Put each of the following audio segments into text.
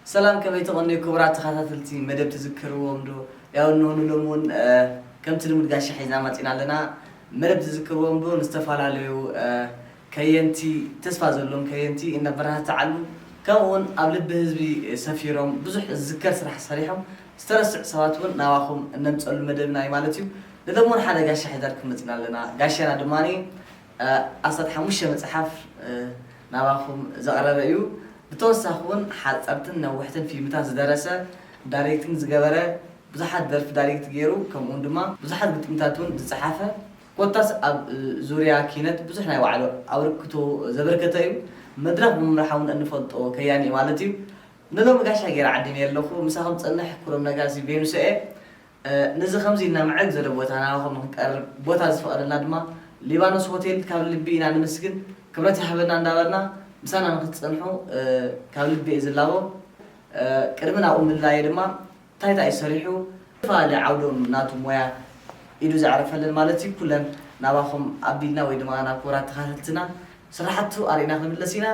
ሰላም፣ ከመይ ትቐንዩ ክቡራት ተኸታተልቲ መደብ ትዝክርዎም ዶ? ያው እንሆ ንሎም እውን፣ እ፣ ከምቲ ልሙድ ጋሻ ሒዝና መጺና ኣለና። መደብ ትዝክርዎም ዶ ንዝተፈላለዩ፣ እ፣ ከየንቲ፣ ተስፋ ዘለዎም ከየንቲ እናበረታትዓሉ፣ ከምኡ እውን ኣብ ልቢ ህዝቢ ሰፊሮም ብዙሕ ዝዝከር ስራሕ ሰሪሖም ዝተረስዑ ሰባት እውን ናባኹም እነምጸሉ መደብና እዩ ማለት እዩ። ንሎም እውን ሓደ ጋሻ ሒዛልኩም መጺና ኣለና። ጋሻና ድማ እ፣ ኣስታት ሓሙሽተ መጽሓፍ፣ እ፣ ናባኹም ዘቕረበ እዩ። ብተወሳኺ እውን ሓጸርትን ነዋሕትን ፊልምታት ዝደረሰ፣ ዳይሬክቲንግ ዝገበረ፣ ብዙሓት ደርፊ ዳይሬክት ገይሩ፣ ከምኡ እውን ድማ ብዙሓት ግጥምታት እውን ዝጸሓፈ፣ ኮታስ ኣብ፣ እ፣ ዙርያ ኪነት ብዙሕ ናይ ባዕሉ ኣበርክቶ ዘበርከተ እዩ። መድረኽ ብምምራሕ እውን እንፈልጦ ከያኒ እዩ ማለት እዩ። ንሎሚ ጋሻ ገይረ ዓዲመ ኣለኹ። ምሳኹም ጸንሕ ክብሮም ነጋሲ ቬኑስ እየ። እ፣ ነዚ ከምዚ ኢልና ምዕሩግ ዘሎ ቦታ ናባኹም ንክንቀርብ ቦታ ዝፈቐደልና ድማ ሊባኖስ ሆቴል ካብ ልቢ ኢና ነመስግን። ክብረት ይሃበልና እንዳበልና ምሳና ንክትጸንሑ፣ እ፣ ካብ ልቢ እየ ዝላቦ። እ፣ ቅድሚ ናብኡ ምድላየ ድማ እንታይ እንታይ እዩ ሰሪሑ፣ ዝተፈላለዩ ዓውዶም ናቱ ሞያ ኢዱ ዘዕረፈለን ማለት እዩ። ኩለን ናባኹም ኣቢልና ወይ ድማ ናብ ክቡራት ተኸታተልትና ስራሕቱ ኣርኢና ክንምለስ ኢና።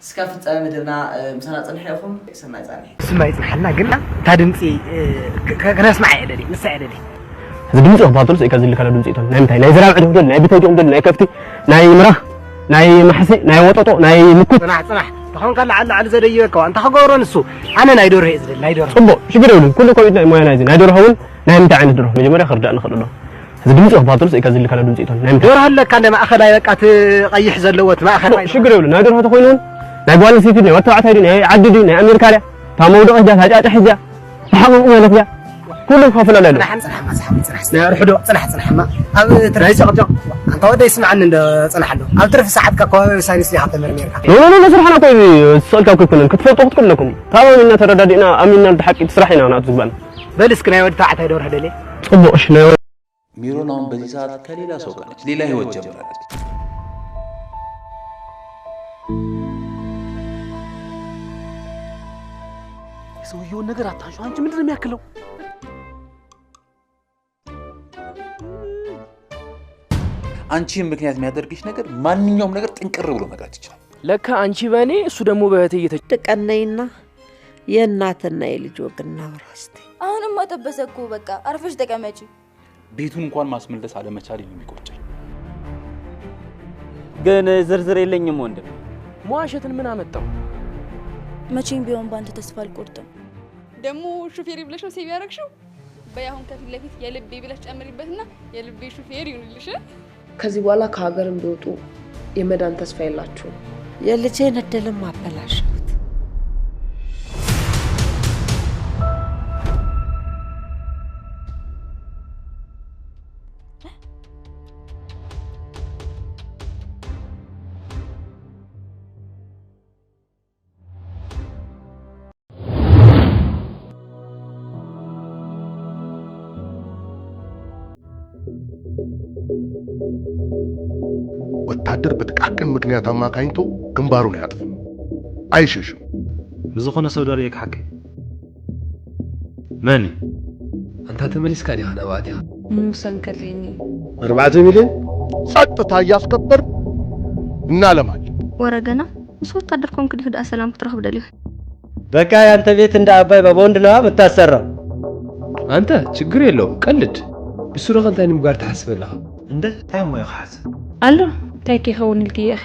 እስካብ ፍጻሜ መደብና፣ እ፣ ምሳና ጽንሑ ኢኹም። ሰናይ ጻንሒ። ስማይ ጽንሓልና፣ ግን እታ ድምጺ፣ እ፣ ክ-፣ ክ-፣ ክነስምዓ እየ ደልየ፣ ንሳ እየ ደልየ። እዚ ድምጺ ክበሃል ተሎ፣ ስኢካ ዝልካና ድምጺ እቶን። ናይ ምንታይ? ናይ ዘራብዒ ዶ፣ ናይ ብተይ ዶ፣ ናይ ከፍቲ፣ ናይ ምራኽ፣ ናይ ማሕሲ፣ ናይ ወጠጦ፣ ናይ ምኩት። ጽናሕ፣ ጽናሕ። ተኾንካ ለዓል ለዓል ዘደይበካ፣ እንታ ክገብሮ ንሱ? ኣነ ናይ ደርሆ እየ ዝደሊ፣ ናይ ደርሆ። ጽቡቕ፣ ሽግር የብሉን። ኩሉ ኮሚት ናይ ሞያና እዩ። ናይ ደርሆ እውን ናይ ምንታይ ዓይነት ደርሆ? መጀመርያ ክርዳእ ንኽእል ኣሎ። እዚ ድምጺ ክበሃል ተሎ፣ ስኢካ ዝልካና ድምጺ እቶን። ናይ ምንታይ? ደርሆ ኣለካ እንደ ማእኸላይ በቃ ትቐይሕ ዘለዎ፣ እቲ ማእኸላይ። ሽግር የብሉን። ናይ ደርሆ ተኾይኑ እውን ናይ ጓል ኣንስተይቲ ድዩ፣ ናይ ወዲ ተባዕታይ ድዩ፣ ናይ ዓዲ ድዩ፣ ናይ ኣሜሪካ ድያ፣ እታ መውደቒት ድያ፣ እታ ጫጭሕቲ ድያ፣ ተሓቐቑ ማለት ድያ፣ ኩሉ ክኸፍል ኣሎ። ጽናሕ፣ ጽናሕ፣ ማሳሓብ፣ ጽናሕ፣ ናይ ኣርሕዶ፣ ጽናሕ፣ ጽናሕማ። ኣብ ትርፊ ናይ ጨቕጨቕ፣ ኣንታ ወደይ ስምዓኒ እንዶ ጽናሕ ኣሎ። ኣብ ትርፊ ሰዓትካ ከባቢ ሳይንስ ዲኻ ተመርሚርካ? ኖ፣ ኖ፣ ኖ፣ ኖ፣ ስራሕና እኮ እዩ፣ ዝስእልካ እኮ ኣይኮነን። ክትፈልጡ ክትክእሉ ኣለኩም። ተኣማሚንና ተረዳዲእና፣ ኣሚንና ብሓቂ እቲ ስራሕ ኢና ናቱ ዝግባእና። በል እስኪ ናይ ወዲ ተባዕታይ ደርሆ ደልየ። ጽቡቕ፣ እሺ፣ ናይ ሚሮን አሁን በዚህ ሰዓት ከሌላ ሰው ጋር ነች፣ ሌላ ህይወት ጀምራለች። የሰውየውን ነገር አታንሹ። አንቺ ምንድን ነው የሚያክለው? አንቺን ምክንያት የሚያደርግሽ ነገር፣ ማንኛውም ነገር ጥንቅር ብሎ መቅረት ይችላል። ለካ አንቺ በእኔ፣ እሱ ደግሞ በእህቴ እየተ- ትቀነይና የእናትና የልጅ ወግ እናውራ እስቲ። አሁንማ ጠበሰ እኮ፣ በቃ አርፈሽ ተቀመጪ። ቤቱን እንኳን ማስመለስ አለመቻሌ ነው የሚቆጨኝ። ግን ዝርዝር የለኝም ወንድም። መዋሸትን ምን አመጣው? መቼም ቢሆን ባንተ ተስፋ አልቆርጥም። ደግሞ ሹፌር ብለሽ ነው ሴቭ ያደረግሽው? በይ አሁን ከፊት ለፊት የልቤ ብለሽ ጨምሪበትና የልቤ ሹፌር ይሁንልሽ። ከዚህ በኋላ ከሀገርም ቢወጡ የመዳን ተስፋ የላቸውም። የልጄን እድልም አበላሸሁት። ወታደር በጥቃቅን ምክንያት አማካኝቶ ግንባሩን አያጥፍም፣ አይሸሽም። ብዝኾነ ሰው ዳር የክሓከ መን? ኣንታ ተመሊስካ ዲኻ ናብኣ ዲኻ? ምውሳን ከለኒ። ኣርባዕተ ሚልዮን? ጸጥታ እያስከበር እናለማል። ወረ ገና ምስ ወታደር ኮንክ ዲሁ ደኣ ሰላም ክትረኽብ ደልዩ? በቃ ያንተ ቤት እንደ አባይ በቦንድ ነዋ የምታሰራው። አንተ ችግር የለውም ቀልድ። እሱ ደኸ እንታይ ንምግባር ትሓስብ ኣለኻ? እንደ እንታይ እሞ ይኽሓስ? ኣሎ እንታይ ከይኸውን ኢልክዮ ኢኺ?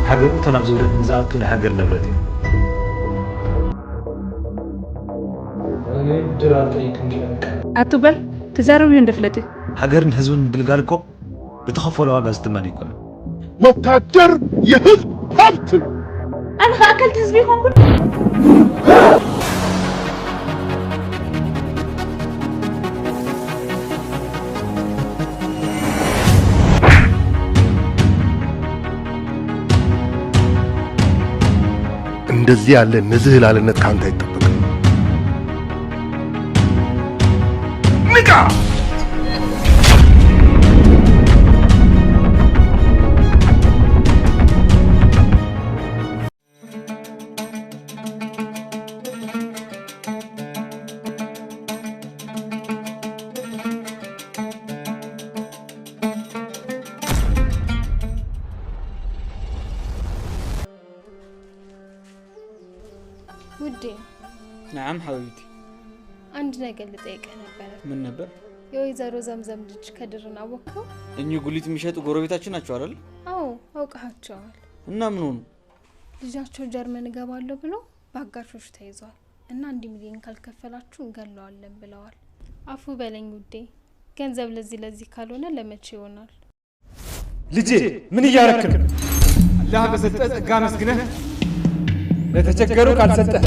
ሃገር እቶ ናብ ዝብረት ንዝኣቱ ናይ ሃገር ንብረት እዩ። ኣትበል ትዛረብ እዩ እንደ ፍለጥ። ሃገርን ህዝብን ምግልጋል እኮ ብተኸፈሎ ዋጋ ዝትመን ኣይኮነን። ወታደር የህዝብ ሀብት ነው። ኣነ ኸኣ ኣካልቲ ህዝቢ ይኾንኩን። እንደዚህ ያለ ንዝህላልነት ካንተ አይጠበቅም። ንቃ! ውዴ፣ نعم حبيبتي. አንድ ነገር ልጠይቅህ ነበረ። ምን ነበር? የወይዘሮ ዘምዘም ልጅ ከድርን አወቅከው? እኚህ ጉሊት የሚሸጡ ጎረቤታችን ናቸው አይደል? አዎ፣ አውቃቸዋል። እና ምን ሆኑ? ልጃቸው ጀርመን እገባለሁ ብሎ በአጋሾች ተይዟል እና አንድ ሚሊዮን ካልከፈላችሁ እንገለዋለን ብለዋል። አፉ በለኝ ውዴ፣ ገንዘብ ለዚህ ለዚህ ካልሆነ ለመቼ ይሆናል? ልጄ፣ ምን እያረክ ነው? አላህ በሰጠ ጸጋ አመስግነህ ለተቸገሩ ካልሰጠህ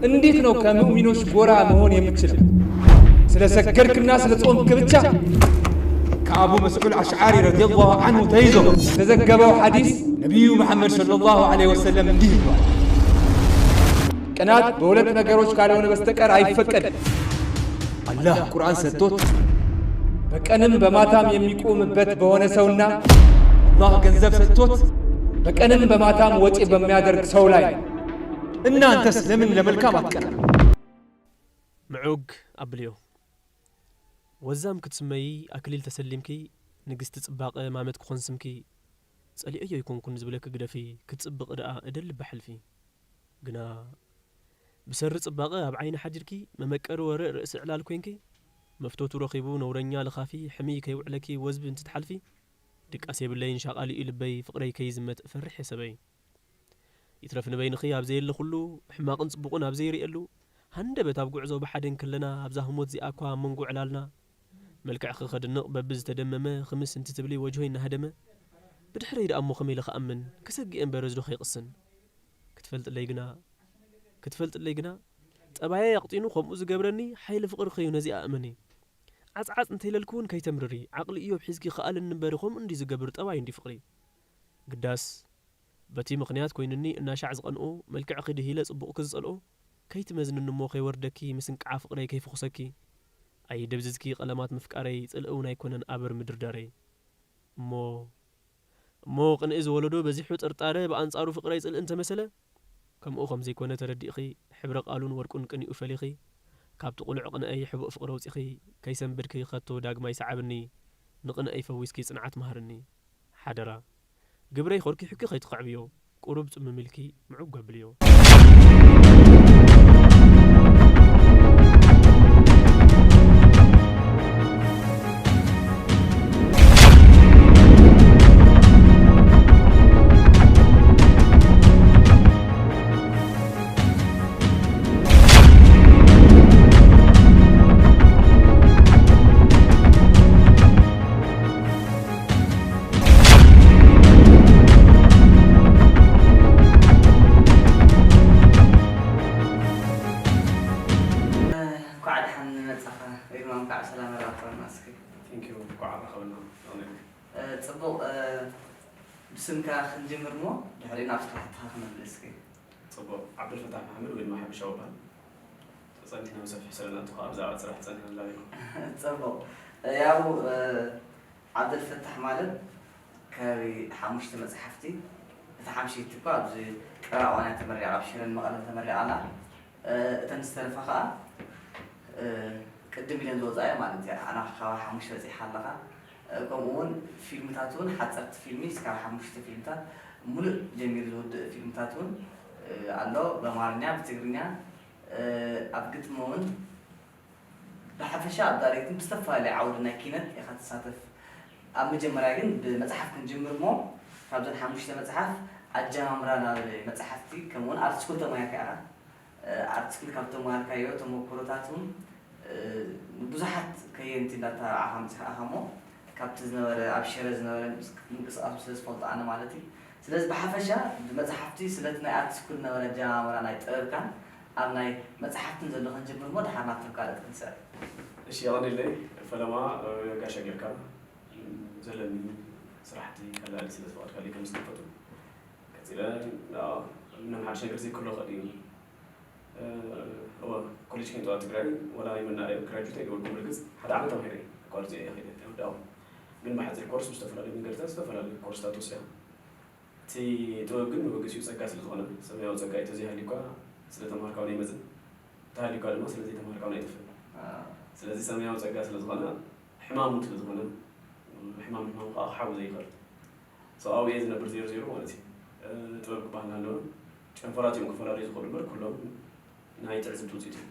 እንዴት ነው ከሙእሚኖች ጎራ መሆን የምችል? ስለ ሰገድክና ስለ ጾምክ ብቻ ከአቡ መስዑድ አሽዓሪ ረዲየላሁ አንሁ ተይዞ የተዘገበው ሐዲስ ነቢዩ መሐመድ ሰለላሁ ዐለይሂ ወሰለም እንዲህ ብሏል፣ ቅናት በሁለት ነገሮች ካልሆነ በስተቀር አይፈቀድም። አላህ ቁርአን ሰጥቶት በቀንም በማታም የሚቆምበት በሆነ ሰውና አላህ ገንዘብ ሰጥቶት በቀንም በማታም ወጪ በሚያደርግ ሰው ላይ እናንተስ ለምን ለመልካም አትቀናም? ምዑግ ኣብልዮ። ወዛም ክትስመዪ ኣክሊል ተሰሊምኪ፣ ንግስቲ ጽባቐ ማመት ክኾን ስምኪ፣ ጸሊኦዮ ኣይኮንኩን ዝብለኪ ግደፊ፣ ክትጽብቒ ደኣ እደሊ ብሕልፊ። ግና ብሰሪ ጽባቐ ኣብ ዓይኒ ሓዲርኪ፣ መመቀሪ ወረ ርእሲ ዕላል ኮይንኪ፣ መፍቶቱ ረኺቡ ነውረኛ ለኻፊ፣ ሕምይ ከይውዕለኪ ወዝቢ እንትትሓልፊ፣ ድቃስ የብለይን ሻቓሊ'ዩ ልበይ፣ ፍቕረይ ከይዝመት እፈርሕ እየ ሰበይ። ይትረፍ ንበይንኺ ኣብ ዘየለኹሉ፣ ሕማቕን ጽቡቕን ኣብ ዘይርእየሉ፣ ሃንደበት ኣብ ጉዕዞ ብሓደ እንክለና፣ ኣብዛ ህሞት እዚኣ እኳ ኣብ መንጎ ዕላልና፣ መልክዕኺ ከድንቕ በብዝተደመመ፣ ኽምስ እንትትብሊ ወጅሆይ እናሃደመ፣ ብድሕረይ ደኣ እሞ ከመይ ኢለ ክኣምን፣ ክሰግእ እምበርስ ዶ ከይቕስን? ክትፈልጥለይ ግና፣ ክትፈልጥለይ ግና፣ ጠባየይ ኣቕጢኑ ከምኡ ዝገብረኒ፣ ሓይሊ ፍቕርኺ'ዩ ነዚኣ እመኒ። ዓጽዓጽ እንተኢለልኪ እውን ከይተምርሪ፣ ዓቕሊ እዮብ ሒዝኪ ክኣልኒ እምበሪ ከምኡ እንድዩ ዝገብር ጠባዩ እንድዩ ፍቕሪ። ግዳስ፣ በቲ ምኽንያት ኮይኑኒ እናሻዕ ዝቐንኦ፣ መልክዕኺ ድሂለ ጽቡቕኪ ዝጸልኦ፣ ከይትመዝንኒ እሞ ከይወርደኪ ምስንቃዓ ፍቕረይ ከይፍኹሰኪ፣ ኣይደብዝዝኪ ቀለማት ምፍቃረይ፣ ጽልኢ እውን ኣይኮነን ኣበር ምድርዳረይ። እሞ እሞ ቅንኢ ዝወለዶ በዚሑ ጥርጣረ ብኣንጻሩ ፍቕረይ ጽልኢ እንተመሰለ፣ ከምኡ ከም ዘይኮነ ተረዲእኺ፣ ሕብረ ቃሉን ወርቁን ቅኒኡ ፈሊኺ፣ ካብቲ ቅሉዕ ቅንኣይ ሕቡእ ፍቕሪ ኣውጺኺ፣ ከይሰንበድኪ ከቶ ዳግማይ ሰዓብኒ፣ ንቕንኣይ ፈዊስኪ ጽንዓት መሃርኒ። ሓደራ፣ ግብረይ ኾርኪሑኪ ከይትኸዕብዮ፣ ቁሩብ ጽምም ኢልኪ ምዑግ ኣብልዮ። እንኳዕ ደሓን መጻኻ ወይ ድማ እንኳዕ ሰላም ረኣኻና እስኪ። ቴንኪዩ እንኳዕ ኣራኸበና። ጽቡቕ። ብስምካ ክንጅምር እሞ ድሕሪኡ ናብ ስራሕትኻ ክነምልስ እስኪ። ጽቡቕ። ዓብደልፈታሕ መሓመድ ወይ ድማ ሓበሻዊ እበሃል። ጸኒሕና ብሰፊሕ ስለ ንኣቱ ከኣ ብዛዕባ እቲ ስራሕ ጸኒሕና ንላለ ኢና። ጽቡቕ። ያው ዓብደልፈታሕ ማለት ከባቢ ሓሙሽተ መጽሓፍቲ፣ እታ ሓምሸይቲ እኳ ኣብዚ ቀረባ እዋን እያ ተመሪቓ፣ ኣብ ሽረን መቐለን ተመሪቓ ኣላ። እተን ዝተረፋ ከኣ ቅድም ኢለን ዝወጻ እያ ማለት እያ። ኣና ካብ ሓሙሽተ በጺሕካ ኣለኻ። ከምኡ እውን ፊልምታት እውን ሓጸርቲ ፊልሚ እስካብ ሓሙሽተ ፊልምታት ሙሉእ ጀሚሩ ዝውድእ ፊልምታት እውን ኣሎ። ብኣማርኛ፣ ብትግርኛ፣ ኣብ ግጥሚ እውን ብሓፈሻ ኣብ ዳይሬክትን ብዝተፈላለየ ዓውዲ ናይ ኪነት ኢኻ ትሳተፍ። ኣብ መጀመርያ ግን ብመጽሓፍ ክንጅምር እሞ ካብዘን ሓሙሽተ መጽሓፍ ኣጀማምራ ናብ መጽሓፍቲ ከምኡውን ኣርት ስኩል ተማሂርካ ኢኻ። ኣርት ስኩል ካብ ተማሃርካዮ ተመክሮታት እውን ብዙሓት ከየንቲ እንዳተባብዓኻ መፂኻ ኢኻ እሞ ካብቲ ዝነበረ ኣብ ሽረ ዝነበረ ምንቅስቃስ ስለ ዝፈልጦ ኣነ ማለት እዩ። ስለዚ ብሓፈሻ ብመፅሓፍቲ ስለቲ ናይ ኣርት ስኩል ዝነበረ ኣጀማምራ ናይ ጥበብካን ኣብ ናይ መፅሓፍትን ዘሎ ክንጅምር እሞ ድሓር ናብቶም ካልኦት ክንስዕብ። እሺ የቐንየለይ ፈለማ ጋሻ ጌርካ ዘለኒ ስራሕቲ ከላሊ ስለ ዝፈቐድካለይ ከም ዝንፈቱ ቀፂለ ምንም ሓድሽ ነገር ዘይክህሎ ከድዩ እወ ኮሌጅ ኪነ ጥበብ ትግራይ ወላ ይመና እየ ግራጁዌት ኣይገበርኩን ብርግፅ ሓደ ዓመት ተማሂረ ኣቋርፀ እየ ከይደ ኣይወዳእኹ ግን ብሓፂር ኮርስ ብዝተፈላለዩ መንገድታት ዝተፈላለዩ ኮርስታት ወሲደ እቲ ጥበብ ግን መበገሲኡ ፀጋ ስለ ዝኾነ ሰማያዊ ፀጋ እዩ ተዘይሃልዩ እኳ ስለ ተምሃርካ እውን ኣይመፅን እንተሃልዩ እኳ ድማ ስለ ዘይተምሃርካ እውን ኣይጠፍእን ስለዚ ሰማያዊ ፀጋ ስለ ዝኾነ ሕማም እውን ስለ ዝኾነ ሕማም ሕማም ከዓ ክሓዊ ዘይኽእል ሰብኣዊ እየ ዝነብር ዜሮ ዜሮ ማለት እዩ ጥበብ ክበሃል ኣለዎ ጨንፈራት እዮም ክፈላለዩ ዝኽእሉ እምበር ኩሎም ናይ ትዕዝብቲ ውፅኢት እዩ።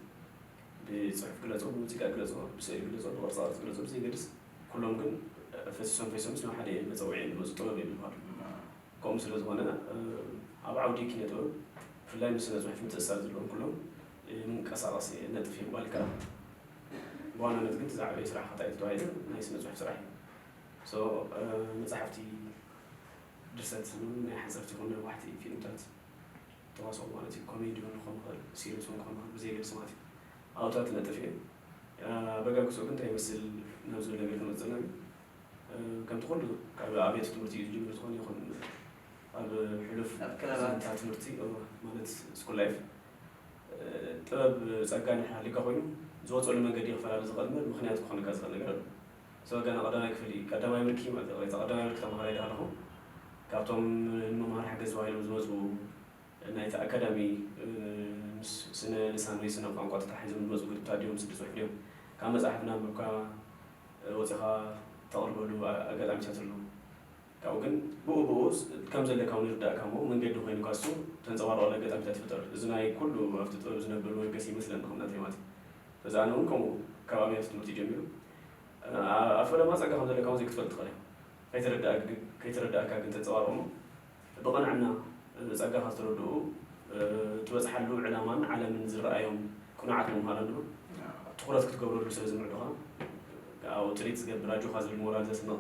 ብፅሑፍ ግለፆ፣ ብሙዚቃ ግለፆ፣ ብስእሊ ግለፆ፣ ብቅርፃ ቅርፂ ግለፆ፣ ብዘይገድስ ኩሎም ግን ፈሲሶም ፈሲሶምስ ናብ ሓደ መፀውዒ እዮም ዝመፁ፣ ጥበብ እዮም ዝበሃሉ። ከምኡ ስለ ዝኾነ ኣብ ዓውዲ ኪነ ጥበብ ብፍላይ ምስ ስነ ፅሑፍ ምትእስሳር ዘለዎም ኩሎም መንቀሳቐሲ ነጥፊ ይባል ይከኣል። ብዋናነት ግን እቲ ዝዓበየ ስራሕ እንታይ እዩ ተባሂሉ ናይ ስነ ፅሑፍ ስራሕ እዩ። So መፅሓፍቲ ድርሰት ናይ ሓፀርቲ ይኹን ነዋሕቲ ፊልምታት ተዋስኦ ማለት እዩ። ኮሜዲ እውን ክኾን ይኽእል፣ ሲሪየስ እውን ክኾን ይኽእል፣ ብዘየገድስ ማለት እዩ። ኣብኡ ትነጥፍ እየ። ኣበጋግስኡ ግን እንታይ ይመስል ናብ ዝብል ነገር ክመፅና እዩ። ከምቲ ኩሉ ካብ ኣብያተ ትምህርቲ እዩ ዝጅምር፣ ዝኾነ ይኹን ኣብ ሕሉፍ ኣብ ክለባት። ዘመንታት ትምህርቲ ማለት ስኩል ላይፍ ጥበብ ጸጋ እንድሕር ሃልዩካ ኮይኑ ዝወፀሉ መንገዲ ክፈላለ ዝኽእል እምበር ምኽንያት ክኾነካ ዝኽእል ነገር ኣሎ። So ገና ቀዳማይ ክፍሊ፣ ቀዳማይ ብርኪ ማለት እዩ፣ ወይ ቀዳማይ ብርኪ ተምሃራይ ዳኣ ኣለኹ። ካብቶም ንመምሃሪ ሓገዝ ተባሂሎም ዝመፁ ናይቲ ኣካዳሚ ምስ ስነ ልሳን ወይ ስነ ቋንቋ ተተሓሒዞም ዝመፁ ግጥምታት ድዮም፣ ስነ ፅሑፍ ድዮም፣ ካብ መፅሓፍ እናንበብካ ወፂኻ ተቕርበሉ ኣጋጣሚታት ኣለዉ። ካብኡ ግን ብኡ ብኡ ከም ዘለካ እውን ይርዳእካ እሞ መንገዲ ኮይኑካ እሱ ተንፀባርቐሉ ኣጋጣሚታት ይፍጠር። እዚ ናይ ኩሉ ኣብቲ ጥበብ ዝነበር መበገሲ ይመስለኒ ከም ናተይ ማለት እዩ። ስለዚ ኣነ እውን ከምኡ ካብ ኣብያተ ትምህርቲ ጀሚሩ ኣብ ፈለማ ጸጋ ከም ዘለካ እውን ዘይክትፈልጥ ትኽእል ኢኻ። ከይተረዳእካ ግን ተንጸባርቖ እሞ ብቕንዕና ጸጋኻ ዝተረድኡ ትበጽሓሉ ዕላማን ዓለምን ዝረኣዮም ቅኑዓት ምምሃራን ድማ ትኹረት ክትገብረሉ ስለ ዝምዕዱኻ ኣብኡ ትሪት ዝገብር ኣጆኻ ዝብል ሞራል ዘስንቕ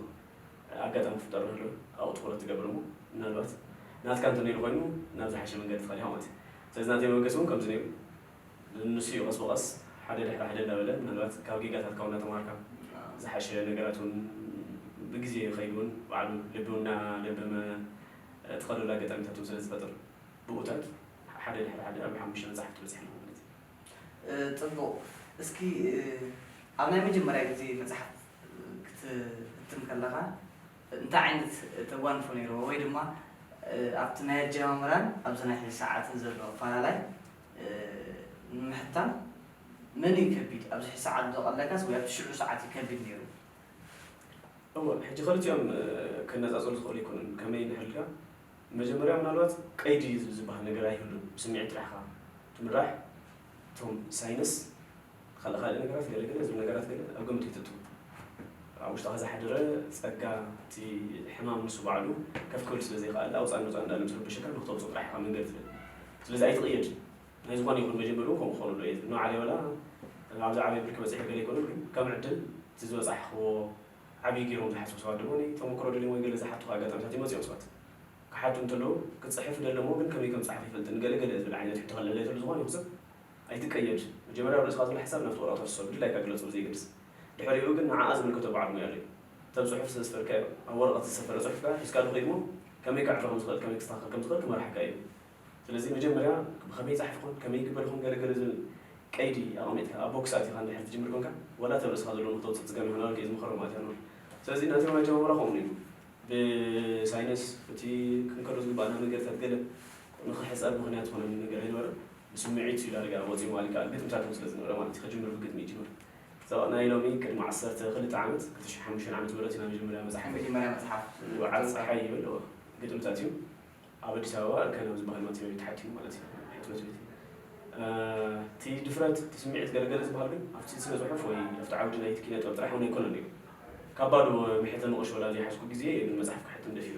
ኣጋጣሚ ክፍጠር ከሎ ኣብኡ ትኹረት ትገብር እሞ ምናልባት ናትካ እንተነይሩ ኮይኑ ናብ ዝሓሸ መንገዲ ትኸድ ኢኻ ማለት እዩ። ስለዚ ናተይ መበገሲ እውን ከምዚ ነይሩ። ንሱ እዩ ቀስ ብቐስ ሓደ ድሕሪ ሓደ እንዳበለ ምናልባት ካብ ጌጋታትካ እውን እናተማሃርካ ዝሓሸ ነገራት እውን ብግዜ ይኸይድ እውን ባዕሉ ልቢ እውን እናለበመ ትኸደሉ ኣጋጣሚታት እውን ስለ ዝፈጥር ብኡታት ሓደ ድሕሪ ሓደ ኣብ ሓሙሽተ መጻሕፍቲ በጺሕና ማለት እዩ። ጽቡቕ። እስኪ ኣብ ናይ መጀመርያ ግዜ መጽሓፍ ክትህትም ከለኻ እንታይ ዓይነት ተጓንፎ ነይርዎ? ወይ ድማ ኣብቲ ናይ ኣጀማምራን ኣብዚ ናይ ሕዚ ሰዓትን ዘሎ ኣፈላላይ ንምሕታም መን እዩ ከቢድ? ኣብዚ ሕዚ ሰዓት ዶ ቀለልካስ ወይ ኣብቲ ሽዑ ሰዓት እዩ ከቢድ ነይሩ? እወ፣ ሕጂ ክልቲኦም ክነጻጸሩ ዝኽእሉ ኣይኮኑን። ከመይ እንድሕር ኢልካ፣ መጀመርያ ምናልባት ቀይዲ ዝበሃል ነገር ኣይህሉን። ብስምዒት ጥራሕ ኢኻ ትምራሕ። እቶም ሳይንስ ካልእ ካልእ ነገራት ገለ ገለ፣ እዞም ነገራት ገለ ኣብ ግምት ኣይተእትዎም። ኣብ ውሽጥኻ ዝሓደረ ጸጋ፣ እቲ ሕማም ንሱ ባዕሉ ከፍ ክብል ስለ ዘይክኣል፣ ኣውጻእን ውጻእን እንዳበለ ምስ ረበሸካ ንክተውጽኦ ጥራሕ ኢኻ መንገዲ ትደሊ። ስለዚ ኣይትቕየድ። ናይ ዝኾነ ይኹን መጀመርያ እውን ከምኡ ክኾነሉ እየ ዝብል። ንባዕለይ ዋላ ኣብዚ ዓብየ ብርኪ በጺሐ ገለ ኣይኮነን፣ ግን ከም ዕድል እቲ ዝበጻሕክዎ ዓብዪ ገይሮም ዝሓስቡ ሰባት ድማ ናይ ተመክሮ ደልዮም ወይ ገለ ዝሓቱኻ ኣጋጣሚታት ይመጹ እዮም ሰባት። ክሓቱ እንተለዉ፣ ክጽሕፍ ይደሊ እሞ ግን ከመይ ከም ዝጽሓፍ ኣይፈልጥን፣ ገለ ገለ ዝብል ዓይነት ሕቶ ከልዕል እንተሎ፣ ዝኾነ ይኹን ሰብ ኣይትቀየድ። መጀመርያ ኣብ ርእስኻ ዘሎ ሓሳብ ናብቲ ወረቐት ኣፍስሶ፣ ብድላይካ ግለጾ ብዘየገድስ። ድሕሪኡ ግን ንዓኣ ዝምልከቶ በዓል ሞያ ኣሎ እዩ። እቶም ጽሑፍ ዘስፈርካዮ፣ ኣብ ወረቐት ዝሰፈረ ጽሑፍካ ሒዝካሉ ከይድ እሞ ከመይ ከዕርፎ ከም ዝኽእል፣ ከመይ ክስተኻኸል ከም ዝኽእል ክመርሓካ እዩ። ስለዚ መጀመርያ ብኸመይ ይጽሓፍ ይኾን፣ ከመይ ይግበር ይኾን፣ ገለ ገለ ዝብል ቀይዲ ኣቐሚጥካ ኣብ ቦክስ ኣቲኻ እንድሕር ትጅምር ኮንካ፣ ዋላ እቲ ኣብ ርእስኻ ዘሎ ንክተውጽእ ጽገም ይኾን፣ ኣልከ ዝምኸሮ ማለት እዩ። ስለዚ ናተይ ኣጀማምራ ከምኡ ነይሩ። ብሳይንስ እቲ ክንከዶ ዝግባኣና መንገድታት ገለ ንኽሕጸር ምኽንያት ዝኾነኒ ነገር ኣይነበረን። ብስምዒት እዩ ዳርጋ ወጺኡ ማለት ይከኣል፣ ግጥምታት እውን ስለ ዝነበረ ማለት እዩ። ክጅምር ብግጥሚ ይጅምር። So ናይ ሎሚ ቅድሚ ዓሰርተ ክልተ ዓመት፣ ክልተ ሽሕን ሓሙሽተን ዓመተ ምህረት ኢና መጀመርያ መጽሓፍ መጀመርያ መጽሓፍ ወዓል ጸሓይ ይብል፣ እወ፣ ግጥምታት እዩ። ኣብ ኣዲስ ኣበባ እርከን ኣብ ዝበሃል ማተሚያ ቤት ተሓቲሙ ማለት እዩ፣ ሕትመት ቤት። እ፣ እቲ ድፍረት፣ እቲ ስምዒት ገለገለ ዝበሃል ግን ኣብቲ ስነ ጽሑፍ ወይ ኣብቲ ዓውዲ ናይቲ ኪነ ጥበብ ጥራሕ እውን ኣይኮነን ነይሩ። ካብ ባዶ መሕተሚ ቅርሺ ወላ ዘይሓዝኩ ግዜ እየ ግን መጽሓፍ ክሕትም ደፊረ።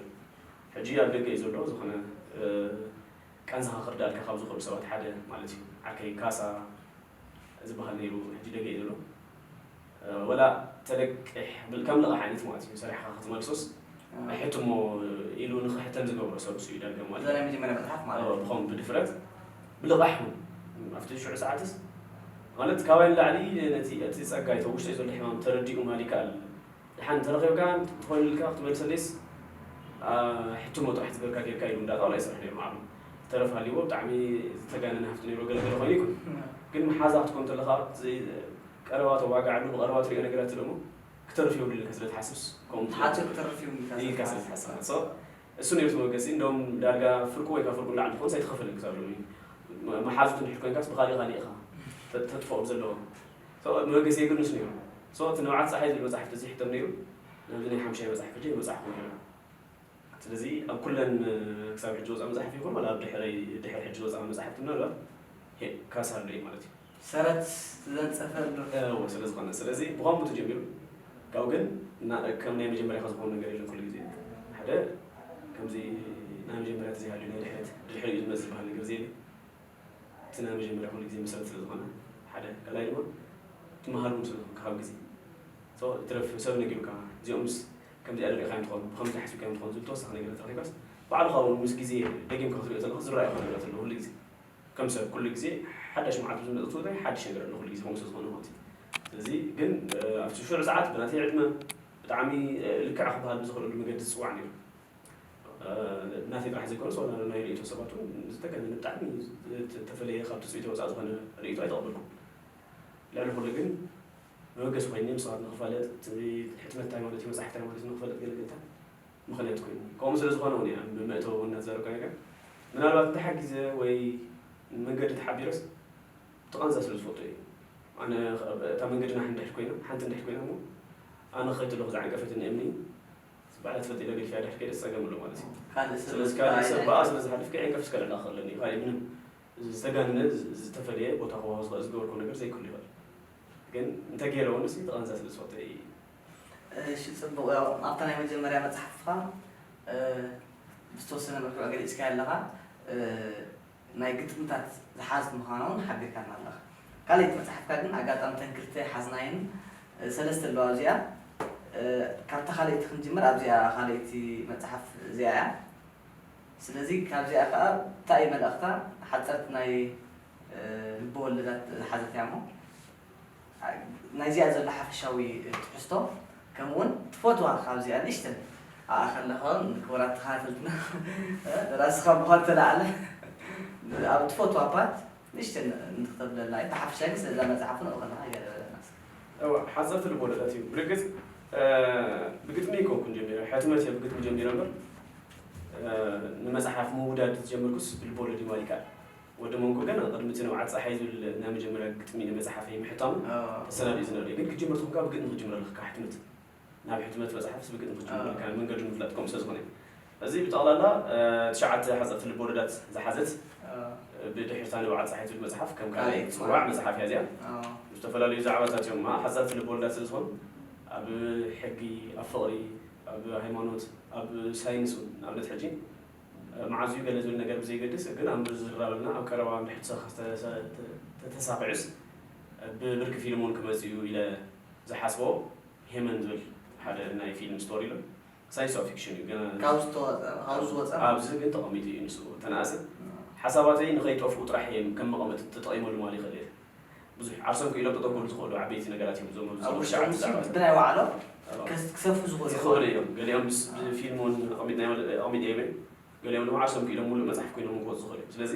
ሕጂ ኣብ ደገ እዩ ዘሎ፣ ዝኾነ፣ እ፣ ቃንዛኻ ክርዳእልካ ካብ ዝኽእሉ ሰባት ሓደ ማለት እዩ። ዓርከይ ካሳ ዝበሃል ነይሩ፣ ሕጂ ደገ እዩ ዘሎ። እ፣ ወላ ተለቅሕ ብል-፣ ከም ልቓሕ ዓይነት ማለት እዩ። ሰሪሕኻ ክትመልሶስ ኣዎ። ሕትሞ ኢሉ ንኽሕተም ዝገብሮ ሰብ እሱ እዩ ዳርጋ ማለት እዛ እዩ። ናይ መጀመርያ መጽሓፍ ማለት ኣዎ፣ እዩ። ብኸም ብድፍረት ብልቓሕ እውን ኣብቲ ሽዑ ሰዓትስ ማለት ካባይ ንላዕሊ ነቲ፣ እቲ ጸጋ እቲ ውሽጠይ ዘሎ ሕማም ተረዲኡ ምባል ይከኣል። ደሓን እንተረኺብካ እንተኾይኑልካ ክትመልሰለይስ፣ ኣ፣ ሕትሞ ጥራሕ ዝገርካ ጌርካ ኢሉ እንዳ ጣውላ ይሰርሕ ነይሩ መዓሉ። ተረፍ ሃልይዎ ብጣዕሚ ዝተጋነነ ሃፍቲ ነይሩ ገለገለ ኮይኑ ይኩን። ግን መሓዛ ክትኮን እንተለኻ ዘይ-፣ ቀረባ ተዋግዓሉ፣ ብቐረባ ትሪኦ ነገራት ደሞ ክተርፍ የብሉን ኢልካ ስለ ትሓስብስ፣ ከምኡ ሓቂ ክትተርፍ እዩ ኢልካ ኢልካ ስለ ስለ ትሓስብ። ትሓስብ። So፣ እሱ ነይሩ እቲ መበገሲ። እንደውም ዳርጋ ፍርቁ ወይ ካብ ፍርቁ ንላዕሊ ዝኾንስ ኣይትኸፍልን ክሳብ ሎሚ። መ-፣ መሓዙት እንድሕር ኮንካስ ብኻሊእ ካሊእ ኢኻ ተ-፣ ተጥፍኦ ብዘለዎ። So፣ መበገሲ ግን ንሱ ነይሩ። So፣ እቲ ንብዓት ጸሓይ ዝብል መጽሓፍ ተዝሕተም ነይሩ፣ ናብዚ ናይ ሓምሻይ መጽሓፍ ሕጂ በጻሕኩ ነይሩ። ስለዚ ኣብ ኩለን ክሳብ ሕጂ ዝወጻ መጽሓፍ ይኹን ዋላ ኣብ ድሕረይ፣ ድሕሪ ሕጂ ዝወጻ መጽሓፍቲ ምናልባት ሄ- ካሳ ኣሎ እዩ ማለት እዩ። ሰረት ዘንፀፈ ኣሎ። እዎ፣ ስለ ዝኾነ፣ ስለዚ ብኸምኡ ተጀሚሩ። ካብኡ ግን እና ከም ናይ መጀመርያ ዝኾኑ ነገር የለን። ኩሉ ግዜ ሓደ ከምዚ ናይ መጀመርያ ተዘይሃልዩ ናይ ድሕረት ድሕሪኡ ዝመፅእ ዝበሃል ነገር ዘይለ። እቲ ናይ መጀመርያ ኩሉ ግዜ መሰረት ስለ ዝኾነ ሓደ፣ ካልኣይ ድማ ትመሃር እውን ስለ ዝኾንካ ካብ ግዜ So፣ ትረፍ ሰብ ነጊሩካ እዚኦምስ ከምዚኣ ርኢኻዮም ትኾኑ፣ ብኸምዚ ሓሲብካዮም ትኾኑ ዝብል ተወሳኺ ነገር ተረኺብካስ ባዕልኻ እውን ምስ ግዜ ደጊምካ ክትሪኦ ዘለኻ ዝረኣዩኻ ነገራት ኣለዉ። ኩሉ ግዜ ከም ሰብ ኩሉ ግዜ ሓዳሽ መዓልቲ ዝመፅእ ትውታይ ሓድሽ ነገር ኣሎ ኩሉ ግዜ ከምኡ ስለ ዝኾነ ማለት እዩ። ስለዚ ግን ኣብቲ ሽዑ ሰዓት ብናተይ ዕድመ ብጣዕሚ ልክዕ ክበሃል ብዝኽእለሉ መገዲ ዝፅዋዕ ነይሩ። ናተይ ጥራሕ ዘይኮነስ ዋላ ናይ ርእይቶ ሰባት እውን ዝተጋነነ ብጣዕሚ ዝተፈለየ ካብ ትፅቢት ወፃእ ዝኾነ ርእይቶ ኣይተቐበልኩን። ልዕሊ ኩሉ ግን መበገሲ ኮይኒ ንሰባት ንኽፋለጥ እቲ ሕትመት እንታይ ማለት እዩ፣ መፅሓፍ እንታይ ማለት እዩ ንኽፈልጥ ገለገልታት ምኽንያት ኮይኑ። ከምኡ ስለ ዝኾነ እውን እያ ብመእተዊ እውን እናተዛረብካ ነይርካ። ምናልባት እንተሓጊዘ ወይ መንገዲ ተሓቢረስ ብጥቓንዛ ስለ ዝፈልጦ እዩ። ኣነ እታ መንገድና እንድሕር ኮይና ሓንቲ እንድሕር ኮይና እሞ ኣነ ክኸይድ ኣለኹ ዝዓንቀፈትኒ እምኒ ባዕላ ትፈልጥ ኢለ ገዲፈያ ድሕር ከይደ ጸገም ኣሎ ማለት እዩ። ካልእ ሰብ ስለዚ ካልእ ሰብ ብኣ ስለ ዝሓልፍ ከ ዕንቀፍ እስከ ልዕላ ክኽእለኒ እዩ። ካልእ ምንም ዝተጋነነ ዝተፈለየ ቦታ ክዋሃብ ዝኽእል ዝገበርኩ ነገር ዘይክህሉ ይኽእል። ግን እንተገይረ እውን ንስ ተቐንዛ ስለ ዝፈተ እዩ። እሺ ጽቡቕ። ያው ኣብታ ናይ መጀመርያ መጽሓፍካ ዝተወሰነ መልክዑ ገሊጽካዮ ኣለኻ። ናይ ግጥምታት ዝሓዘት ምዃና እውን ሓቢርካና ኣለኻ። ካልኣይቲ መጽሓፍካ ግን ኣጋጣሚ ተን ክልተ ሓዝናየን ሰለስተ ኣለዋ። ኣብዚኣ ካብታ ካልኣይቲ ክንጅምር ኣብዚኣ ካልኣይቲ መጽሓፍ እዚኣ እያ። ስለዚ ካብዚኣ ከዓ እንታይ እዩ መልእኽታ ሓፀርቲ ናይ ልበወለዳት ዝሓዘት እያ እሞ ናይዚኣ ዘሎ ሓፈሻዊ ትሕዝቶ ከምኡውን ትፈትዋ ካብዚኣ ንእሽተን ኣኣ ከለኻ ክቡራት ተኸታተልትና ራስኻ ምዃን ተላዕለ ኣብ ትፈትዋ ፓርት ንእሽተን እንትክተብለና እዩ ብሓፈሻ ግን ስለዛ መፅሓፍ ንኡ ከለካ ይገለበለና እዋ ሓፀርቲ ልቦለዳት እዩ ብርግፅ ብግጥሚ ይኮንኩን ጀሚረ ሕትመት እየ ብግጥሚ ጀሚረ እምበር ንመፅሓፍ ምውዳድ ዝጀመርኩስ ብልቦለድ እዩ ማለት ይከኣል ወዲ መንኮ ገና ቅድሚ እቲ ንብዓት ፀሓይ ዝብል ናይ መጀመርያ ግጥሚ ንመፅሓፈይ ምሕታሙ ተሰናዲኡ ዝነበረ ግን ክጅምር ተኾንካ ብግጥሚ ክጅምር ኣለካ ሕትመት ናብ ሕትመት መፅሓፍስ ብግጥሚ ክጅምር ኣለካ መንገዱ ንምፍላጥ ከምኡ ስለ ዝኾነ እዚ ብጠቕላላ ትሽዓተ ሓፀርቲ ልቦለዳት ዝሓዘት ብድሕርታ ንብዓት ፀሓይ ትብል መፅሓፍ ከም ካልኣይ ትፅዋዕ መፅሓፍ እያ እዚኣ ዝተፈላለዩ ዛዕባታት እዮም ሓፀርቲ ልቦለዳት ስለ ዝኾኑ ኣብ ሕጊ ኣብ ፍቕሪ ኣብ ሃይማኖት ኣብ ሳይንስ እውን ንኣብነት ሕጂ መዓዝ እዩ ገለ ዝብል ነገር ብዘይገድስ ግን ኣብ ዝራበልና ኣብ ቀረባ እንድሕር ተተሳኺዑስ ብብርኪ ፊልም እውን ክመፅእ እዩ ኢለ ዝሓስቦ ሄመን ዝብል ሓደ ናይ ፊልም ስቶሪ ኣሎ ሳይንስ ኦፍ ፊክሽን እዩ ገና ካብ ዝተወፀ ካብ ዝወፀ ኣብዚ ግን ተቐሚጡ እዩ ንሱ ተናእሰ ሓሳባተይ ንኸይጠፍኡ ጥራሕ እዮም ከም መቐመጢ ተጠቒመሉ ማለት ይኽእል እየ ብዙሕ ዓርሶም ክኢሎም ተጠቅምሉ ዝኽእሉ ዓበይቲ ነገራት እዮም እዞም ኣብዚ ኣብ ዝኽእሉ ውሽጦም ሸዓተ ሲ ዛዕባታት ብናይ ባዕሎም ኣዎ። ከስ- ክሰፍሑ ዝኽእሉ ዝኽእሉ እዮም ገሊኦም ምስ ብፊልም እውን ኣቐሚጥናዮ ኣቐሚጠ እየ ገሊኦም ድማ ዓርሶም ክኢሎም ሙሉእ መፅሓፍ ኮይኖም ክወፁ ዝኽእሉ እዮም ስለዚ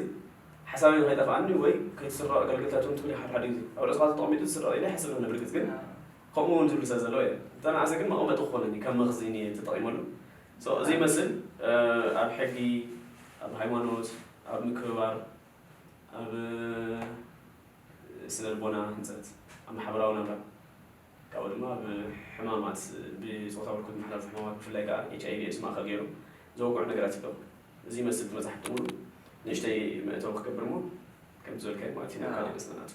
ሓሳበይ ንኸይጠፍኣኒ ወይ ከይትስረቕ ኣገልግልታቶም ትብል ሓደ ሓደ ግዜ ኣብ ርእስኻ ተጠቕሚጡ ዝስረቕ ኢለ ይሓስብ ነብርግፅ ግን ከምኡ እውን ዝብሉ ሰብ ዘለዉ እዮም። እተናእሰ ግን መቐመጢ ክኾነኒ ከም መኽዚን እየ ተጠቒመሉ። So፣ እዚ ይመስል ኣብ ሕጊ፣ ኣብ ሃይማኖት፣ ኣብ ምክብባር፣ ኣብ ስነ ልቦና ህንፀት፣ ኣብ ማሕበራዊ ናብራ፣ ካብኡ ድማ ኣብ ሕማማት ብፆታ ብርኩት መሓላለፉ ሕማማት ብፍላይ ከዓ ኤች ኣይ ቪ ኤድስ ማእኸል ገይሩ ዘወግዑ ነገራት ኣለዉ። እዚ ይመስል እቲ መፅሓፍ ጥሙሉ ንእሽተይ መእተዊ ክገብር እሞ ከምቲ ዝበልካዮ ማለት ኢና ካልእ ርእስና ናቱ።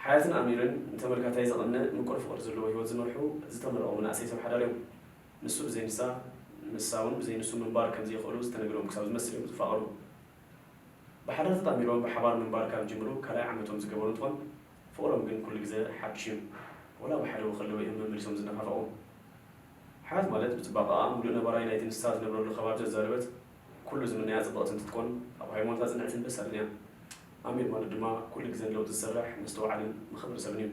ሓያትን ኣሚርን ንተመልካታይ ዘቕንእ ምቁር ፍቕሪ ዘለዎ ህይወት ዝመርሑ ዝተመረቑ መናእሰይ ሰብ ሓዳር እዮም። ንሱ ብዘይ ንሳ፣ ንሳ እውን ብዘይ ንሱ ምንባር ከም ዘይኽእሉ ዝተነግሮም ክሳብ ዝመስል እዮም ዝፋቐሩ። ብሓዳር ተጣሚሮም ብሓባር ምንባር ካብ ዝጅምሩ ካልኣይ ዓመቶም ዝገበሩ እንትኾን ፍቕሮም ግን ኩሉ ግዘ ሓድሽ እዩ። ወላ ብሓደ ወኸለዉ እዮም መመሊሶም ዝነፋፈቑ። ሓያት ማለት ብፅባቐኣ ሙሉእ ነባራይ ናይቲ ንሳ ዝነብረሉ ከባቢ ዘዛረበት ኩሉ ዝምነያ ፅብቕቲ እንትትኮን ኣብ ሃይማኖታ ፅንዕትን በሳልን እያ። ኣሚር ማለት ድማ ኩሉ ግዘ ንለውጢ ዝሰርሕ መስተውዓልን መኽብር ሰብን እዩ።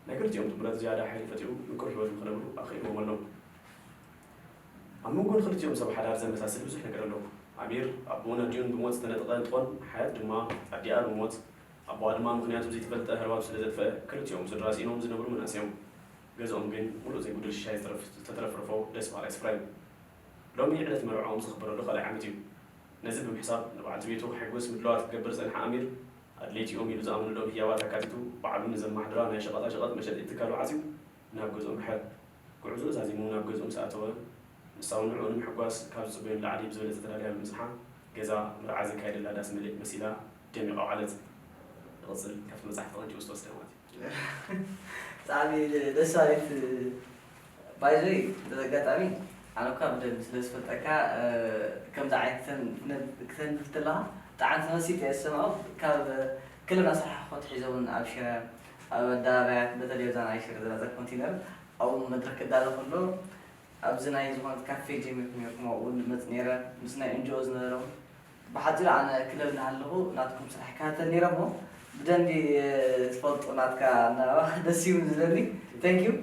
ናይ ክልቲኦም ጥምረት ዝያዳ ሓይሊ ፈጢሩ ምቁር ህይወት ንኽነብሩ ኣኽኢልዎም ኣሎ። ኣብ መንጎ ንክልቲኦም ሰብ ሓዳር ዘመሳስል ብዙሕ ነገር ኣሎ። ኣሚር ኣቦኡን ኣዲኡን ብሞት ዝተነጠቐ እንትኾን ሓያት ድማ ኣዲኣ ብሞት ኣቦኣ ድማ ምኽንያቱ ብዘይተፈልጠ ህርባብ ስለ ዘጥፈአ ክልቲኦም ስድራ ስኢኖም ዝነብሩ መናእሰይ እዮም። ገዝኦም ግን ሙሉእ ዘይጉድል ሽሻይ ዝተረፍረፎ ደስ በሃላይ ስፍራ እዩ። ሎሚ ዕለት መርዕኦም ዝኽበረሉ ካልኣይ ዓመት እዩ። ነዚ ብምሕሳብ ንበዓልቲ ቤቱ ከሐጉስ ምድላዋት ክገብር ዝጸንሐ ኣሚር ኣድለይቲ እዮም ኢሉ ዝኣምነሎም ህያባት ኣካቲቱ ባዕሉ ንዘማሕድራ ናይ ሸቐጣ ሸቐጥ መሸጢ ትካሉ ዓጽዩ ናብ ገዝኦም ርሐ። ጉዕዞኡ ዛዚሙ ናብ ገዝኡ ምስ ኣተወ ንሳ እውን ንዕኡ ንምሕጓስ ካብ ዝጽበዮ ንላዕሊ ብዝበለጸ ተዳልያ ብምብጽሓ ገዛ መርዓ ዘካየደላ ዳስ ምልእ መሲላ ደሚቓ ውዓለት። ይቕጽል፣ ካብቲ መጽሓፍ ተቐንጭቡ ዝተወስደ ማለት እዩ። ብጣዕሚ ደስ በሃሊት። ባይዘይ በዚ ኣጋጣሚ ኣነ እኳ ብደንቢ ስለ ዝፈልጠካ ከምዚ ዓይነት ክተንፍት ኣለኻ ብጣዕሚ ተመሲጠ እየ ዝሰምዖ። ካብ ክለብ ኣስራሕኾት ሒዞ እውን ኣብ ሽረ ኣብ ኣደባባያት በተለይ ኣብዛ ናይ ሽረ ዘላዛ ኮንቴነር ኣብኡ መድረክ ክዳሎ ከሎ ኣብዚ ናይ ዝኾነት ካፌ ጀሚርኩም ነርኩም ኣብኡ ንመፅ ነይረ ምስ ናይ እንጅኦ ዝነበረ ብሓፂሩ ኣነ ክለብ እናሃለኹ ናትኩም ስራሕ ይከታተል ነይረ እሞ ብደንቢ ትፈልጡ ናትካ እናባ ደስ ይብል ዝለኒ። Thank you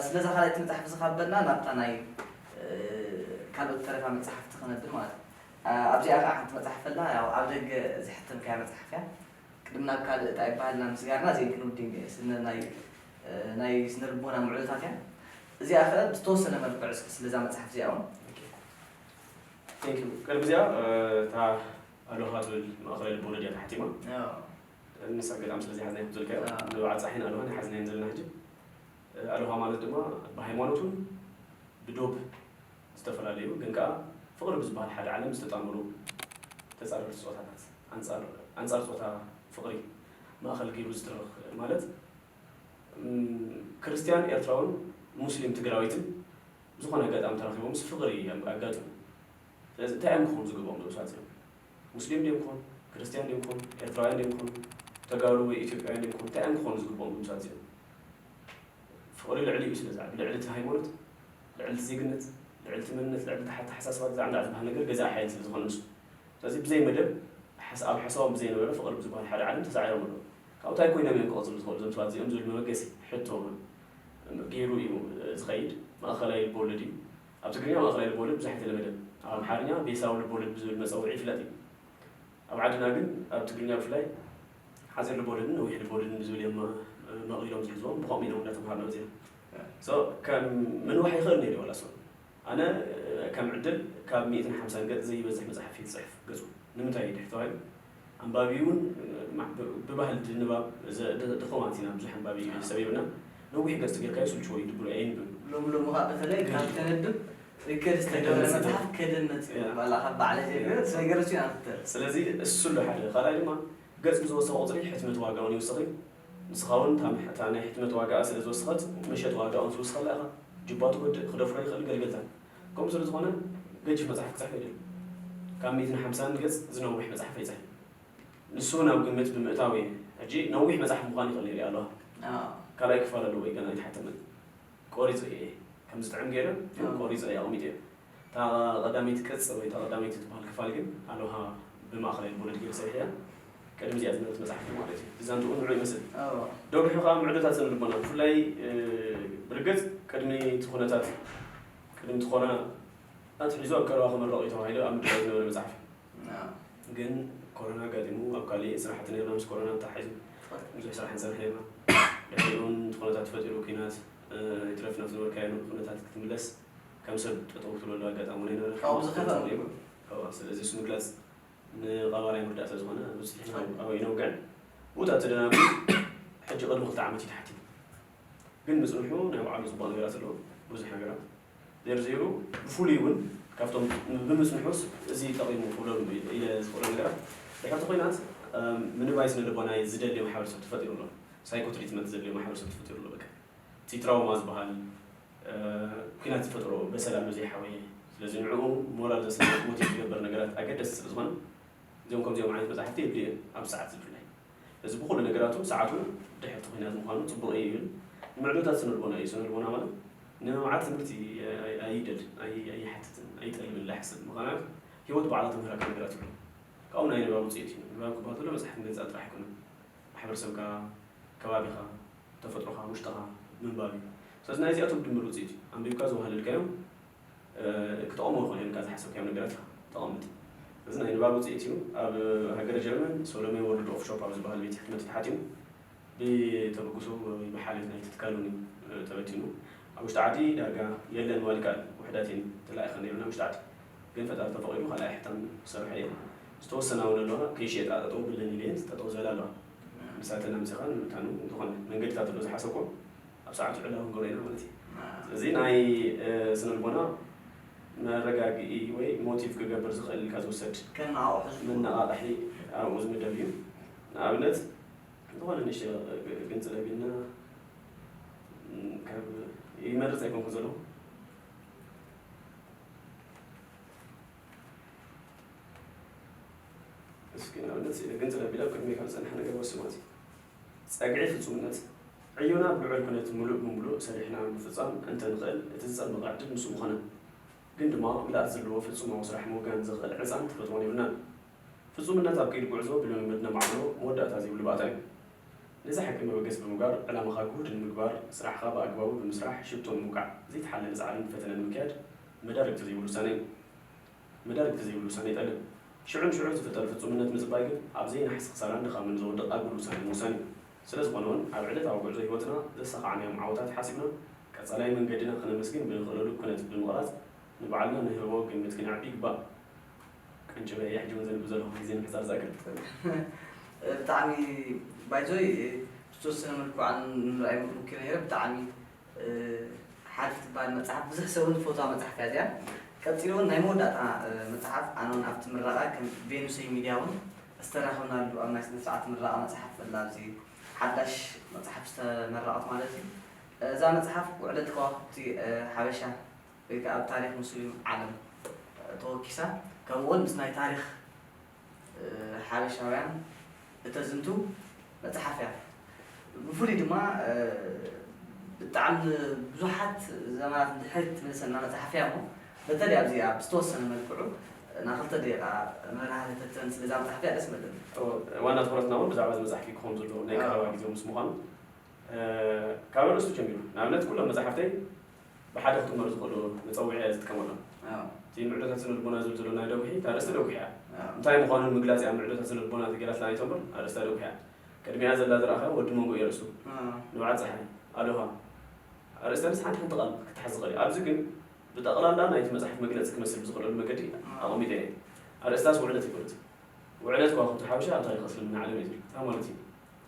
ስለዛ ካልኣይቲ መፅሓፍ እዚ ካብ በልና ናብታ ናይ ካልኦት ተረፋ መፅሓፍቲ ክነብል ማለት እዩ። ኣብዚኣ ከዓ ሓንቲ መፅሓፍ ኣላ ያው ኣብ ደገ ዝሕተምካያ መፅሓፍ እያ። ቅድም ናብ ካልእ እንታይ ይበሃል ናብ ምስጋና ዘይክንውድን ስነ ናይ ናይ ስነ ልቦና ምዕሉታት እያ። እዚኣ ከ ብዝተወሰነ መልክዕ እስኪ ስለዛ መፅሓፍ እዚኣ እውን Thank you። ቅድሚ እዚኣ እታ ኣሎሃ ትብል ማእኸላይ ልቦለድ እያ ተሓቲማ። ንሳ ገጣም ስለዚ ሓዝናይ ክትልካ ንባዓል ፃሒን ኣሎሃን ሓዝናይን ዘለና ሕጂ ኣሎሃ ማለት ድማ ብሃይማኖቱን ብዶብ ዝተፈላለዩ ግን ከዓ ፍቕሪ ብዝበሃል ሓደ ዓለም ዝተጣመሩ ተፃረርቲ ፆታታት ኣንፃር ፆታ ፍቕሪ ማእኸል ገይሩ ዝትረኽ ማለት ክርስትያን ኤርትራውን ሙስሊም ትግራዊትን ብዝኾነ ኣጋጣሚ ተራኺቦምስ ፍቕሪ ኣጋጥሙ። ስለዚ እንታይ እዮም ክኾኑ ዝግብኦም እዞም ሰባት እዚኦም? ሙስሊም ድዮም ክኾኑ? ክርስትያን ድዮም ክኾኑ? ኤርትራውያን ድዮም ክኾኑ? ተጋሩ ወይ ኢትዮጵያውያን ድዮም ክኾኑ? እንታይ እዮም ክኾኑ ዝግብኦም እዞም ሰባት እዚኦም? ፍቕሪ ልዕሊ እዩ ስለዚ ዓቢ ልዕሊ እቲ ሃይማኖት፣ ልዕሊ እቲ ዜግነት፣ ልዕሊ እቲ መንነት፣ ልዕሊ እቲ ኣተሓሳስባ ግዛዕ እንዳ ዝበሃል ነገር ገዛኢ ሓይሊ ስለ ዝኾነ ንሱ። ስለዚ ብዘይ መደብ ኣብ ሓሳቦም ብዘይነበረ ፍቕሪ ብዝበሃል ሓደ ዓለም ተሳዒሮም ኣለዉ። ካብኡ እንታይ ኮይኖም እዮም ክቕፅሉ ዝኽእሉ እዞም ሰባት እዚኦም ዝብል መበገሲ ሕቶ ገይሩ እዩ ዝኸይድ። ማእኸላይ ልቦወለድ እዩ። ኣብ ትግርኛ ማእኸላይ ልቦወለድ ብዙሕ ኣይተለመደን። ኣብ ኣምሓርኛ ቤሳዊ ልቦወለድ ብዝብል መፀውዒ ይፍለጥ እዩ። ኣብ ዓድና ግን ኣብ ትግርኛ ብፍላይ ሓፂር ልቦወለድን ነዊሕ ልቦወለድን ብዝብል እዮም መቒሎም ዝሕዝዎም። ብኸምኡ ኢና እውን እንዳተምሃርና መፂና። ከም ምንዋሕ ይኽእል ነይሩ ዋላ ሰብ ኣነ ከም ዕድል ካብ ሚእትን ሓምሳን ገፅ ዘይበዝሕ መፅሓፍ ይፅሕፍ ገፁ ንምንታይ ድሕ ተባሂሉ ኣንባቢ እውን ብባህል ንባብ ድኹማት ኢና ብዙሕ ኣንባቢ ሰብ የብልና ነዊሕ ገፅ ትገርካዮ ስልችዎ እዩ ድብሉ ኣየንብብ ሎሚ ሎሚ ከዓ በተለይ ካብ ተነብብ ሪከርድ ዝተገበረ መፅሓፍ ከደመፅ ባላ ካብ ባዕለ ጀሚሩ ሰገረሱ ኢና ንፍተር ስለዚ እሱ ኣሎ ሓደ ካልኣይ ድማ ገፅ ብዝወሰኸ ቁፅሪ ሕትመት ዋጋ እውን ይውስኽ እዩ ንስኻ እውን እታ ናይ ሕትመት ዋጋኣ ስለ ዝወሰኸት መሸጢ ዋጋኣ እውን ትውስኸላ ኢኻ። ጁባ ትወድእ፣ ክደፍሮ ይኽእል፣ ገልገልታን። ከምኡ ስለ ዝኾነ ገጅፍ መጽሓፍ ክጽሕፍ ኣይደልን። ካብ ሚእትን ሓምሳን ገጽ ዝነውሕ መጽሓፍ ኣይጽሕፍን። ንሱ እውን ኣብ ግምት ብምእታው እየ። ሕጂ ነዊሕ መጽሓፍ ምዃን ይኽእል ነይሩ ኣለዋ። ካልኣይ ክፋል ኣለዎ ገና ኣይተሓተመን። ቆሪጸ እየ። ከም ዝጥዕም ገይረ ግን ቆሪጸ እየ ኣቐሚጠዮ። እታ ቀዳመይቲ ቅጽ ወይ እታ ቀዳመይቲ ትበሃል ክፋል ግን ኣሎሃ ብማእኸላይ ልቦለድ ገይረ ሰሪሐያ። ቅድሚ እዚኣ ዝነበረት መጽሓፍቲ ማለት እዩ። ትዛንትኡ ንዑ ይመስል። ዶ ብሕኻ ምዕዶታት ስነ ልቦና ብፍላይ ብርግጽ ቅድሚ እቲ ኩነታት ቅድሚ እቲ ኮሮና ኣትሒዙ ኣብ ቀረባ ክምረቕ እዩ ተባሂሉ ኣብ ምድላው ዝነበረ መጽሓፍ እዩ። ግን ኮሮና ኣጋጢሙ ኣብ ካሊእ ስራሕቲ ነርና ምስ ኮሮና ተታሒዙ ብዙሕ ስራሕ ንሰርሕ ነርና። ድሕሪኡ እውን እቲ ኩነታት ተፈጢሩ ኲናት ይትረፍ ናብ ዝነበርካዮ ኩነታት ክትምለስ ከም ሰብ ጠጠው ክትብለሉ ኣጋጣሚ እውን ኣይነበረ። ካብኡ ዝኸፍአ እዩ። እዋ፣ ስለዚ እሱ ምግላጽ ንቐባራይ ምርዳእ ስለ ዝኾነ ብዙሕ ኢና ኣብኡ ኣይነውግዕን። ብኡ ተደናቢሩ ሕጂ ቅድሚ ክልተ ዓመት እዩ ተሓቲሙ። ግን ምጽንሑ ናይ ባዕሉ ጽቡቕ ነገራት ኣለዎ። ብዙሕ ነገራት ዘርዚሩ ብፍሉይ እውን ካብቶም ብምጽንሑስ እዚ ጠቒሙ ክብሎም ኢለ ዝኽእሎ ነገራት ድሕርቲ ኲናት ምንባይ ስነ ልቦና ዝደሊ ማሕበረሰብ ተፈጢሩ ኣሎ። ሳይኮ ትሪትመንት ዘድልዮ ማሕበረሰብ ተፈጢሩ ኣሎ። በቃ እቲ ትራውማ ዝበሃል ኩናት ዝፈጥሮ በሰል ኣሎ ዘይሓወየ። ስለዚ ንዕኡ ሞራል ዘስንቕ ሞቲቭ ዝገብር ነገራት ኣገደስቲ ስለ ዝኾነ እዚኦም ከምዚኦም ዓይነት መጻሕፍቲ የድልዩ እዮም ኣብዚ ሰዓት እዚ ብፍላይ። ስለዚ ብኹሉ ነገራቱ ሰዓቱ ድሕርቲ ኩናት ምዃኑ ጽቡቕ እዩ ይብል። ንምዕዶታት ስነልቦና እዩ። ስነልቦና ማለት ንመምዓት ትምህርቲ ኣይደልን፣ ኣይሓትትን፣ ኣይጠልብን ኢለ ይሓስብ። ምኽንያቱ ህይወት ባዕላ ተምህረካ ነገራት ይብሉ። ካብኡ ናይ ንባብ ውጽኢት እዩ። ንባብ ክበሃል ከሎ መጽሓፍቲ ምግንጻል ጥራሕ ኣይኮነን። ማሕበረሰብካ፣ ከባቢኻ፣ ተፈጥሮኻ፣ ውሽጥኻ ምንባብ እዩ። ስለዚ ናይ እዚኣቶም ድምር ውፅኢት እዩ። ኣንቢብካ ዘዋህለልካዮም ክጠቕሙ ይኽእሉ እዮም ኢልካ ዝሓሰብካዮም ነገራት ኢኻ ተቐምጥ። እዚ ናይ ንባብ ውፅኢት እዩ። ኣብ ሃገረ ጀርመን ሶሎሜ ወርልድ ኦፍ ሾፕ ኣብ ዝበሃል ቤት ሕትመት እዩ ተሓቲሙ። ብተበግሶ ወይ ብሓልዮት ናይቲ ትካል እውን እዩ ተበቲኑ። ኣብ ውሽጢ ዓዲ ዳርጋ የለን ምባል ይከኣል። ውሑዳት እየን ተላኢኸን ነይረን ኣብ ውሽጢ ዓዲ። ግን ፈጣሪ ተፈቒዱ ካልኣይ ሕታም ክሰርሖ እየ። ዝተወሰና እውን ኣለዋ ከይሸጣ ጠጠው ብለን ኢለ እየን ጠጠው ዝበላ ኣለዋ። ንሳተን ኣምፂኻ ንምእታኑ ዝኾነ መንገድታት ኣሎ ዝሓሰብኮ ኣብ ሰዓቱ ዕላዊ ክንገብሮ ኢና ማለት እዩ። ስለዚ ናይ ስነልቦና መረጋግኢ ወይ ሞቲቭ ክገብር ዝኽእል ኢልካ ዝውሰድ ከም ኣቑሑ ዝኸውን። መነቓቕሒ ኣብኡ ዝምደብ እዩ። ንኣብነት፣ ዝኾነ ንእሽቶ ግንጽል ኣቢልና ካብ ይመርጽ ኣይኮንኩ ዘለኹ። እስኪ ንኣብነት ስኢለ ግንጽል ኣቢለ ኣብ ቅድሚኡ ካብ ዝጸንሐ ነገር ወስድ ማለት እዩ። ጸግዒ ፍጹምነት። ዕዮና ብልዑል ኩነት ምሉእ ብምሉእ ሰሪሕና ምፍጻም እንተንኽእል፣ እቲ ዝጸበቐ ዕድል ንሱ ምኾነ። ግን ድማ ምልኣት ዘለዎ ፍጹማዊ ስራሕ ምውጋን ዘኽእል ዕጻን ተፈጥሮን የብልናን። ፍጹምነት ኣብ ከይዲ ጉዕዞ ብልምምድ ነማዕብሎ መወዳእታ ዘይብሉ ባእታ እዩ። ነዚ ሓቂ መበገሲ ብምግባር፣ ዕላማኻ ግሁድ ንምግባር፣ ስራሕኻ ብኣግባቡ ብምስራሕ ሽቶ ንምውቃዕ ዘይተሓለለ ጻዕርን ፈተነን ምክያድ መዳርግቲ ዘይብሉ ውሳነ እዩ። መዳርግቲ ዘይብሉ ውሳነ ይጠልብ። ሽዑ ንሽዑ ዝፍጠር ፍጹምነት ምጽባይ ግን ኣብ ዘይናሕሲ ክሳራን ድኻምን ዘውድቕ ኣጉል ውሳነ ምውሳን እዩ። ስለ ዝኾነ እውን ኣብ ዕለታዊ ጉዕዞ ህይወትና ዘሳኻዕናዮም ዓወታት ሓሲብና ቀጻላይ መንገድና ክነመስግን ብንኽእለሉ ኩነት ብምቕራጽ ንባዕልና ንህቦ ግምት ክነዕቢ ይግባእ። ቀንጭበ እየ ሕጂ እውን ዘንብ ዘለኹ ግዜ ንምሕጻር ዝኣክል። ብጣዕሚ ባይዞይ ዝተወሰነ መልክዑ ኣነ ንምርኣይ ሙኪረ ነይረ። ብጣዕሚ ሓሪፍ ትበሃል መጽሓፍ፣ ብዙሕ ሰብ እውን ዝፈትዋ መጽሓፍ እያ እዚኣ። ቀጺሉ እውን ናይ መወዳእታ መጽሓፍ ኣነ እውን ኣብቲ ምረቓ ከም ቬኑሰይ ሚድያ እውን ዝተራኸብናሉ ኣብ ናይ ስነ ስርዓት ምረቓ መጽሓፍ ኣላ ኣብዚ ሓዳሽ መጽሓፍ ዝተመረቐት ማለት እዩ። እዛ መጽሓፍ ውዕለት ከዋኽብቲ ሓበሻ ወይ ከዓ ኣብ ታሪኽ ሙስሊም ዓለም ተወኪሳ ከምኡ እውን ምስ ናይ ታሪኽ ሓበሻውያን እተዝንቱ መጽሓፍ እያ። ብፍሉይ ድማ ብጣዕሚ ብዙሓት ዘመናት ንድሕሪት ትምልሰና መጽሓፍ እያ እሞ በተለይ ኣብዚ ኣብ ዝተወሰነ መልክዑ ናይ ክልተ ደቂቃ መብራህርሂ ተትህበን ስለዛ መጽሓፍ እያ ደስ ምበለኒ። ዋና ትኹረትና እውን ብዛዕባ እዚ መጽሓፍ እዩ ክኸውን ዘለዎ ናይ ቀረባ ግዜ ምስ ምዃኑ ካብ ኣርእስቱ ጀሚሩ ንኣብነት ኩሎም መጽሓፍተይ ብሓደ ክጥመሩ ዝኽእሉ መጸውዒ እየ ዝጥቀመሎም። እቲ ምዕዶታት ስነ ልቦና ዝብል ዘሎ ናይ ደጉሒ እታ ኣርእስቲ ደጉሒ እያ። እንታይ ምዃኑ ንምግላጽ እያ ምዕዶታት ስነ ልቦና ተገይራትላ ናይ ተምር ኣርእስታ ደጉሒ እያ። ቅድሚኣ ዘላ ዝረኣኻ ወዲ መንጎ እዩ ኣርእስቱ። ንብዓት ጸሓይ ኣሎሃ ኣርእስታንስ ሓንቲ ሓንቲ ቃል ክትሓዝ ዝኽእል እዩ። ኣብዚ ግን ብጠቕላላ ናይቲ መጽሓፍ መግለጺ ክመስል ብዝኽእለሉ መገዲ ኣቐሚጠ እየ። ኣርእስታስ ውዕለት ይበሉት። ውዕለት ከዋኽብቲ ሓበሻ ኣብ ታሪኽ እስልምና ዓለም እዩ ዝብል። እንታይ ማለት እዩ?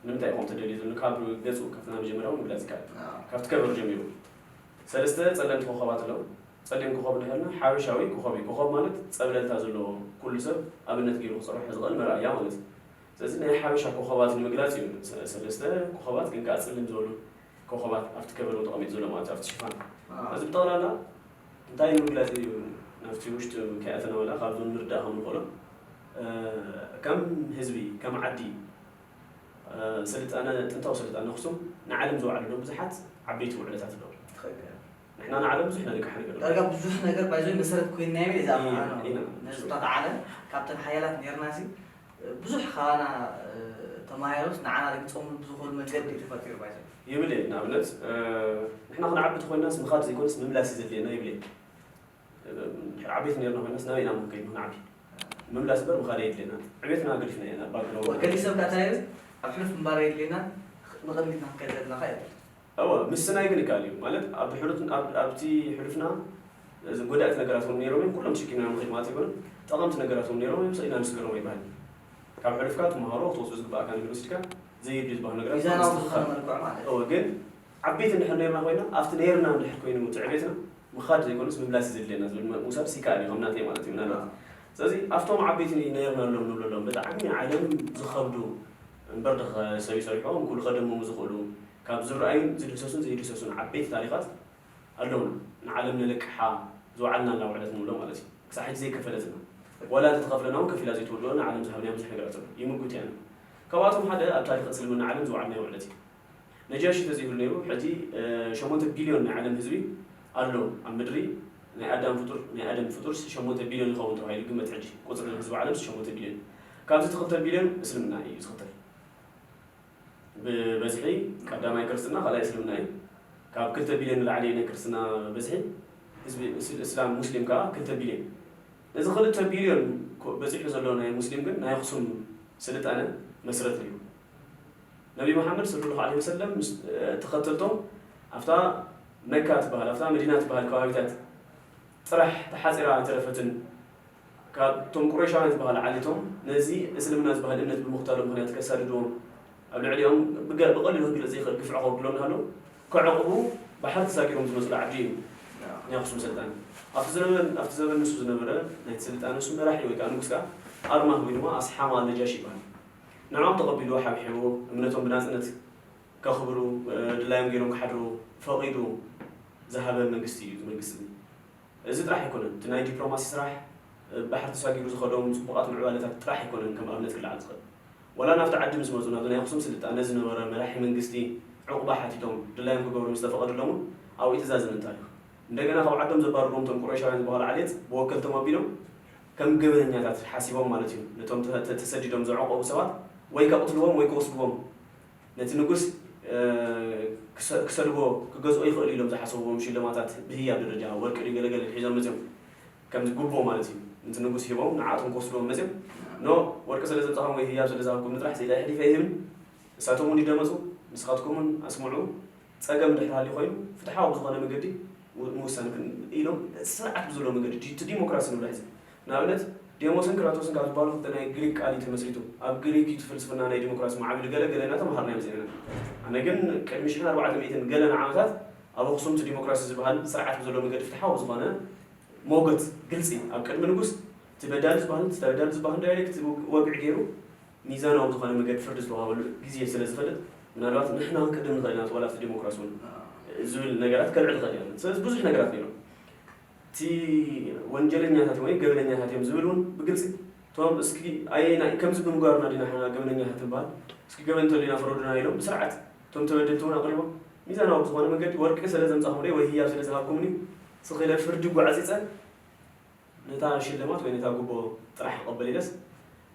ንምንታይ ኢኹም ተደልዩ ዝብል ካብ ገጹ ካብቲ ናይ መጀመርያው ምግላጽ ይከኣል። ካብቲ ከቨር ጀሚሩ ሰለስተ ጸለምቲ ኮኸባት ኣለዉ። ጸሊም ኮኸብ እንድሕርና ሓበሻዊ ኮኸብ እዩ። ኮኸብ ማለት ጸብለልታ ዘለዎ ኩሉ ሰብ ኣብነት ገይሩ ክጸርሖ ዝኽእል መርኣያ ማለት እዩ። ስለዚ ናይ ሓበሻ ኮኸባት ንምግላጽ እዩ። ሰ- ሰለስተ ኮኸባት ግን ከኣ ጽልም ዝበሉ ኮኸባት ኣብቲ ከቨር እውን ተቐሚጡ ዘሎ ማለት እዩ፣ ኣብቲ ሽፋን። እዚ ብጠቕላላ እንታይ ንምግላጽ እዩ ናብቲ ውሽጢ ከይኣተና ወላ ካብዞም ንርዳእ ከም ንኽእሎ ከም ህዝቢ ከም ዓዲ ስልጣነ ጥንታዊ ስልጣነ ኣኽሱም ንዓለም ዘውዓለሎም ብዙሓት ዓበይቲ ውዕለታት ኣለዉ። ንሕና ንዓለም ብዙሕ ነልቅሓ ነገር ኣለና። ዳርጋ ብዙሕ ነገር ባይዞይ መሰረት ኮይንና ኢና። ኢና። ነዚ ዓለም ካብተን ሓያላት ነርና ሲ ብዙሕ ካባና ተማሃሮስ ንዓና ረግጾም ብዝኽእሉ መንገዲ እዩ ተፈጢሩ ባይዞይ። ይብል እየ ንኣብነት ንሕና ክንዓቢ ተኾይናስ ምኻድ ዘይኮነስ ምምላስ እዩ ዘድልየና ይብል እየ። ድሕሪ ዓበይቲ ነርና ኮይናስ ናበይ ኢና ምንከይድ ንዓቢ? ምምላስ እምበር ምኻድ የድልየና። ዕቤትና ገዲፍና ኢና ባክሎ። ገሊእ ሰብ ከኣ እንታይ ይብል? ኣብ ሕሉፍ ምንባር የድልየና ንቕድሚት ኢና ክንከይድ ዘለና ከኣ ይብል። እወ ምስናይ ግን ይከኣል እዩ ማለት ኣብ ሕሉፍ ኣብቲ ሕሉፍና ጎዳእቲ ነገራት እውን ነይሮም እዮም ኩሎም ተሸኪምና ንኸይድ ማለት ኣይኮነን። ጠቐምቲ ነገራት እውን ነይሮም እዮም ስቕ ኢልና ንስገሮም ኣይበሃል። ካብ ሕሉፍካ ትመሃሮ ክትወስዶ ዝግባእካ ነገር ወሲድካ ዘየድልዩ ዝበሃሉ ነገራት ሚዛናዊ ምስትኽኻል። ዝኾነ መልክዑ ማለት እዩ። እወ ግን ዓበይቲ እንድሕር ነርና ኮይና ኣብቲ ነይርና እንድሕር ኮይኑ እቲ ዕቤትና ምኻድ ዘይኮነስ ምምላስ እዩ ዘድልየና ዝብል ምውሳድ ይከኣል እዩ ከም ናተይ ማለት እዩ ምናልባት። ስለዚ ኣብቶም ዓበይቲ ነይርና ኣሎም ንብለሎም ብጣዕሚ ዓለም ዝኸብዱ እምበር ሰብ ይሰርሖም ኩሉ ከደምሙ ዝኽእሉ ካብ ዝረኣዩን ዝድህሰሱን ዘይድህሰሱን ዓበይቲ ታሪኻት ኣለውና። ንዓለም ነለቅሓ ዝወዓልናላ ውዕለት ንብሎ ማለት እዩ። ክሳብ ሕጂ ዘይከፈለትና ዋላ እንተተኸፍለና እውን ከፊላ ዘይትውድኦ ንዓለም ዝሃብናዮ ብዙሕ ነገራት ኣሎ። ይምጉት እያ። ካብኣቶም ሓደ ኣብ ታሪኽ እስልምና ዓለም ዝወዓልናዮ ውዕለት እዩ። ነጃሺ ተዘይህሉ ነይሩ ሕጂ ሸሞንተ ቢልዮን ናይ ዓለም ህዝቢ ኣሎ ኣብ ምድሪ ናይ ኣዳም ፍጡር ናይ ኣደም ፍጡር ሸሞንተ ቢልዮን ይኸውን ተባሂሉ ይግመት ሕጂ ቁፅሪ ህዝቢ ዓለም ሸሞንተ ቢልዮን ካብዚ እቲ ክልተ ቢልዮን እስልምና እዩ ዝኽተል ብበዝሒ ቀዳማይ ክርስትና ካልኣይ እስልምና እዩ ካብ ክልተ ቢልዮን ንላዕሊ ናይ ክርስትና በዝሒ ህዝቢ እስላም ሙስሊም ከዓ ክልተ ቢልዮን ነዚ ክልተ ቢልዮን በፂሑ ዘሎ ናይ ሙስሊም ግን ናይ ኣክሱም ስልጣነ መስረት እዩ ነቢ መሓመድ صلى الله عليه وسلم ተኸተልቶም ኣብታ መካ ትበሃል ኣብታ መዲና ትበሃል ከባቢታት ጥራሕ ተሓፂራ ኣይተረፈትን ካብቶም ቁረይሻውያን ዝበሃል ዓሌቶም ነዚ እስልምና ዝበሃል እምነት ብምኽታሎም ምኽንያት ከሳድድዎም ኣብ ልዕሊኦም ብቀሊሉ ክግለፅ ዘይኽእል ግፍዒ ከውርድሎም እናሃለዉ ከዕቕቡ ባሕሪ ተሳጊሮም ዝመፅሉ ዓዲ እዩ ናይ ኣኽሱም ስልጣነ ኣብቲ ዘበን ኣብቲ ዘበን ንሱ ዝነበረ ናይቲ ስልጣነ ንሱ መራሒ ወይ ከዓ ንጉስ ከዓ ኣርማህ ወይ ድማ ኣስሓማ ነጃሽ ይበሃል። ንዕኦም ተቐቢሉ ሓብሒቡ እምነቶም ብናፅነት ከኽብሩ ድላዮም ገይሮም ክሓድሩ ፈቒዱ ዝሃበ መንግስቲ እዩ። እዚ መንግስቲ እዚ ጥራሕ ኣይኮነን። እቲ ናይ ዲፕሎማሲ ስራሕ ባሕሪ ተሳጊሩ ዝኸዶም ፅቡቓት ምዕባለታት ጥራሕ ኣይኮነን ከም ኣብነት ክለዓል ዝኽእል። ወላ ናብቲ ዓዲ ምስ መፁ ናብቲ ናይ ኣኽሱም ስልጣነ ዝነበረ መራሒ መንግስቲ ዕቑባ ሓቲቶም ድላዮም ክገብሩ ምስ ተፈቐድሎም እውን ኣብኡ ኣይተዛዘመን ታሪኽ። እንደገና ካብ ዓዶም ዘባረርዎም እቶም ቁረይሻውያን ዝበሃሉ ዓሌት ብወከልቶም ኣቢሎም ከም ገበነኛታት ሓሲቦም ማለት እዩ ነቶም ተሰዲዶም ዘዕቆቡ ሰባት ወይ ከቕትልዎም ወይ ክወስድዎም ነቲ ንጉስ ክሰልቦ ክገዝኦ ይኽእል ኢሎም ዝሓሰብዎም ሽልማታት ብህያብ ደረጃ ወርቂ ድዩ ገለገለ ሒዞም መፅዮም። ከምዚ ጉቦ ማለት እዩ። ነቲ ንጉስ ሂቦም ንዓቶም ክወስድዎም መፅዮም። ኖ ወርቂ ስለ ዘምፃኹም ወይ ህያብ ስለ ዝሃብኩም ጥራሕ ስኢላ ይሕሊፈ ይህብን። ንሳቶም እውን ይደመፁ፣ ንስኻትኩም እውን ኣስምዑ። ፀገም ድሕር ሃልዩ ኮይኑ ፍትሓዊ ብዝኾነ መገዲ ምውሳን ኢሎም ስርዓት ብዘለዎ መገዲ እቲ ዲሞክራሲ ንብሎ ሕዚ ንኣብነት ዴሞስን ክራቶስን ካብ ዝበሃሉ ክልተ ናይ ግሪክ ቃል እዩ ተመስሪቱ። ኣብ ግሪክ እዩ እቲ ፍልስፍና ናይ ዲሞክራሲ ማዕቢሉ ገለ ገለ እናተምሃርናዮም ዚና። ኣነ ግን ቅድሚ ሽሕን ኣርባዕተ ሚእትን ገለን ዓመታት ኣብ ኣኽሱም እቲ ዲሞክራሲ ዝበሃል ስርዓት ብዘለዎ መገዲ ፍትሓዊ ብዝኾነ ሞገት ግልፂ ኣብ ቅድሚ ንጉስ እቲ በዳሊ ዝበሃል እቲ ተበዳሊ ዝበሃል ዳይሬክት ወግዒ ገይሩ ሚዛናዊ ብዝኾነ መገዲ ፍርዲ ዝተዋሃበሉ ግዜ ስለ ዝፈልጥ ምናልባት ንሕና ክንቅድም ንኽእል ኢና ዋላ ኣብቲ ዲሞክራሲ እውን ዝብል ነገራት ከልዕል ይኽእል እያ። ስለዚ ብዙሕ ነገራት ነይሮም። እቲ ወንጀለኛታት ወይ ገበነኛታት እዮም ዝብል እውን ብግልፂ እቶም እስኪ ኣየናይ ከምዚ ብምግባርና ዲና ሓና ገበነኛታት ንበሃል እስኪ ገበን እንተሊና ፍረዱና ኢሎም ብስርዓት እቶም ተበደልቲ እውን ኣቕሪቦም ሚዛናዊ ብዝኾነ መንገዲ ወርቂ ስለ ዘምፃኹምለይ ወይ ህያብ ስለ ዝሃብኩምኒ ስኺለ ፍርዲ ጓዕፂፀ ነታ ሽልማት ወይ ነታ ጉቦ ጥራሕ ክቐበል ኢለስ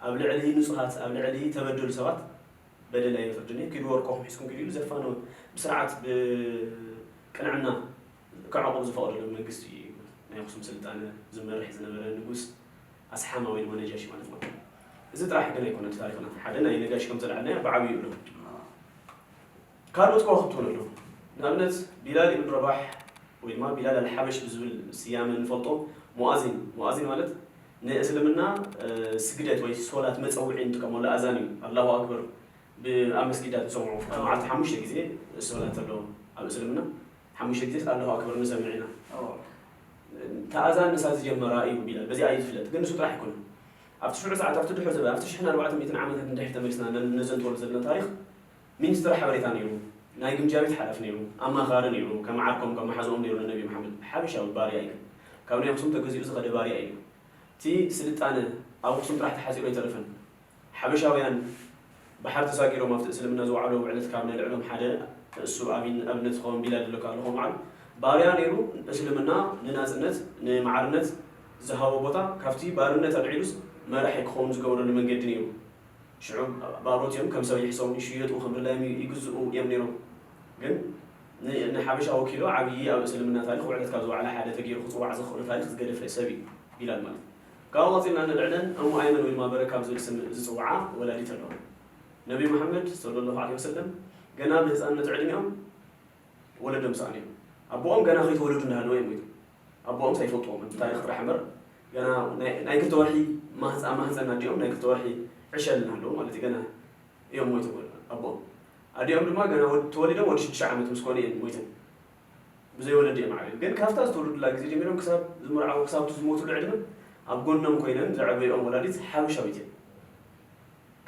ኣብ ልዕሊ ንፁሃት ኣብ ልዕሊ ተበደሉ ሰባት በደል ኣይፈርድን እየ ኪዱ ወርቆኹም ሒዝኩም ኪዱ ኢሉ ዘፋነወ ብስርዓት ብቅንዕና ከዕቑብ ዝፈቐደሉ መንግስቲ እዩ። ናይ ኣኽሱም ስልጣነ ዝመርሕ ዝነበረ ንጉስ ኣስሓማ ወይ ድማ ነጃሺ ማለት ማለት እዩ። እዚ ጥራሕ ግን ኣይኮነን እቲ ታሪኽና ሓደ ናይ ነጋሽ ከም ዘልዓልናዮ ብዓብዩ እዩ። ካልኦት ከዋኽብቲ እውን ኣለዉ። ንኣብነት ቢላል ኢብን ረባሕ ወይ ድማ ቢላል ኣልሓበሽ ብዝብል ስያመ እንፈልጦ ሙኣዚን፣ ሙኣዚን ማለት ንእስልምና ስግደት ወይ ሶላት መፀውዒ እንጥቀመሉ ኣዛን እዩ። ኣላሁ ኣክበር ኣብ መስጊዳት ንሰምዖ መዓልቲ ሓሙሽተ ግዜ ሶላት ኣሎ ኣብ እስልምና ሓሙሽተ ግዜ ኣላሁ ኣክበር ንሰምዕ ኢና። ተኣዛን ንሳ ዝጀመራ እዩ ቢላል በዚኣ እዩ ዝፍለጥ ግን ንሱ ጥራሕ ኣይኮነን። ኣብቲ ሽዑ ሰዓት ኣብቲ ድሕሪ ዘበ ኣብቲ ሽሕን ኣርባዕተ ሚእትን ዓመታት እንድሕር ተመሊስና ነዘንትወሉ ዘለና ታሪኽ ሚኒስትር ሓበሬታ ነይሩ፣ ናይ ግምጃ ቤት ሓላፊ ነይሩ፣ ኣማኻሪ ነይሩ፣ ከም ዓርኮም ከም መሓዝኦም ነይሩ ንነቢ መሓመድ። ሓበሻዊ ባርያ እዩ። ካብ ናይ ኣኽሱም ተገዚኡ ዝኸደ ባርያ እዩ። እቲ ስልጣነ ኣብ ኣኽሱም ጥራሕ ተሓፂሩ ኣይተረፈን። ሓበሻውያን ባሕሪ ተሳጊሮም ኣብቲ እስልምና ዝወዓሎ ውዕለት ካብ ነልዕሎም ሓደ እሱ ኣብነት ዝኸውን ቢላል ዝብለካ ኣለኹ በዓል ባርያ ነይሩ። እስልምና ንናፅነት ንማዕርነት ዝሃቦ ቦታ ካብቲ ባርነት ኣልዒሉስ መራሒ ክኸውን ዝገበረሉ መንገዲ ነይሩ። ሽዑ ባሮት እዮም ከም ሰብ ይሕሰቡ ይሽየጡ ከም ድላዮም ይግዝኡ እዮም ነይሮም። ግን ንሓበሻ ወኪሉ ዓብዪ ኣብ እስልምና ታሪክ ውዕለት ካብ ዝወዓለ ሓደ ተገይሩ ክፅዋዕ ዝኽእሉ ታሪክ ዝገደፈ ሰብ እዩ ቢላል ማለት። ካብኡ ቀፂልና ንልዕለን እሙ ኣይመን ወይ ድማ በረካ ብዝብል ስም ዝፅውዓ ወላዲት ኣለዋ። ነቢ መሓመድ ሰለላሁ ዐለይሂ ወሰለም ገና ብህፃንነት ዕድሚኦም ወለዶም ሰኣኑ እዮም። ኣቦኦም ገና ከይተወለዱ እንዳሃለወ እዮም ሞይቶም። ኣቦኦም ሳይፈልጥዎም ብታሪክ ጥራሕ እምበር ገና ናይ ክልተ ወርሒ ኣብ ማህፀን ኣዲኦም ናይ ክልተ ወርሒ ዕሸል እናሃለዉ ማለት እዩ ገና እዮም ሞይቶም ኣቦኦም። ኣዲኦም ድማ ገና ተወሊዶም ወዲ ሽዱሽተ ዓመት ምስ ኮኑ እየን ሞይተን። ብዘይ ወለዲ እዮም ዓብዮም። ግን ካብታ ዝተወልዱላ ግዜ ጀሚሮም ክሳብ ዝምርዓዉ ክሳብ እቲ ዝሞትሉ ዕድመ ኣብ ጎኖም ኮይነን ዘዕበይኦም ወላዲት ሓበሻዊት እየን።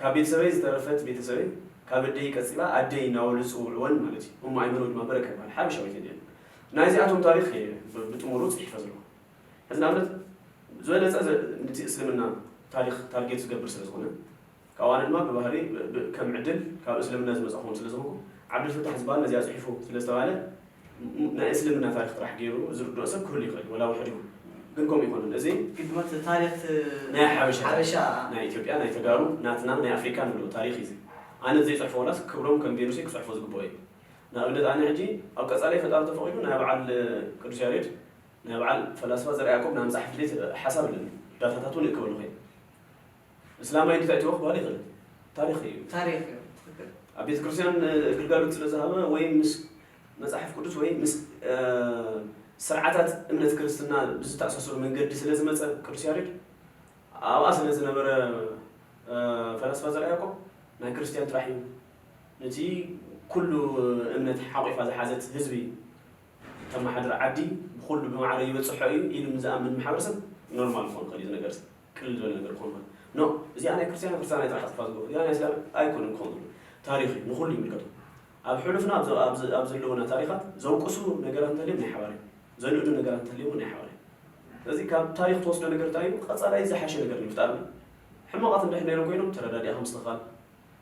ካብ ቤተሰበይ ዝተረፈት ቤተሰበይ ካብ ኣደይ ቀፂላ ኣደይ እናበሉ ዝፅውዕወን ማለት እዩ። እሞ ኣይመን ድማ በረካ ይበሃል ሓበሻዊት እየን። ናይዚኣቶም ታሪክ እየ ብጥሙሩ ፅሒፈ ዘለኹ። ሕዚ ንኣብነት ዝበለፀ ነቲ እስልምና ታሪክ ታርጌት ዝገብር ስለ ዝኾነ ካብ ኣነ ድማ ብባህሪ ከም ዕድል ካብ እስልምና ዝመፃ ክኸውን ስለ ዝኾንኩ ዓብዱልፍታሕ ዝበሃል ነዚኣ ፅሒፉ ስለ ዝተባለ ናይ እስልምና ታሪክ ጥራሕ ገይሩ ዝርድኦ ሰብ ክህሉ ይኽእል ወላ ውሕድ ይኹን ግን ከምኡ ይኮነን እዚ ግድመት ታሪክ ናይ ሓበሻ ሓበሻ ናይ ኢትዮጵያ ናይ ተጋሩ ናትና ናይ ኣፍሪካ ንብሎ ታሪክ እዩ ኣነ ዘይፅሕፎ ወላስ ክብሮም ከም ቬኑሰይ ክፅሕፎ ዝግብኦ እዩ ንኣብነት ኣነ ሕጂ ኣብ ቀፃላይ ፈጣሪ ተፈቂዱ ናይ በዓል ቅዱስ ያሬድ ናይ በዓል ፈላስፋ ዘርኣ ያዕቆብ ናይ ምፅሓፍ ድሌት ሓሳብ ኣለኒ ዳታታት እውን እእክበሉ ከይነ እስላማይ እንድታይ ትወ ክበሃል ይኽእል ታሪክ እዩ ታሪክ እዩ ትክክል ኣብ ቤተ ክርስትያን ግልጋሎት ስለ ዝሃበ ወይ ምስ መፅሓፍ ቅዱስ ወይ ምስ ስርዓታት እምነት ክርስትና ብዝተኣሳሰሩ መንገዲ ስለ ዝመፀ ቅዱስ ያሬድ ኣብኣ ስለ ዝነበረ ፈላስፋ ዘርኣ ያዕቆብ ናይ ክርስትያን ጥራሕ እዩ ነቲ ኩሉ እምነት ሓቂፋ ዝሓዘት ህዝቢ ከመሓድር ዓዲ ብኹሉ ብማዕረ ይበፅሖ እዩ ኢሉ ንዝኣምን ማሕበረሰብ ኖርማል ክኾን ይኽእል እዩ። እዚ ነገር ቅልል ዝበለ ነገር ክኾን ይኽእል። ኖ፣ እዚኣ ናይ ክርስትያን ክርስትያን ጥራሕ ኣፅፋ ዝገብሩ፣ እዚኣ ናይ እስላም ኣይኮነን ክኸውን ዝኽእል። ታሪኽ እዩ፣ ንኹሉ ይምልከቶ። ኣብ ሕሉፍና ኣብ ዘ- ኣብ ዘ- ኣብ ዘለውና ታሪኻት ዘውቅሱ ነገራት እንተልዮም ናይ ሓባር እዮም፣ ዘንእዱ ነገራት እንተልዮም ናይ ሓባር እዮም። ስለዚ ካብ ታሪኽ ትወስዶ ነገር እንታይ እዩ? ቀፃላይ ዝሓሸ ነገር ንምፍጣር ሕማቓት እንድሕር ነይሮም ኮይኖም ተረዳዲእኻ ምስትኽኻል፣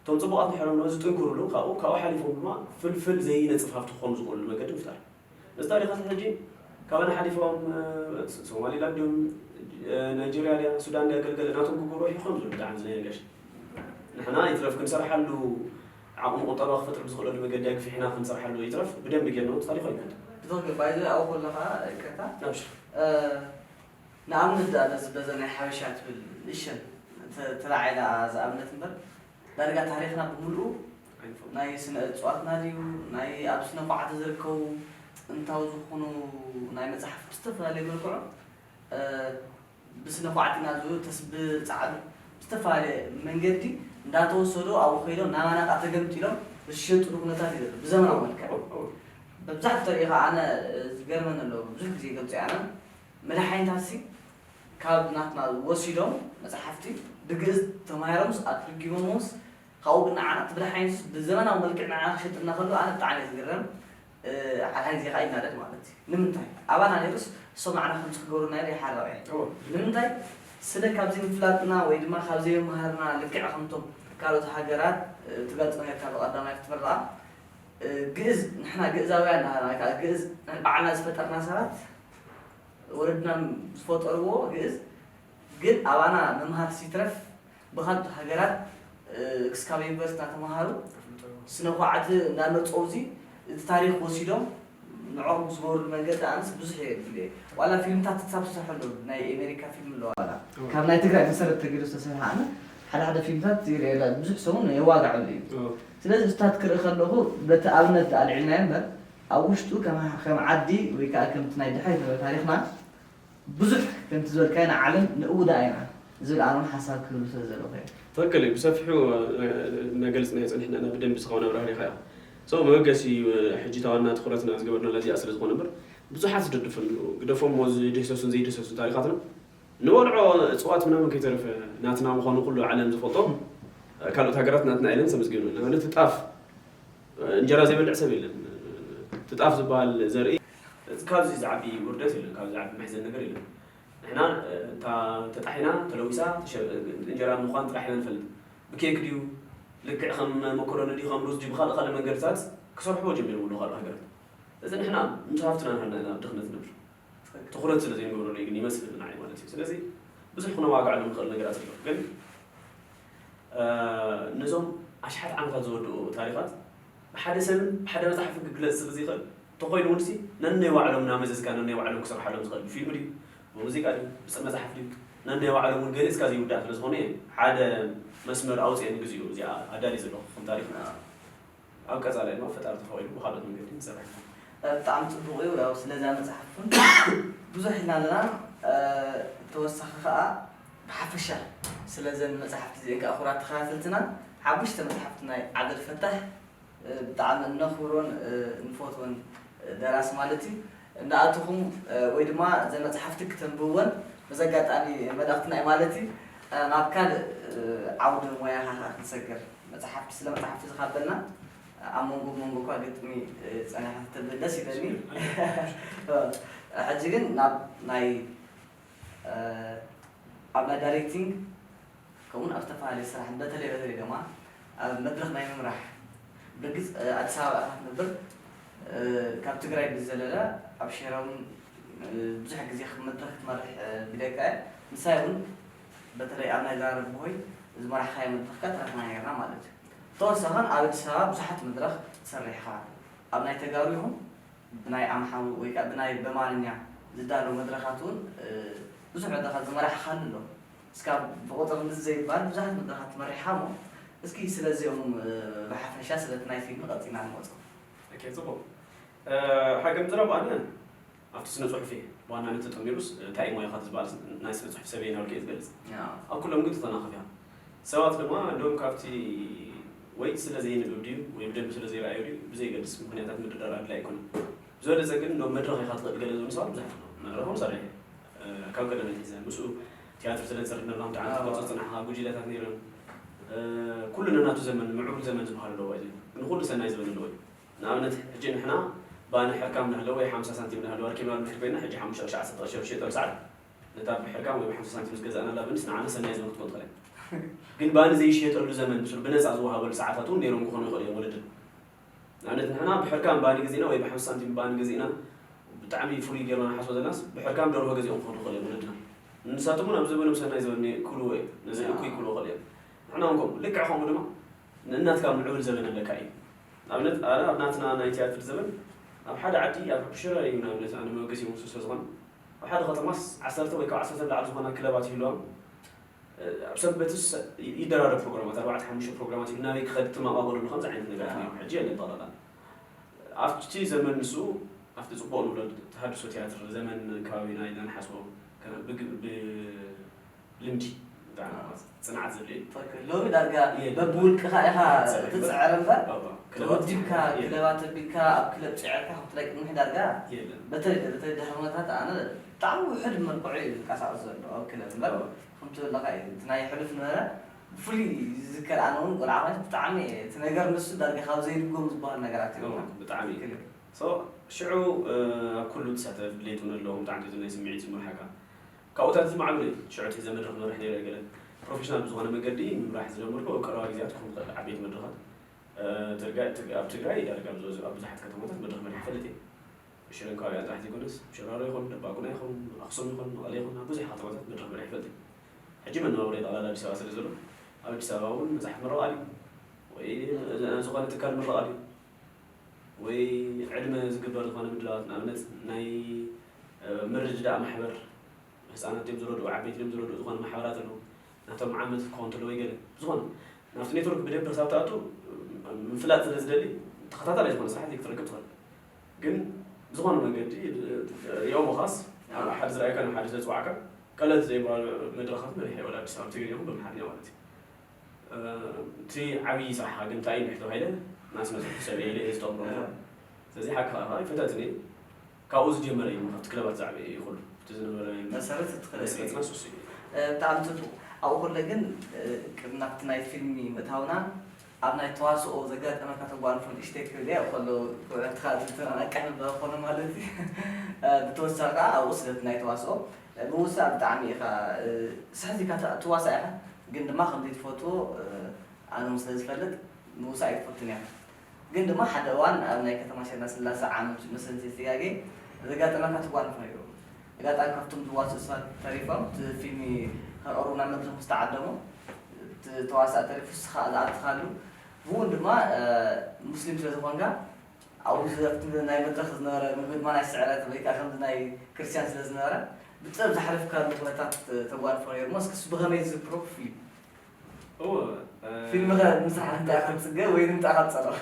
እቶም ፅቡቓት እንድሕሮም ድማ ዝጥንክሩሉ ካብኡ ካብኡ ሓሊፎም ድማ ፍልፍል ዘይነፅፍ ሃፍቲ ክኾኑ ዝኽእሉ መገዲ ምፍጣር። ነዚ ታሪኻት ሕጂ ካባና ሓሊፎም ሶማሊላንድ ድዮም ናይጀርያ ድያ ሱዳን ድያ ገልገለ ናቶም ክገብሩ ይኾኑ ዝብሉ ብጣዕሚ ዝነገሽ ንሕና ይትረፍ ክንሰርሓሉ ዓቕሚ ቁጠባ ክፈጥር ብዝኽእለሉ መገዲ ኣግፊሕና ክንሰርሓሉ ይትረፍ ብደንቢ ጌርና ታሪኽ ኣይኮን። ብትኽክል ባይዘ ኣብኡ ከለኻ ይቅርታ ኣብሽ ንኣብነት ዳ በዚ በዘ ናይ ሓበሻ ትብል ንእሸን ተላዒላ ዝኣብነት እምበር ዳርጋ ታሪኽና ብምልኡ ናይ ስነ እፅዋትና ድዩ ናይ ኣብ ስነ ኳዕቲ ዝርከቡ ጥንታዊ ዝኾኑ ናይ መፅሓፍቲ ዝተፈላለዩ መልክዑ ብስነ ኳዕቲና ዝብሉ ተስቢ ፃዕዱ ብዝተፈላለየ መንገዲ እንዳተወሰዱ ኣብኡ ከይዶም ናባና ከዓ ተገምጢሎም ዝሸጥሉ ኩነታት እዩ ዘሎ ብዘመናዊ መልክዕ በብዛሕቱ ተሪኢኻ ኣነ ዝገርመን ኣለዎ ብዙሕ ግዜ ገልፂ ኣነ መድሓኒታት ሲ ካብ ናትና ወሲዶም መፅሓፍቲ ብግእዝ ተማሂሮምስ ኣትርጊሞምስ ካብኡ ግን ንዓና እቲ መድሓኒትስ ብዘመናዊ መልክዕ ንዓና ክሸጥልና ከሎ ኣነ ብጣዕሚ እየ ዝግረም ሓድሓደ ግዜ ከዓ ይናደድ ማለት እዩ ንምንታይ ኣባና ነይሩስ እሶም ንዓና ከምዚ ክገብሩና ኢለ ይሓርቕ እየ ንምንታይ ስለ ካብ ዘይምፍላጥና ወይ ድማ ካብ ዘይምምሃርና ልክዕ ከምቶም ካልኦት ሃገራት ትገልፆ ነርካ ብቐዳማይ ክትምርቓ ግእዝ ንሕና ግእዛውያን ንሃና ወይ ከዓ ግእዝ በዓልና ዝፈጠርና ሰባት ወለድና ዝፈጠርዎ ግእዝ ግን ኣባና ምምሃር ሲትረፍ ብካልኦት ሃገራት ክስካብ ዩኒቨርስቲ እናተምሃሩ ስነ ኳዕቲ እናመፀው እዚ እቲ ታሪክ ወሲዶም ንዕኦም ዝገበሩሉ መንገዲ ኣነስ ብዙሕ እየ ድብል እየ ዋላ ፊልምታት ክሳብ ዝሰርሐሉ ናይ ኤሜሪካ ፊልም ኣለዋ ዋላ ካብ ናይ ትግራይ መሰረት ተገይሩ ዝተሰርሐ ኣነ ሓደ ሓደ ፊልምታት ይርእየላ ብዙሕ ሰሙን የዋግዐሉ እዩ ስለዚ እሱታት ክርኢ ከለኹ በቲ ኣብነት ኣልዒልናዮ እምበር ኣብ ውሽጡ ከም ዓዲ ወይ ከዓ ከምቲ ናይ ድሕሪት ነበረ ታሪክና ብዙሕ ከምቲ ዝበልካዮ ንዓለም ንእውዳ ኢና ዝብል ኣነ ሓሳብ ክህሉ ስለ ዘለኹ እየ። ትኽክል እዩ። ብሰፊሑ መገልፅና የፅኒሕና ኢና ብደንቢ ስኻ እውን ኣብራህሪኻዮ። So መበገሲ ሕጂ እታ ዋና ትኹረትና ዝገበርናላ እዚኣ ስለ ዝኾነ እምበር ብዙሓት ዝድድፍሉ ግደፎም እሞ ዝድህሰሱን ዘይድህሰሱን ታሪኻትና ንወልዖ እፅዋት ምናምን ከይተረፈ ናትና ምዃኑ ኩሉ ዓለም ዝፈልጦ ካልኦት ሃገራት ናትና ኢለን ዘመስገኑ ንኣብነት ጣፍ እንጀራ ዘይበልዕ ሰብ የለን። እቲ ጣፍ ዝበሃል ዘርኢ ካብዚ ዝዓቢ ውርደት የለን፣ ካብዚ ዝዓቢ መሕዘን ነገር የለን። ንሕና እታ ተጣሒና ተለዊሳ እንጀራ ምዃን ጥራሕ ኢና ንፈልጥ። ብኬክ ድዩ ልክዕ ከም መኮረኒ ድዩ ከም ሩዝ ድዩ ብካልእ ካልእ መንገድታት ክሰርሕዎ ጀሚሮም ኣለዉ ካልእ ሃገራት። እዚ ንሕና ምስ ሃፍትና ንሕና ኢና ኣብ ድኽነት ንነብር። ትኹረት ስለ ዘይንገብረሉ እዩ ግን ይመስል ንዓይ ማለት እዩ። ስለዚ ብዙሕ ክነዋግዐሉ ንኽእል ነገራት ኣሎ ግን ነዞም ኣሽሓት ዓመታት ዝወድኡ ታሪኻት ብሓደ ሰብን ብሓደ መፅሓፍን ክግለፅ ስለ ዘይኽእል እንተኾይኑ እውን ሲ ነናይ ባዕሎም እናመዘዝካ ነናይ ባዕሎም ክሰርሓሎም ዝኽእል ብፊልም ድዩ ብሙዚቃ ድዩ ብፅን መፅሓፍ ድዩ ነናይ ባዕሎም እውን ገሊፅካ ዘይውዳእ ስለ ዝኾነ ሓደ መስመር ኣውፅአ ንግዚኡ እዚኣ ኣዳልየ ዘለኹ ከም ታሪኽ ማለት እዩ። ኣብ ቀፃላይ ድማ ፈጣሪ ተፈቒዱ ብካልኦት መንገዲ ንሰርሕ ኢና። ብጣዕሚ ፅቡቕ እዩ ያው ስለዛ መፅሓፍ እውን ብዙሕ ኢልና ኣለና ተወሳኺ ከዓ ብሓፈሻ ስለዘን መፅሓፍቲ እዚአን ከዓ ክቡራት ተኸታተልትና ሓሙሽተ መፅሓፍቲ ናይ ዓብደልፈታሕ ብጣዕሚ እነኽብሮን እንፈትወን ደራሲ ማለት እዩ እንዳኣተኹም ወይ ድማ ዘን መፅሓፍቲ ክተንብብወን በዚ ኣጋጣሚ መልእኽትና እዩ ማለት እዩ ናብ ካልእ ዓውዲ ሞያኻ ከዓ ክንሰግር መፅሓፍቲ ስለ መፅሓፍቲ ዝኻበልና ኣብ መንጎ መንጎ እኳ ግጥሚ ፀኒሓ ተብል ደስ ይለኒ ሕጂ ግን ናብ ናይ ኣብ ናይ ዳይሬክቲንግ ከምኡን ኣብ ዝተፈላለዩ ስራሕ በተለይ በተለይ ድማ ኣብ መድረክ ናይ ምምራሕ ብርግፅ ኣዲስ ኣበባ ኢኻ ትነብር ካብ ትግራይ ብዝዘለለ ኣብ ሸራውን ብዙሕ ግዜ መድረክ ክትመርሕ ቢለካ እየ ምሳይ እውን በተለይ ኣብ ናይ ዛረብ ብሆይ ዝመራሕካዮ መድረክካ ተረክና ነርና ማለት እዩ ተወሳኸን ኣብ ኣዲስ ኣበባ ብዙሓት መድረክ ሰሪሕኻ ኣብ ናይ ተጋሩ ይኹን ብናይ ኣምሓሩ ወይ ከዓ ብናይ በማርኛ ዝዳለው መድረኻት እውን ብዙሕ መድረኻት ዝመራሕኻሉ ኣሎ። እስካብ ብቁፅሪ ምስ ዘይባል ብዙሓት መድረኻት መሪሕኻ እሞ እስኪ ስለዚኦም ብሓፈሻ ስለቲ ናይ ፊልም ቀፂልና ንመፁ። ኦኬ ፅቡቕ። ሓቂ ምዝራብ ኣነ ኣብቲ ስነ ፅሑፍ እየ ብዋናነት ተጠሚሩስ እንታይ እዩ ሞያኻ ዝበሃል ናይ ስነ ፅሑፍ ሰበይ ናብልክ እየ ዝገልፅ። ኣብ ኩሎም ግን ትተናኸፍ እያ። ሰባት ድማ እንደውም ካብቲ ወይ ስለ ዘየንብብ ድዩ ወይ ብደንቢ ስለ ዘይረኣዮ ድዩ ብዘየገድስ ምኽንያታት ምድርዳር ኣድላይ ኣይኮነን። ዝበለጸ ግን እንደውም መድረኽ ኢኻ ትኽእል ገለ ዝብሉ ሰባት ብዙሓት ኣለዉ። መድረኽ እውን ሰሪሐ እየ። እ፣ ካብ ቀደም ኣትሒዘ ምስኡ ቲያትር ስለ ዝሰርሕ ነርና ብጣዕሚ ኣዎ። ትፈልጦ ዝጸናሕካ ጉጅለታት ነይሮም። እ፣ ኩሉ ነናቱ ዘመን፣ ምዕቡል ዘመን ዝበሃል ኣለዎ እዩ። ንኹሉ ሰናይ ዘበን ኣለዎ እዩ። ንኣብነት ሕጂ ንሕና ባኒ ሕርካም እናሃለወ ወይ ሓምሳ ሳንቲም እናሃለወ ኣርኪብናሉ ምድሪ ኮይና ሕጂ ሓሙሽተ ቅርሺ ዓሰርተ ቅርሺ ኣብ ዝሸየጠሉ ሰዓት ነታ ብሕርካም ወይ ብሓምሳ ሳንቲም ዝገዛእናላ ባኒስ ንዓና ሰናይ ዘበን ክትኮን ትኽእል እያ። ግን ባኒ ዘይሽየጠሉ ዘመን ብስሩ ብነጻ ዝወሃበሉ ሰዓታት እውን ነይሮም ክኾኑ ይኽእሉ እዮም ወለድና። ንኣብነት ንሕና ብሕርካም ባኒ ገዚእና ወይ ብሓምሳ ሳንቲም ባኒ ገዚእና ብጣዕሚ ፍሉይ ጌርና ንሓስቦ ዘለናስ ብሕርካም ደርሆ ገዚኦም ክኾኑ ይኽእሉ እዮም ወለድና። ንሳቶም እውን ኣብ ዘበኖም ሰናይ ዘበን ክብልዎ እዮም። ነዚ እኩይ ክብልዎ ይኽእሉ እዮም። ንሕና እውን ከምኡ። ልክዕ ከምኡ ድማ ንእናትካ ምዕቡል ዘበን ኣለካ እዩ። ንኣብነት ኣነ ኣብ ናትና ናይ ቲያትር ዘበን ኣብ ሓደ ዓዲ ኣብ ሽረ እዩ ንኣብነት ኣነ መበገሲ ይመስሉ ስለ ዝኾነ ኣብ ሓደ ከተማስ ዓሰርተ ወይ ካብ ዓሰርተ ንላዕሊ ዝኾና ክለባት ይህልዋ። ኣብ ሰንበትስ ይደራረብ ፕሮግራማት፣ ኣርባዕተ ሓሙሽተ ፕሮግራማት እዩ። ናበይ ክኸድ ትመቓቐሉ ከምዚ ዓይነት ነገራት ነይሩ። ሕጂ የለን ጠቕላላ። ኣብቲ ዘመን ንሱ ኣብቲ ጽቡቕ ንብሎ ተሃድሶ ቲያትር ዘመን ከባቢና ኢልና ንሓስቦ ከም ብግ-፣ ብልምዲ ብጣዕሚ ጽንዓት ዘድልዮ እዩ። ትኽክል። ሎሚ ዳርጋ የለን። በብውልቅኻ ኢኻ ትጽዕር። ትጽዕር እምበር፣ ባባ፣ ክለባት ተወዲብካ፣ የለን። ክለባት ኣቢልካ፣ ኣብ ክለብ ጽዒርካ ክትለቅምሕ ዳርጋ የለን። በተለይ፣ በተለይ ድሕሪ ኩነታት ኣነ ብጣዕሚ ውሑድ መልክዑ እዩ ዝንቀሳቐስ ዘሎ ኣብ ክለብ እምበር፣ ባባ። ከምቲ ዘለኻ እዩ። እቲ ናይ ሕሉፍ ነበረ ብፍሉይ ዝዝከር፣ ኣነ እውን ቆልዓ ኮይነ ብጣዕሚ እቲ ነገር ንሱ ዳርጋ ካብ ዘይድገሙ ዝበሃሉ ነገራት እዮም። ባባ፣ ብጣዕሚ። ትኽክል እዩ። ሶ፣ ሽዑ፣ እ፣ ኣብ ኩሉ ትሳተፍ ድሌት እውን ኣለዎም፣ ብጣዕሚ ትሕቲ ናይ ስምዒት ዝመርሓካ። ካብኡታት ዝማዕበለ እዩ። ሽዑ እቲ ዘመድረኽ መርሕ ነይረ ገለ ፕሮፌሽናል ብዝኾነ መገዲ ምምራሕ ዝጀመርኩ ኣብ ቀረባ ግዜያት ክኾኑ ዝኽእል ዓበይቲ መድረኻት፣ እ፣ ትርጋ-፣ ትግ-፣ ኣብ ትግራይ ዳርጋ ኣብ ዝበዝሑ፣ ኣብ ብዙሓት ከተማታት መድረኽ መሪሐ ይፈልጥ እየ። ሽረን ከባቢኣን ጥራሕ ዘይኮነስ፣ ሽራሮ ይኹን፣ ደባጉና ይኹን፣ ኣኽሱም ይኹን፣ መቐለ ይኹን፣ ኣብ ብዙሕ ከተማታት መድረኽ መሪሐ ይፈልጥ እየ። ሕጂ መነባብሮይ ጠቕላላ ኣዲስ ኣበባ ስለ ዘሎ፣ ኣብ ኣዲስ ኣበባ እውን መጽሓፍ ምርቓ ድዩ ወይ ዝኾነ ትካል ምርቓ ድዩ ወይ ዕድመ ዝግበር ዝኾነ ምድላዋት፣ ንኣብነት ናይ፣ እ፣ ምርድዳእ ማሕበር፣ ህጻናት ድዮም ዝረድኡ፣ ዓበይቲ ድዮም ዝረድኡ ዝኾነ ማሕበራት ኣለዉ። ናቶም ዓመት ክኸውን እንተለዎ ይገለ። ብዝኾነ፣ ናብቲ ኔትወርክ ብደንቢ ክሳብ ትኣቱ፣ እ፣ ምፍላጥ ስለ ዝደሊ፣ ተኸታታላይ ዝኾነ ስራሓት ክትረክብ ትኽእል። ግን ብዝኾነ መንገዲ፣ እ፣ ሪኦም ምኻስ፣ ኣብ ሓደ ዝረኣየካ፣ ናብ ሓደ ስለ ዝጸዋዕካ፣ ቀለልቲ ዘይበሃሉ መድረኻት መሪሐ፣ ወላ ኣዲስ ኣበባ፣ ትግርኛ ይኹን ብኣምሓርኛ ማለት እዩ። እ፣ እቲ ዓብዪ ስራሕኻ ግን እንታይ እዩ እንድሕር ተባሂለ፣ ናስ መጽሓፍ ሰብ እየ ኢለ እየ ዝጠቕሞ። እ። ስለዚ ሓቅኻ ኢኻ፣ ኣይፈታትን እየ። ካብኡ ዝጀመረ እዩ፣ ካብቲ ክለባት ዝዓበየ እዩ ኩሉ። እቲ ዝነበረ መሰረት እቲ ክለብ እዩ። መሰረትና ንሱ እዩ። እ፣ ብጣዕሚ ጽቡቕ። ኣብኡ ከሎ ግን፣ እ፣ ቅድሚ ናብቲ ናይ ፊልሚ ምእታውና፣ ኣብ ናይ ተዋስኦ ዘጋጠመካ ተጓንፎ ንእሽተይ ክብል እየ፣ ኣብኡ ከሎ ክውዕለትካ ዝተናናቅሕ ምበር ኮነ ማለት እዩ። እ፣ ብተወሳኺ ከኣ ኣብኡ ስለቲ ናይ ተዋስኦ፣ እ፣ ምውሳእ ብጣዕሚ ኢኻ፣ እ፣ ስሕት ኢልካ ት-፣ ትዋሳእ ኢኻ፣ ግን ድማ ከምዘይትፈትዎ፣ እ፣ ኣነ እውን ስለ ዝፈልጥ ምውሳእ ኣይትፈቱን እያ። ግን ድማ ሓደ እዋን ኣብ ናይ ከተማ ሸርና ስላሰ ዓመት መሰል ዘይተጋጌ ዘጋጠመካ ትጓንፎ ነይሩ። ኣጋጣሚ ካብቶም ዝዋስኡ ሰባት ተሪፎም እቲ ፊልሚ ከቕርቡ ናብ መድረኽ ምስ ተዓደሙ፣ እቲ ተዋሳእ ተሪፉ ንስኻ ዝኣተኻሉ፣ ብእውን ድማ፣ እ፣ ሙስሊም ስለ ዝኾንካ፣ ኣብኡ ዝዘፍቲ ናይ መድረኽ ዝነበረ ምግቢ ድማ ናይ ስዕረት ወይ ከዓ ከምዚ ናይ ክርስቲያን ስለ ዝነበረ፣ ብጥበብ ዝሓለፍካሉ ኩነታት ተጓንፎ ነይሩ እሞ፣ እስኪ እሱ ብኸመይ ዝዝክሮ ክፍሊ? እወ፣ እ፣ ፊልም ኸ ምስራሕ እንታይ ኢኻ ትጽገ ወይ ንምንታይ ኢኻ ትጸልኦ?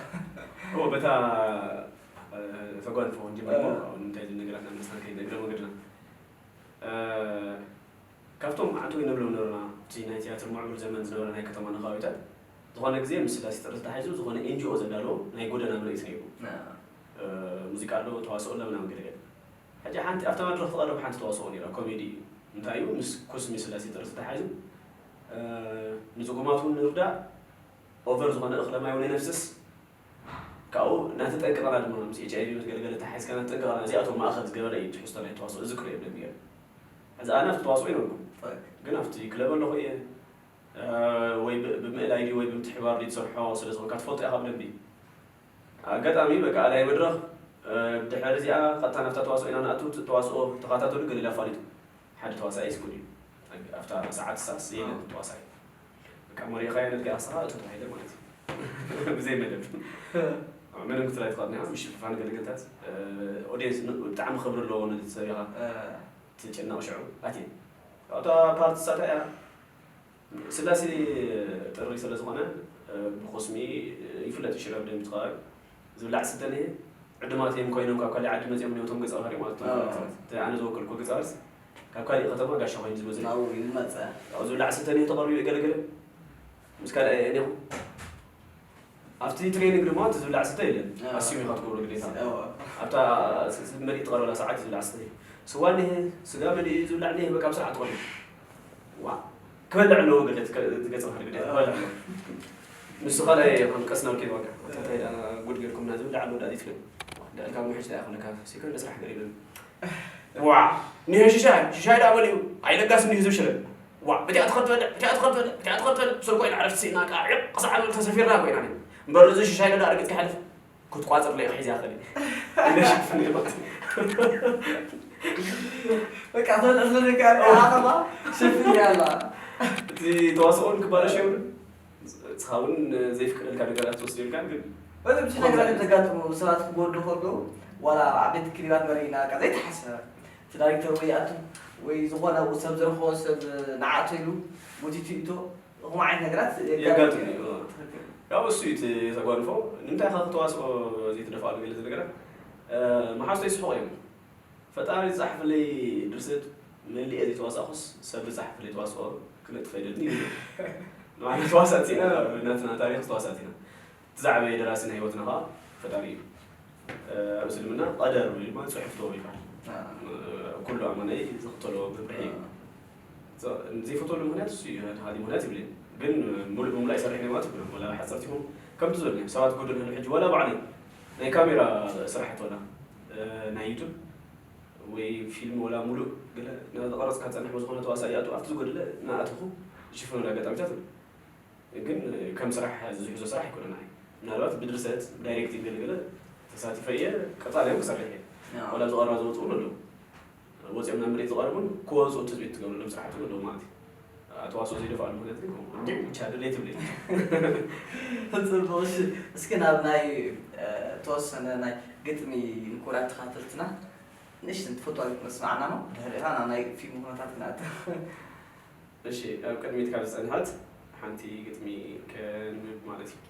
እወ፣ በታ፣ እ፣ ተጓንፎ ክንጅምር እሞ፣ እ። ኣብ ንምንታይ ዝብል ነገራት ናብ ምስታን ከይድ እግረ መንገድና። እ፣ ካብቶም ዓንተው ነብሎም ነበርና፣ እቲ ናይ ቲያትር ምዕቡል ዘመን ዝነበረ ናይ ከተማና ከባቢታት፣ ዝኾነ ግዜ ምስ ስላሴ ጥሪ ተታሒዙ ዝኾነ ኤን ጂ ኦ ዘዳለዎ ናይ ጎደና ምርኢት ነይሩ። እ። እ፣ ሙዚቃ ኣሎ፣ ተዋስኦ ኣሎ ምናምን ገለ ገለ። ሕጂ ሓንቲ ኣብታ መድረኽ ትቐርብ ሓንቲ ተዋስኦ ነይራ፣ ኮሜዲ እዩ። እንታይ እዩ? ምስ ኩስሚ ስላሴ ጥሪ ተታሒዙ፣ እ፣ ንጽጉማት እውን ንርዳእ፣ ኦቨር ዝኾነ እኽለ ማይ እውን የነፍስስ። ካብኡ ናተጠንቀቐና ድማ ምስ ኤች ኣይ ቪ ምስ ገለገለ ተሓሒዝካ ናተጠንቀቐና፣ እዚኣቶም ማእኸል ዝገበረ እዩ ትሕዝቶ ናይ ተዋስኦ፣ እዝክሮ እየ ብደንቢ ገይረ። ሕዚ ኣነ ኣብቲ ተዋስኦ ኣይነበርኩን፣ ትኽክል። ግን ኣብቲ ክለብ ኣለኹ እየ፣ እ፣ ወይ ብ-፣ ብምእላይ ድዩ ወይ ብምትሕባር ድዩ ትሰርሖ ስለ ዝኾንካ ትፈልጦ ኢኻ ብደንቢ። ኣጋጣሚ በቃ ኣላይ መድረኽ፣ እ፣ ድሕሪ እዚኣ ቀጥታ ናብታ ተዋስኦ ኢና ንኣቱ፣ እቲ ተዋስኦ ተኸታተሉ ገሊላ ኣፋሊጡ። ሓደ ተዋሳኣይ ስጉድ እዩ። ኣብታ ሰዓት ሳስ የለን ተዋሳኣይ። በቃ መሪኻዮ ነድካ ኣስኻ እቶ ተባሂለ ማለት እዩ። ብዘይ መደብ። ምንም ክትርኢ ኣይትኽእልን ኢኻ፣ ምሽፍፋን ገለገልታት፣ እ፣ ኦድየንስ ን-፣ ብጣዕሚ ክብሪ ኣለዎ ነቲ ሰብ ኢኻ እ። ትጭነቕ ሽዑ። ኣትየ። ኣብታ ፓርት ሳታ እያ። ስላሴ ጥሪ ስለ ዝኾነ፣ እ፣ ብኮስሚ፣ እ፣ ይፍለጥ ሽረ ብደንቢ እቲ ከባቢ። ዝብላዕ ዝስተ እኒሀ፣ ዕዱማት እዮም ኮይኖም ካብ ካሊእ ዓዲ መፂኦም እኒኦ እቶም ገፀ ባህሪ ማለት እቶም ኣዎ። ካራክተራት። እቲ ኣነ ዝወከልኩ ገፀ ባህሪስ ካብ ካሊእ ከተማ ጋሻ ኮይኑ ዝመፅእ። ናብኡ እዩ ዝመፅእ። ያው ዝብላዕ ዝስተ እኒሀ ተቐርቡ የገለገለ። ምስ ካልኣይ እኒኹ። ኣብቲ ትሬኒንግ ድማ እቲ ዝብላዕ ዝስተ የለን። ኣዎ። ኣስዩም ኢኻ ትገብሮ ግዴታ። እዎ። ኣብታ ስ- መሊእ ትቐርበላ ሰዓት ዝብላዕ ዝስተ። ስዋ እኒሀ፣ ስጋ መሊኡ ዝብላዕ እኒሀ፣ በቃ ብስርዓት ትቐርብ። ዋ፣ ክበልዕ ኣለዎ ግዴታ፣ ገ- ገጸ ባህሪ ግዴታ ክበልዕ ኣለዎ። ንሱ ካልኣይ ከም ቀስ ናብ ኬድ ዋጋ። እንታይ ደኣ ጉድ ጌርኩምና ዝብላዕ ኣለዎ ደኣ ዘይትብል። ደኣ ካብ ምሕሽ ደኣ ክብለካ፣ ሲኮን ስራሕ ገር ይብል። ዋ፣ እኒሀ ሽሻይ፣ ሽሻይ ደኣ መሊኡ፣ ኣይለጋስ እኒሁ ዝብ ሽረ። ዋ፣ ብቲኣ ትኸድ ትበልዕ፣ ብቲኣ ትኸድ ትበልዕ፣ ብቲኣ ትኸድ ትበልዕ፣ ስር ኮይና ዕረፍቲ ስኢና፣ ቃ፣ ዕቕ ሰዓት ተሰፊርና ኮይና። እምበር እዚ ሽሻይ ደኣ ርግጽ ክሓልፍ፣ ክትቋጽር ለይ ሒዛ ኸዲ። ኢለ ሸፍን ኢልባት። በቃ ተልዕለካ ዓቐባ ሸፍን ያላ። እቲ ተዋስኦን ክባላሽ የብሉን። ንስኻ እውን ዘይፍቀደልካ ነገራት ትወስድ የብልካን፣ ግን በዚ ብዙሕ ነገራት እዮም ዘጋጥሙ። ሰባት ክጎዱ ከለዉ ዋላ ኣብ ዓበይቲ ክሊባት መሪእና፣ በቃ ዘይተሓሰበ እቲ ዳይሬክተር ወይ ይኣቱ ወይ ዝኾነ ኣብኡ ሰብ ዝረኸቦ ሰብ ንዓቶ ኢሉ ጎቲቱ ይእቶ። ከምኡ ዓይነት ነገራት የጋጥም እዩ። ያው እሱ እዩ እቲ ተጓንፎ። ንምንታይ ኢኻ ክተዋስኦ ዘይትደፍኣሉ ገለ ነገራት? እ፣ መሓዝተይ ስሑቕ እዮም። ፈጣሪ ዝጸሓፈለይ ድርሰት መሊኤ ዘይተዋሳእኩስ፣ ሰብ ዝጸሓፈለይ ተዋስኦ ክነጥፍ ኣይደልን እዩ። ንባዕልና ተዋሳእቲ ኢና፣ ኣብ ናትና ታሪኽ ተዋሳእቲ ኢና። እቲ ዝዓበየ ደራሲ ናይ ህይወትና ኸኣ ፈጣሪ እዩ። እ፣ ኣብ እስልምና ቀደር ወይ ድማ ጽሑፍ ተወ ይበሃል። እ፣ ኩሉ ኣማናይ ዝኽተሎ መምርሒ እዩ። እ። ዘይፈትወሉ ምኽንያት እሱ እዩ፣ ሓደ ሓደ ምኽንያት ይብለኒ። ግን ሙሉእ ብምሉእ ኣይሰርሕን እየ ማለት ይብሎም። ወላ ሓፀርቲ ይኹን ከምቲ ዝበልናዮ ሰባት ክጎድኡ እንከለዉ፣ ሕጂ ዋላ ባዕለይ ናይ ካሜራ ስራሕ እተወላ፣ እ፣ ናይ ዩቱብ ወይ ፊልም ወላ ሙሉእ ገለ እናተቐረፅካ ትፀንሕ ብዝኾነ ተዋሳኢ ይኣቱ፣ ኣብቲ ዝጎደለ እናኣተኹ ዝሽፍነሉ ኣጋጣሚታት ኣሎ። ግን ከም ስራሕ ዝሕዞ ስራሕ ኣይኮነን። ኣይ ምናልባት ብድርሰት ብዳይሬክቲንግ ገለገለ ተሳቲፈ እየ፣ ቀፃሊ እውን ክሰርሕ እየ። ያው። ወላ ኣብዚ ቀረባ ዝወፁ እውን ኣለዉ። ወፂኦም ናብ መሬት ዝቐርቡን ክወፁ ትፅቢት ትገብረሎም ስራሕቲ እውን ኣለዉ ማለት እዩ። ተዋስኦ ዘይደፍኣሉ ምኽንያት ግን ከምኡ እንዲሁ ብቻ ድሌት ይብለኝ። ጽቡቕ። እሺ፣ እስኪ ናብ ናይ፣ እ፣ ተወሰነ ናይ ግጥሚ ንክቡራት ተኸታተልትና ንእሽተን ትፈትዋ ግጥሚ ኣስማዕና ነው። ድሕሪኻ ናብ ናይ ፊልም ኩነታት ክንኣቱ። እሺ፣ ኣብ ቅድሚት ካብ ዝጸንሐት ሓንቲ ግጥሚ ከንብብ ማለት እዩ።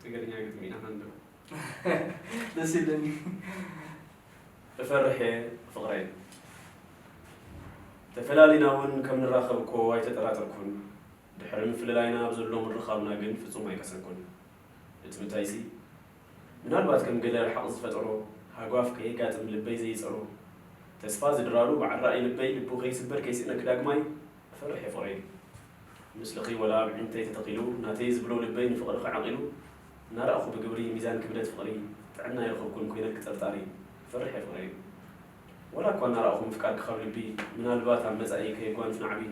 ትግርኛ ግጥሚ ኢና ከንብብ። ደስ ይብለኒ። እፈርሕ እየ ፍቕረይ። ተፈላሊና እውን ከም ንራኸብ እኮ ኣይተጠራጠርኩን። ድሕሪ ምፍልላይና ኣብ ዘሎ ምርኻብና ግን ፍጹም ኣይቀሰንኩን። እቲ ምንታይሲ፣ ምናልባት ከም ገለ ርሓቕ ዝፈጠሮ ሃጓፍ ከየጋጥም ልበይ ዘይጸሮ፣ ተስፋ ዝድራሩ በዓል ራእይ ልበይ ልቡ ከይስበር ከይስእነኪ ዳግማይ እፈርሕ እየ ፍቕረይ። ምስልኺ ወላ ኣብ ዒንተይ ተተኺሉ ናተይ ዝብሎ ልበይ ንፍቕርኺ ዓቒሉ፣ እናረኣኹ ብግብሪ ሚዛን ክብደት ፍቕሪ ጥዕና ኣይረኸብኩን ኮይነልኪ ጠርጣሪ እፈርሕ እየ ፍቕረይ። ወላ እኳ እናረኣኹ ምፍቃርኪ ካብ ልቢ ምናልባት ኣብ መጻኢ ከየጓንፍ ናዕቢ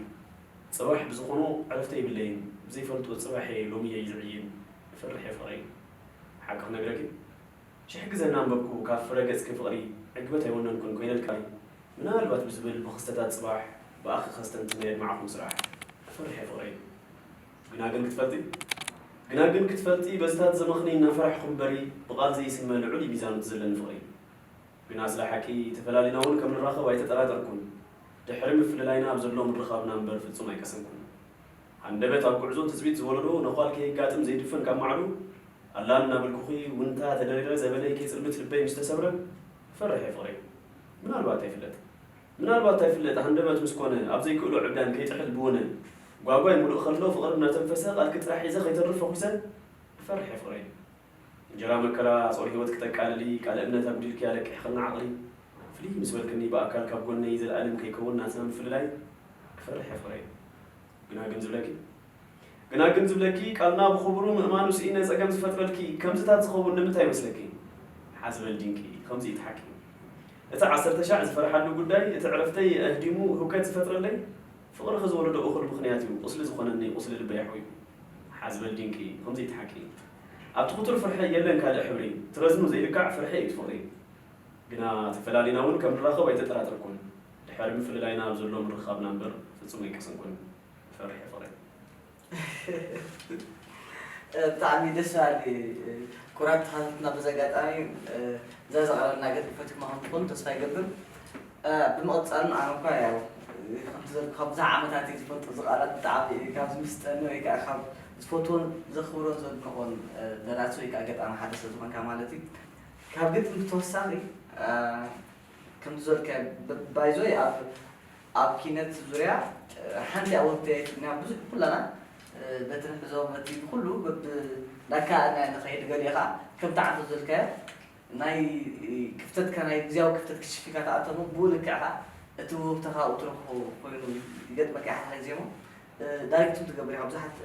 ጽባሕ ብዝኾኖ ዕረፍቲ የብለይን፣ ብዘይፈልጦ ጽባሕ እየ ሎሚ እየ ዝዕይን፣ እፈርሕ እየ ፍቕረይ። ሓቂ ክነግረኪ፣ ሽሕ ግዜ እናንበብኩ ካብ ፍረ ገጽኪ ፍቕሪ ዕግበት ኣይወነንኩን ኮይነልካ፣ ምናልባት ብዝብል ብኽስተታት ጽባሕ ብኣኺ ከስተንትን የድማዕኹም ስራሕ፣ እፈርሕ እየ ፍቕረይ። ግና ግን ክትፈልጢ፣ ግና ግን ክትፈልጢ በዝታት ዘመኽኒ እናፈራሕኹ እምበሪ ብቓል ዘይስመ ልዑል እዩ ሚዛኑ እቲ ዘለኒ ፍቕሪ። ግና ስለ ሓቂ ተፈላሊና እውን ከም ንራኸብ ኣይተጠራጠርኩን። ድሕሪ ምፍልላይና ኣብ ዘሎ ምርኻብና እምበር ፍጹም ኣይቀሰንኩን። ሃንደበት ኣብ ጉዕዞ ትጽቢት ዝወለዶ ነዃል ከየጋጥም ዘይድፈን ካብ ማዕዶ ኣላ እናበልኩኺ ውንታ ተደሪረ ዘበነይ ከይጽልምት ልበይ ምስ ተሰብረ እፈርሕ እየ ፍቕረይ። ምናልባት ኣይፍለጥ፣ ምናልባት ኣይፍለጥ ሃንደበት ምስ ኮነ ኣብ ዘይክእሎ ዕብዳን ከይጥሕል ብውነ ጓጓይ ሙሉእ ከሎ ፍቕሪ እናተንፈሰ ቃልኪ ጥራሕ ሒዘ ከይተርፍ ፈኹሰ እፈርሕ እየ ፍቕረይ። እንጀራ መከራ ጾር ህይወት ክጠቃልሊ ቃል እምነት ኣጉዲልኪ ኣለቂሕኽና ዓቕሊ ፍልይ ምስ በልክኒ ብኣካል ካብ ጎነይ ዘለኣለም ከይከውን ናትና ምፍልላይ ክፈርሕ እየ ፍቕረይ። ግና ግን ዝብለኪ ግና ግን ዝብለኪ ቃልና ብኽብሩ ምእማኑ ስኢነ ጸገም ዝፈጥረልኪ ከምዝታት ዝኸውን ንምንታይ ይመስለኪ? ሓዝበል ድንቂ ከምዚ እዩ እቲ ሓቂ። እቲ ዓሰርተ ሻዕ ዝፈርሓሉ ጉዳይ እቲ ዕረፍተይ ኣህዲሙ ህውከት ዝፈጥረለይ ፍቕርኺ ዝወለዶ እኹል ምኽንያት እዩ ቁስሊ ዝኾነኒ ቁስሊ ልበይ ኣሕውዩ። ሓዝበል ድንቂ ከምዚ እዩ እቲ ሓቂ። ኣብቲ ክቱር ፍርሒ የለን ካልእ ሕብሪ ትረዝኑ ዘይልካዕ ፍርሒ እዩ እቲ ፍቕሪ። ግና ተፈላሊና እውን ከም ንራኸብ ኣይተጠራጠርኩን። ድሕሪ ምፍልላይና ኣብ ዘሎ ምርኻብና እምበር ፍጹም ኣይቀሰንኩን። እፈርሕ እየ ፍቕረይ። ብጣዕሚ ደስ በሃሊ። ኩራት ተኸታተልና በዚ ኣጋጣሚ እዛ ዘቕረብና ገጽ ፈቲኹማ ከም ትኾኑ ተስፋ ይገብር። ብምቕጻል ኣነ እኳ ያው ከምቲ ዘልኩ ካብ ብዙሕ ዓመታት እየ ዝፈልጦ እዚ ቃላት ብጣዕሚ ካብ ዝምስጠኒ ወይ ከዓ ካብ ዝፈትዎን ዘኽብሮን ዘድንቖን ደራሲ ወይ ከዓ ገጣሚ ሓደ ሰብ ዝኾንካ ማለት እዩ። ካብ ግጥሚ ብተወሳኺ ከምቲ ዝበልካዮ ባይዞይ ኣብ ኣብ ኪነት ዙርያ ሓንቲ ኣወንተየትና ብዙሕ ኩላና በቲ ንሕዞ መፂ ኩሉ በብዳካ ናይ ንኸይድ ገሊኻ ከም ተዓቶ ዘልካዮ ናይ ክፍተትካ ናይ ግዜያዊ ክፍተት ክሽፊካ ተኣተሙ ብኡ ልክዕኻ እቲ ውህብተኻ ውትረኹ ኮይኑ ይገጥመካ ኢኻ። ዜሞ ዳይሬክት ትገብር ኢኻ። ብዙሓት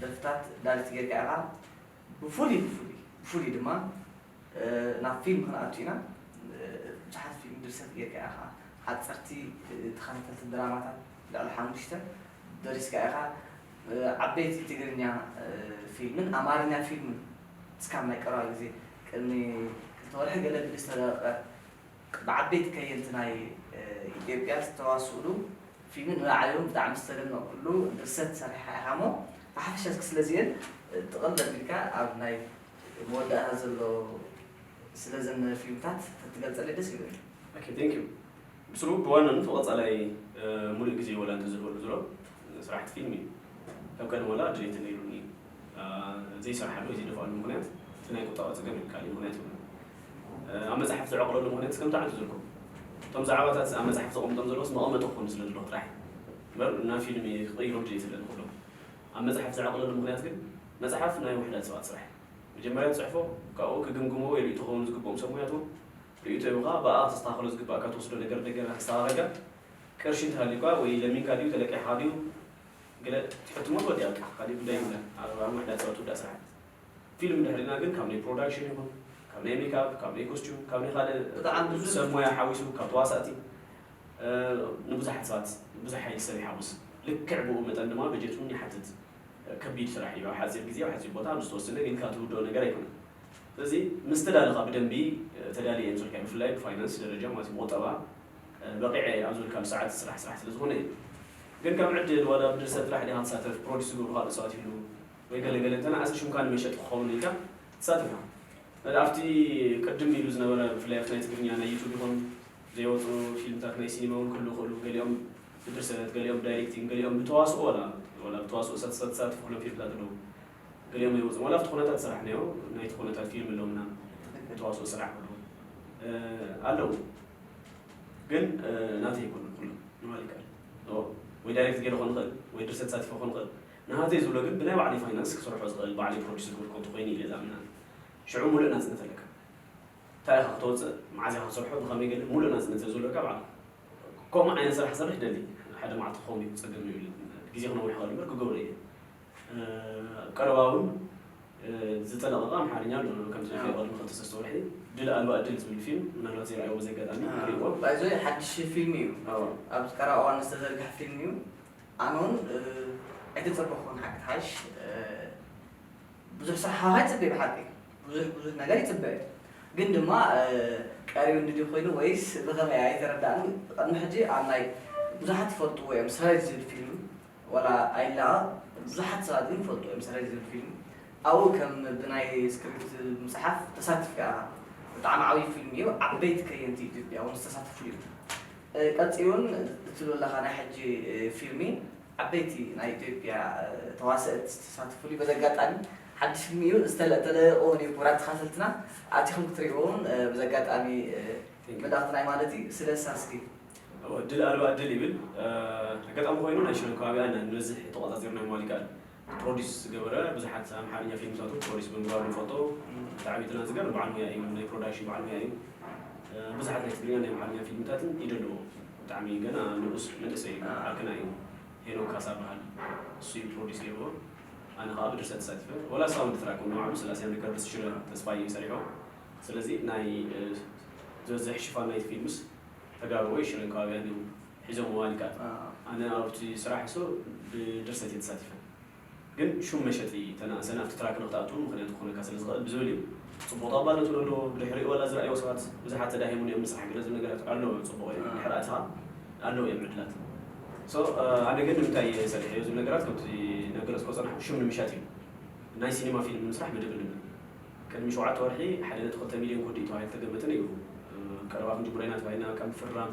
ደርፍታት ዳይሬክት ጌርካ ኢኻ። ብፍሉይ ብፍሉይ ብፍሉይ ድማ ናብ ፊልም ክንኣቱ ኢና። ብዙሓት ፊልም ድርሰት ጌርካ ኢኻ። ሓፀርቲ ተኸታተልቲ ድራማታት ልዕሊ ሓሙሽተ ደሪስካ ኢኻ። ዓበይቲ ትግርኛ ፊልምን ኣማርኛ ፊልምን እስካብ ናይ ቀረባ ግዜ ቅድሚ ክልተ ወርሒ ገለ ብዝተለቀ ብዓበይቲ ከየንቲ ናይ ኢትዮጵያ ዝተዋስኡሉ ፊልም ንባዕሎም ብጣዕሚ ዝተደነቕኩሉ ድርሰት ሰሪሓ ኢኻ እሞ ብሓፈሻ እስኪ ስለዚአን ጥቕል ኣቢልካ ኣብ ናይ መወዳእታ ዘሎ ስለዘን ፊልምታት ተትገልፀለይ ደስ ይብል። Okay, thank you። ብስሩ ብዋናነት ብቐፃላይ ሙሉእ ግዜ ወላ እንተዝህበሉ ዝሎ ስራሕቲ ፊልም እዩ። ካብ ቀደም ወላ ድሌት ነይሩኒ ዘይሰርሓሉ ወይ ዘይደፍኣሉ ምክንያት እቲ ናይ ቁጠባ ፀገም እዩ፣ ካልእ ምክንያት ይብሉ። ኣብ መፅሓፍ ዝዕቕለሉ ምክንያት ከምቲ ዓንቱ ዝልኩም እቶም ዛዕባታት ኣብ መፅሓፍ ዘቐምጦም ዘለውስ መቐመጢ ክኾኑ ስለ ዘለኹ ጥራሕ እምበር እና ፊልም ክቕይሮም ድሌት የለን ኩሎም። ኣብ መፅሓፍ ዝዕቕለሉ ምክንያት ግን መፅሓፍ ናይ ውሕዳት ሰባት ስራሕ እዩ። መጀመርያ ትፅሕፎ ካብኡ ክግምግሞ ወይ ርእይቶ ክኸውን ዝግብኦም ሰብ ሙያቱ ርእይቶ ይብኻ ብኣ ክተስተኻኽሎ ዝግባእካ ትወስዶ ነገር ደገና ክስተኻኸልካ ቅርሺ እንተሃልዩካ ወይ ለሚንካ ድዩ ተለቂሕኻ ድዩ ገለ ትሕትሞ ትወዲኣ በቃ ካሊእ ጉዳይ የብላን። ኣብ ውሕዳት ሰባት ትውዳእ ስራሓት። ፊልም እንድሕር ኢልና ግን ካብ ናይ ፕሮዳክሽን ይኹን ካብ ናይ ሜክኣፕ ካብ ናይ ኮስቹም ካብ ናይ ካልእ ሰብ ሞያ ሓዊሱ ካብ ተዋሳእቲ ንብዙሓት ሰባት ብዙሕ ሓይሊ ሰብ ይሓውስ። ልክዕ ብኡ መጠን ድማ በጀት እውን ይሓትት። ከቢድ ስራሕ እዩ። ኣብ ሓፂር ግዜ ኣብ ሓፂር ቦታ ኣብ ዝተወሰነ ኢልካ ትውድኦ ነገር ኣይኮነን። ስለዚ ምስ ተዳለኻ ብደንቢ ተዳልየ እየ ዝብልካ ብፍላይ ብፋይናንስ ደረጃ ማለት ብቁጠባ በቂዐ እየ ኣብ ዝብልካሉ ሰዓት ዝስራሕ ስራሕ ስለ ዝኾነ እዩ። ግን ከም ዕድል ዋላ ብድርሰት ጥራሕ ዲኻ ትሳተፍ ፕሮዲስ ዝገብሩ ካልኦት ሰባት ይህልዉ ወይ ገለ ገለ እንተነኣሰ ሽምካ ንመሸጢ ክኸውን ኢልካ ትሳተፍ ኢኻ። ኣብቲ ቅድም ኢሉ ዝነበረ ብፍላይ ኣብቲ ናይ ትግርኛ ናይ ዩቱብ ይኹን ዘይወፁ ፊልምታት ናይ ሲኒማ እውን ክህልዉ ይኽእሉ። ገሊኦም ብድርሰት፣ ገሊኦም ብዳይሬክቲንግ፣ ገሊኦም ብተዋስኦ ዋላ ዋላ ብተዋስኦ ሳትሳትሳትፍ ኩሎም ፊልምታት ኣለዉ። ገሊኦም ኣይወፁን ዋላ ኣብቲ ኩነታት ዝሰራሕናዮ ናይቲ ኩነታት ፊልም ኣለውና ተዋስኦ ስራሕ ኣለዉ። ግን ናተይ ኣይኮኑን ኩሎም ምባል ይከኣል። ወይ ዳይሬክት ገይረ ክኾን ይኽእል ወይ ድርሰት ሳቲፈ ክኾን ይኽእል። ናሃተይ ዝብሎ ግን ብናይ ባዕለይ ፋይናንስ ክሰርሖ ዝኽእል ባዕለይ ፕሮዲስ ዝገብር ኮንተ ኮይኑ ኢለ ዝኣምና። ሽዑ ሙሉእ ናፅነት ኣለካ። እንታይ ኢኻ ክተውፅእ፣ መዓዝ ኢኻ ክትሰርሖ፣ ብኸመይ ገለ ሙሉእ ናፅነት ስለ ዝህልወካ ባዕልኻ ከምኡ ዓይነት ስራሕ ክሰርሕ ይደሊ። ሓደ መዓልቲ ክኸውን እዩ፣ ፀገም የብሉን። ግዜ ክነውሕ ይኽእል እምበር ክገብሮ እየ። ኣብ ቀረባ እውን ዝተለቐቐ ኣምሓርኛ ኣሎ፣ ከምቲ ዝብልካዮ ቅድሚ ክልተ ሰለስተ ወርሒ ድል ኣልባ ዕድል ዝብል ፊልም፣ ምናልባት ዘይረኣይዎ በዚ ኣጋጣሚ ክርእይዎ። ባይዞ ሓድሽ ፊልም እዩ፣ ኣብ ቀረባ እዋን ዝተዘርግሐ ፊልም እዩ። ኣነ እውን ኣይተፀበኹን ሓቂ ሓሽ ብዙሕ ስራሕ ይፅበ ብሓቂ ብዙሕ ብዙሕ ነገር ይፅበ ግን ድማ ቀሪቡ እንድዩ ኮይኑ ወይስ ብኸመይ ኣይተረዳእን። ቅድሚ ሕጂ ኣብ ናይ ብዙሓት ይፈልጥዎ እዮም ሰራዊት ዝብል ፊልም ወላ ኣይለኣ ብዙሓት ሰባት ግን ይፈልጥዎ እዮም ሰራዊት ዝብል ፊልም ኣብኡ ከም ብናይ ስክሪፕት ምፅሓፍ ተሳቲፍካ ኢኻ። ብጣዕሚ ዓብዪ ፊልም እዩ። ዓበይቲ ከየንቲ ኢትዮጵያ እውን ዝተሳተፉሉ እዩ። ቀፂሉን እትብሎ ኣለኻ ናይ ሕጂ ፊልሚ ዓበይቲ ናይ ኢትዮጵያ ተዋሰእቲ ዝተሳተፉሉ እዩ። በዚ ኣጋጣሚ ሓድሽ ፊልሚ እዩ ዝተለእተለቆ ውን እዩ ክቡራት ተኻተልትና ኣቲኹም ክትሪእዎ እውን በዚ ኣጋጣሚ መልእኽትና እዩ ማለት እዩ። ስለ ሳስኪ ድል ኣልባ ድል ይብል ኣጋጣሚ ኮይኑ ናይ ሽመን ከባቢኣ ንበዝሕ ተቆፃፂርና ምባል ይከኣል። ፕሮዲስ ዝገበረ ብዙሓት ኣምሓርኛ ፊልምታቱ ፕሮዲስ ብምግባር ንፈልጦ። ብጣዕሚ ተናዝገር በዓል ሙያ እዩ፣ ናይ ፕሮዳክሽን በዓል ሙያ እዩ። ብዙሓት ናይ ትግርኛ ናይ ኣምሓርኛ ፊልምታትን ኢደ ኣለዎ። ብጣዕሚ ገና ንኡስ መንእሰይ እዩ፣ ዓርክና እዩ። ሄኖክ ካሳ በሃል እሱ እዩ ፕሮዲስ ገይርዎ። ኣነ ከዓ ብድርሰት ተሳቲፈ። ወላ ሳውንድ ትራክ እውን ንባዕሉ ስላሴ ሪከርድስ ሽረ ተስፋይ እዩ ሰሪሖ። ስለዚ ናይ ዝበዝሕ ሽፋን ናይቲ ፊልምስ ተጋሩ ወይ ሽረን ከባቢያን እዮም ሒዞምዎ ኣልካ። ኣነ ኣብቲ ስራሕ እሱ ብድርሰት እየ ተሳቲፈ። ግን ሹም መሸጢ ተናእሰን ኣብቲ ትራክ ንክትኣትዉ ምኽንያት ክኾነካ ስለ ዝኽእል ብዝብል እዩ። ፅቡቕ ተቐባልነቱ ኣሎ። ብድሕሪኡ ዋላ ዝረኣይዎ ሰባት ብዙሓት ተዳሂሙን እዮም ንስራሕ ገለ ዝብል ነገራት ኣሎ። ፅቡቕ እዩ። ድሕሪ ኣትኻ ኣለዉ እዮም ዕድላት። So ኣነ ግን ንምንታይ እየ ሰሪሐዮ ዝብል ነገራት ከምቲ እናገለፅኮ ፀናሕኩ ሹም ንምሻጥ እዩ። ናይ ሲኒማ ፊልም ንምስራሕ መደብ ኣለና። ቅድሚ ሸውዓተ ወርሒ ሓደ ነጥቢ ክልተ ሚልዮን ኮዲ እዩ ተባሂሉ ተገመተ ነይሩ። ቀረባ ክንጅምሮ ኢና ተባሂልና በቃ ምፍርራም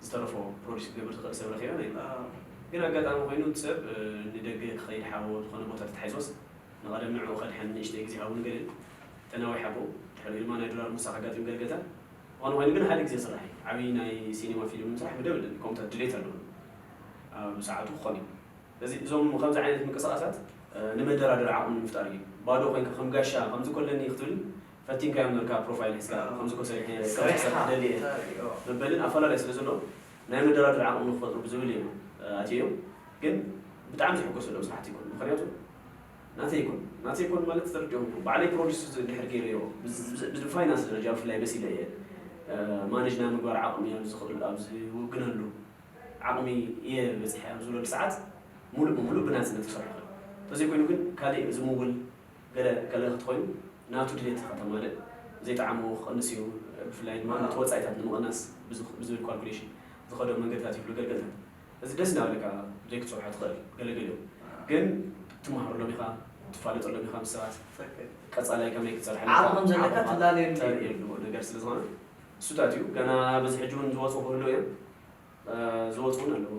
ዝተረፎ ፕሮዲስ ክትገብር ትኽእል ሰብ ረኺበ ነይሩ። ግን ኣጋጣሚ ኮይኑ እቲ ሰብ ንደገ ክኸይድ ሓቦ ዝኾነ ቦታ ተታሒዞስ ንቐደም ንዕኡ ከድሕን ንእሽተይ ግዜ ሃቡን ገልን ተናዊሕ ኣቦ ድሕሪኡ ድማ ናይ ዶላር ምውሳኽ ኣጋጢሙ ገለ ገለ ዝኾነ ኮይኑ ግን ሓደ ግዜ ስራሕ እዩ። ዓብዪ ናይ ሲኒማ ፊልም ንምስራሕ መደብ ኣለኒ። ከምኡታት ድሌት ኣለዎ ኣብ ሰዓቱ ክኾን እዩ። እዚ እዞም ከምዚ ዓይነት ምንቅስቃሳት ንመደራደሪ ዓቕሚ ንምፍጣር እዩ። ባዶ ኮይንካ ከም ጋሻ ከምዚ ኮለኒ ክትብል ፈቲንካዮም ነርካ ፕሮፋይል ሒዝካ ከምዚ ኮ ሰሪሐ ደልየ ምበልን ኣፈላለይ ስለ ዘሎ ናይ መደራደሪ ዓቕሚ ንክፈጥሩ ብዝብል እዮም ኣትዮም። ግን ብጣዕሚ ዝሕጎሰሎም ስራሕቲ ይኮኑ። ምክንያቱ ናተይ ይኮን ናተይ ይኮን ማለት ተረዲኦም ባዕለይ ፕሮዲስ ድሕር ገይረዮ ብፋይናንስ ደረጃ ብፍላይ በሲለ እየ ማኔጅ ናይ ምግባር ዓቕሚ ኣብ ዝኽእል ኣብ ዝውግነሉ ዓቕሚ እየ በፂሐ ኣብ ዝብለሉ ሰዓት ሙሉእ ብሙሉእ ብናፅነት ክሰርሑ ይኽእል። እንተዘይኮይኑ ግን ካሊእ ዝምውል ገለ ገለ ክትኮይኑ ናቱ ድሌት ከተማልእ ዘይጠዓሞ ክቐንስ እዩ። ብፍላይ ድማ ነቲ ወፃኢታት ንምቕናስ ብዝብል ካልኩሌሽን ዝኸዶ መንገድታት ይብሉ ገልገልታት። እዚ ደስ እናበለካ ዘይክትሰርሖ ትኽእል ገለገሊኦም ግን ትመሃረሎም ኢኻ ትፋለጠሎም ኢኻ ምስ ሰባት ቀፃላይ ከመይ ክትሰርሐ ዓቕሚ ከም ዘለካ ትላለየሉ ተርእየሉ ነገር ስለ ዝኾነ እሱታት እዩ። ገና በዚ ሕጂ እውን ዝወፁ ክህሉ እዮም። ዝወፁ እውን ኣለዉ።